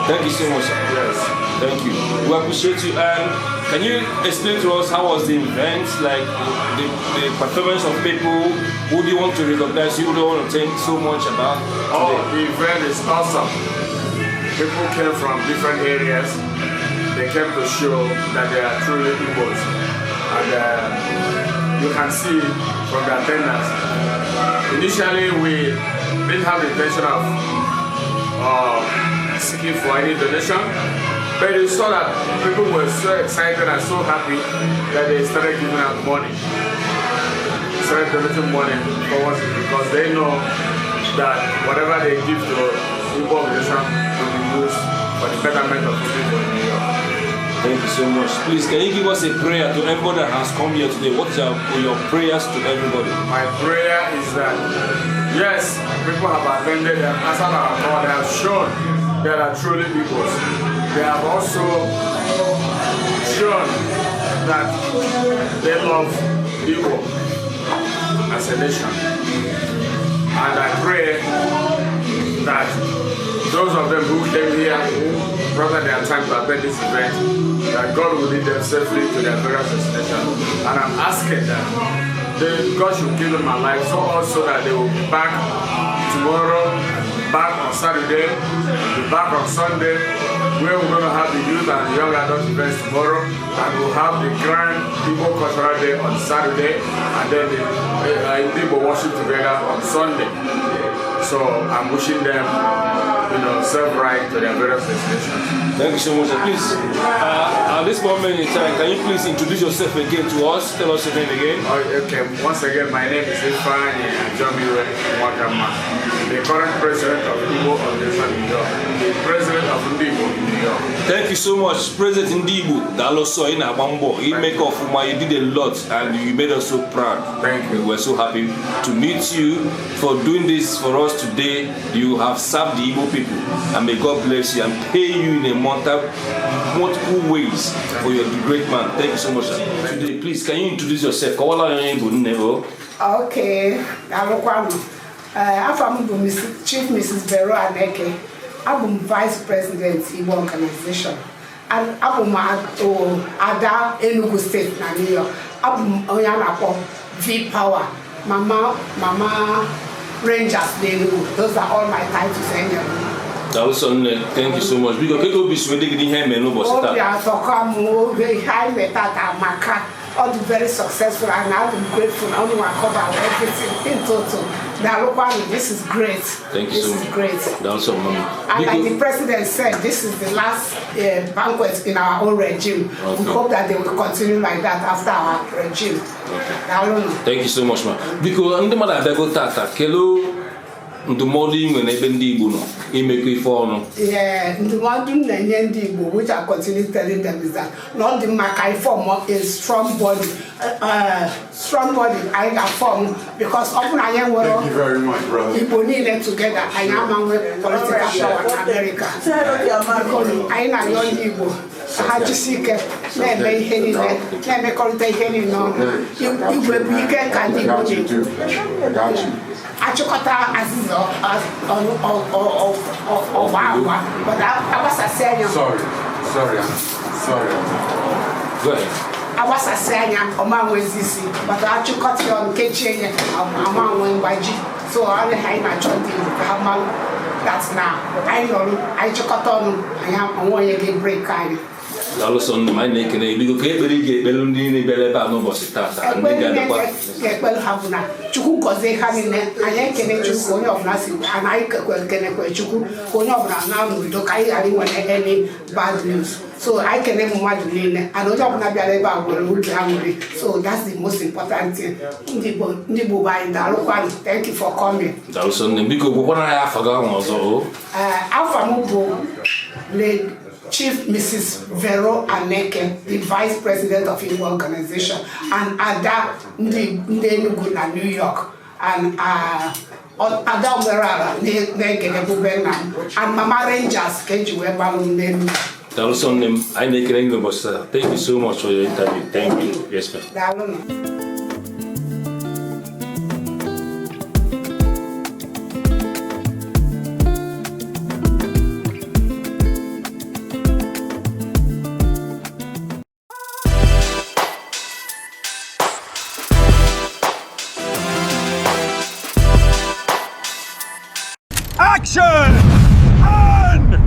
Thank you so much, sir. Yes. Thank you. We appreciate you. And can you explain to us how was the event, like the performance of people? Who do you want to recognize? Who do you want to thank so much about Oh, today? the event is awesome. People came from different areas. They came to show that they are truly Igbos. And you can see from the attendance. Initially, we didn't have the intention of seeking for any donation, but you saw that people were so excited and so happy that they started giving out money. Started donating money towards it because they know that whatever they give to Igbo organization will be used for the betterment of the people in New York. Thank you so much. Please, can you give us a prayer to everybody that has come here today? What are your prayers to everybody? My prayer is that, yes, people have attended, they have answered our call, they have shown they are truly Igbos. They have also shown that they love Igbo as a nation. And I pray that those of them who came here, who brought their time to attend this event, that God will lead them safely to their various destinations. And I'm asking that God should give them a life, so also that they will be back tomorrow, back on Saturday, be back on Sunday, where we're going to have the youth and the young adult events tomorrow, and we'll have the Grand Igbo Cultural Day on Saturday, and then the Igbo worship together on Sunday. So I'm wishing them Safe ride to their various destinations. Thank you so much, sir. Please, at this moment in time, can you please introduce yourself again to us? Tell us your name again. Okay, once again, my name is Ifeanyi Ajomiwe Nwakama, the current president of Igbo Organization in New York, the president of Ndigbo in New York. Thank you so much, President Ndigbo. Daalụ sọ, ị na-agba mbọ, ị make ọfụma, you did a lot and you made us so proud. Thank you. We were so happy to meet you for doing this for us today. You have served the Igbo people, and may God bless you and pay you in a multiple ways for your great man. Thank you so much, sir. Today, please, can you introduce yourself? Kọwala anyị onye bụ nne o. Okay, daalụkwanụ. Ee, afa m bụ Chief Mrs. Vero Aneke. Abụ m Vice President Igbo Organization. And abụ m Ada Enugu State na New York. Abụ m onye a na-akpọ V Power, Mama Rangers n'Enugu. Those are all my titles e nyere m. Daalụ sọ, nne. Thank you so much. Biko, kedu obi si wee dị gị n'ihe eme n'ụbọchị Obi taa? atọkọ m. Oge ihe anyị mee tata amaka. Ọ dị very successful and I'm grateful na unu cover everything in total. Daalụkwanụ, this is great. Thank you This so is much. great. Daalụ sọ, mama. And like Biko, the president said, this is the last banquet in our own regime. We hope that they will continue like that after our regime. Daalụnụ. Thank you so much, ma. Biko, ndị mmadụ abịago tata, kelee ndụmọdụ ị nwere n'ebe ndị Igbo nọ imekọ ife ọnụ. Yeah, ndụmọdụ m na-enye ndị Igbo, which I continue telling them, is that na ọ dị mma ka anyị form a strong body, strong body anyị ga-form, because ọ bụrụ na anyị nwere Thank you very much, brother. Igbo niile together, anyị ama nwe political power na America. Biko, anyị na-arịọ ndị Igbo ka ha jisi ike na-eme ihe niile, na-emekọrịta ihe niile ọnụ. Igwe bụ ike ka ndị Igbo na-ekwu. Achịkọta azịza ọgba agwa, but agbasasị anya. Sorry, sorry, I'm sorry. Go ahead. Agbasasị anya, ọma nwezi isi, but achịkọta ya ọnụ kechie ya, ama nwe mgbaji. So ọ dị ha, anyị na-achọ ndị Igbo ka ha malụ that na anyị nọrụ, anyị chịkọta ọnụ, anyị onwe onye ga-ebreak anyị. Daalụ sọ, nne m. Anyị na-ekene gị. Biko, ka ekpere ị ga-ekpere ndị niile bịara ebe a n'ụbọchị tata, ndị Ekpere ga-abịakwa. Ga-ekpere ha bụ na Chukwu gọzie ha niile. Anyị ekene Chukwu ka onye ọbụla si ana anyị kenekwe Chukwu ka onye ọbụla na n'udo, ka anyị ghara inwere any bad news. So anyị kene mmadụ niile, and onye ọbụla bịara ebe a nwere obi aṅụrị, so that's the most important thing. Ndị Igbo, ndị Igbo bụ anyị, daalụkwanụ. Thank you for coming. Daalụ sọ, nne m. Biko, gwakwana anyị afa gị ahụ ọzọ o. Afa m bụ Lady Chief Mrs. Vero Aneke, the Vice President of Igbo Organization, and Ada ndị Enugu na New York, and Ada Omerala na-ekele bube nna m, and Mama Rangers ka eji wee gbalụ m n'Enugu. Daalụ sọ, nne m. Anyị na-ekele gị n'ụbọchị taa. Thank you so much for your interview. Thank you. Yes, ma'am. Daalụnụ. Action! And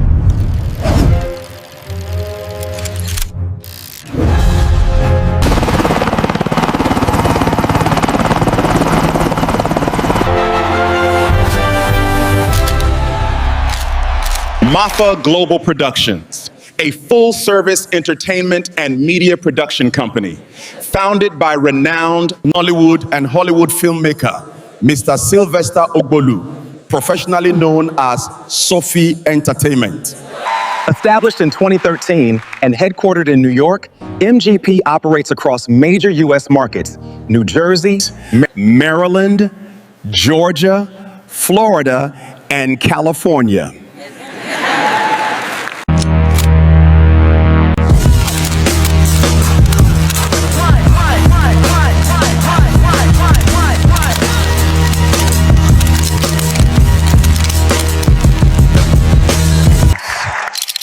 Mafa Global Productions, a full service entertainment and media production company founded by renowned Nollywood and Hollywood filmmaker Mr. Sylvester Ogbolu, professionally known as Sophie Entertainment. Established in 2013 and headquartered in New York, MGP operates across major U.S. markets: New Jersey, Maryland, Georgia, Florida, and California.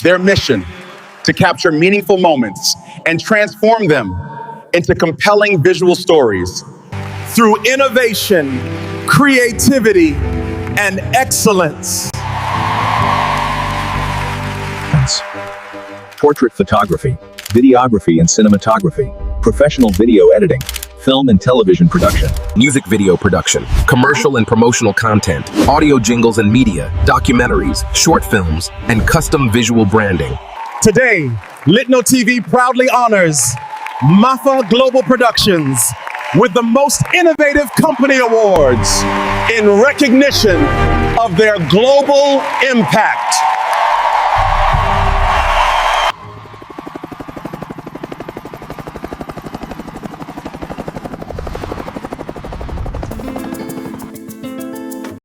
Their mission: to capture meaningful moments and transform them into compelling visual stories through innovation, creativity, and excellence. Portrait photography, videography and cinematography, professional video editing, Film and television production, music video production, commercial and promotional content, audio jingles and media, documentaries, short films, and custom visual branding. Today, Litno TV proudly honors Mafa Global Productions with the Most Innovative Company Awards in recognition of their global impact.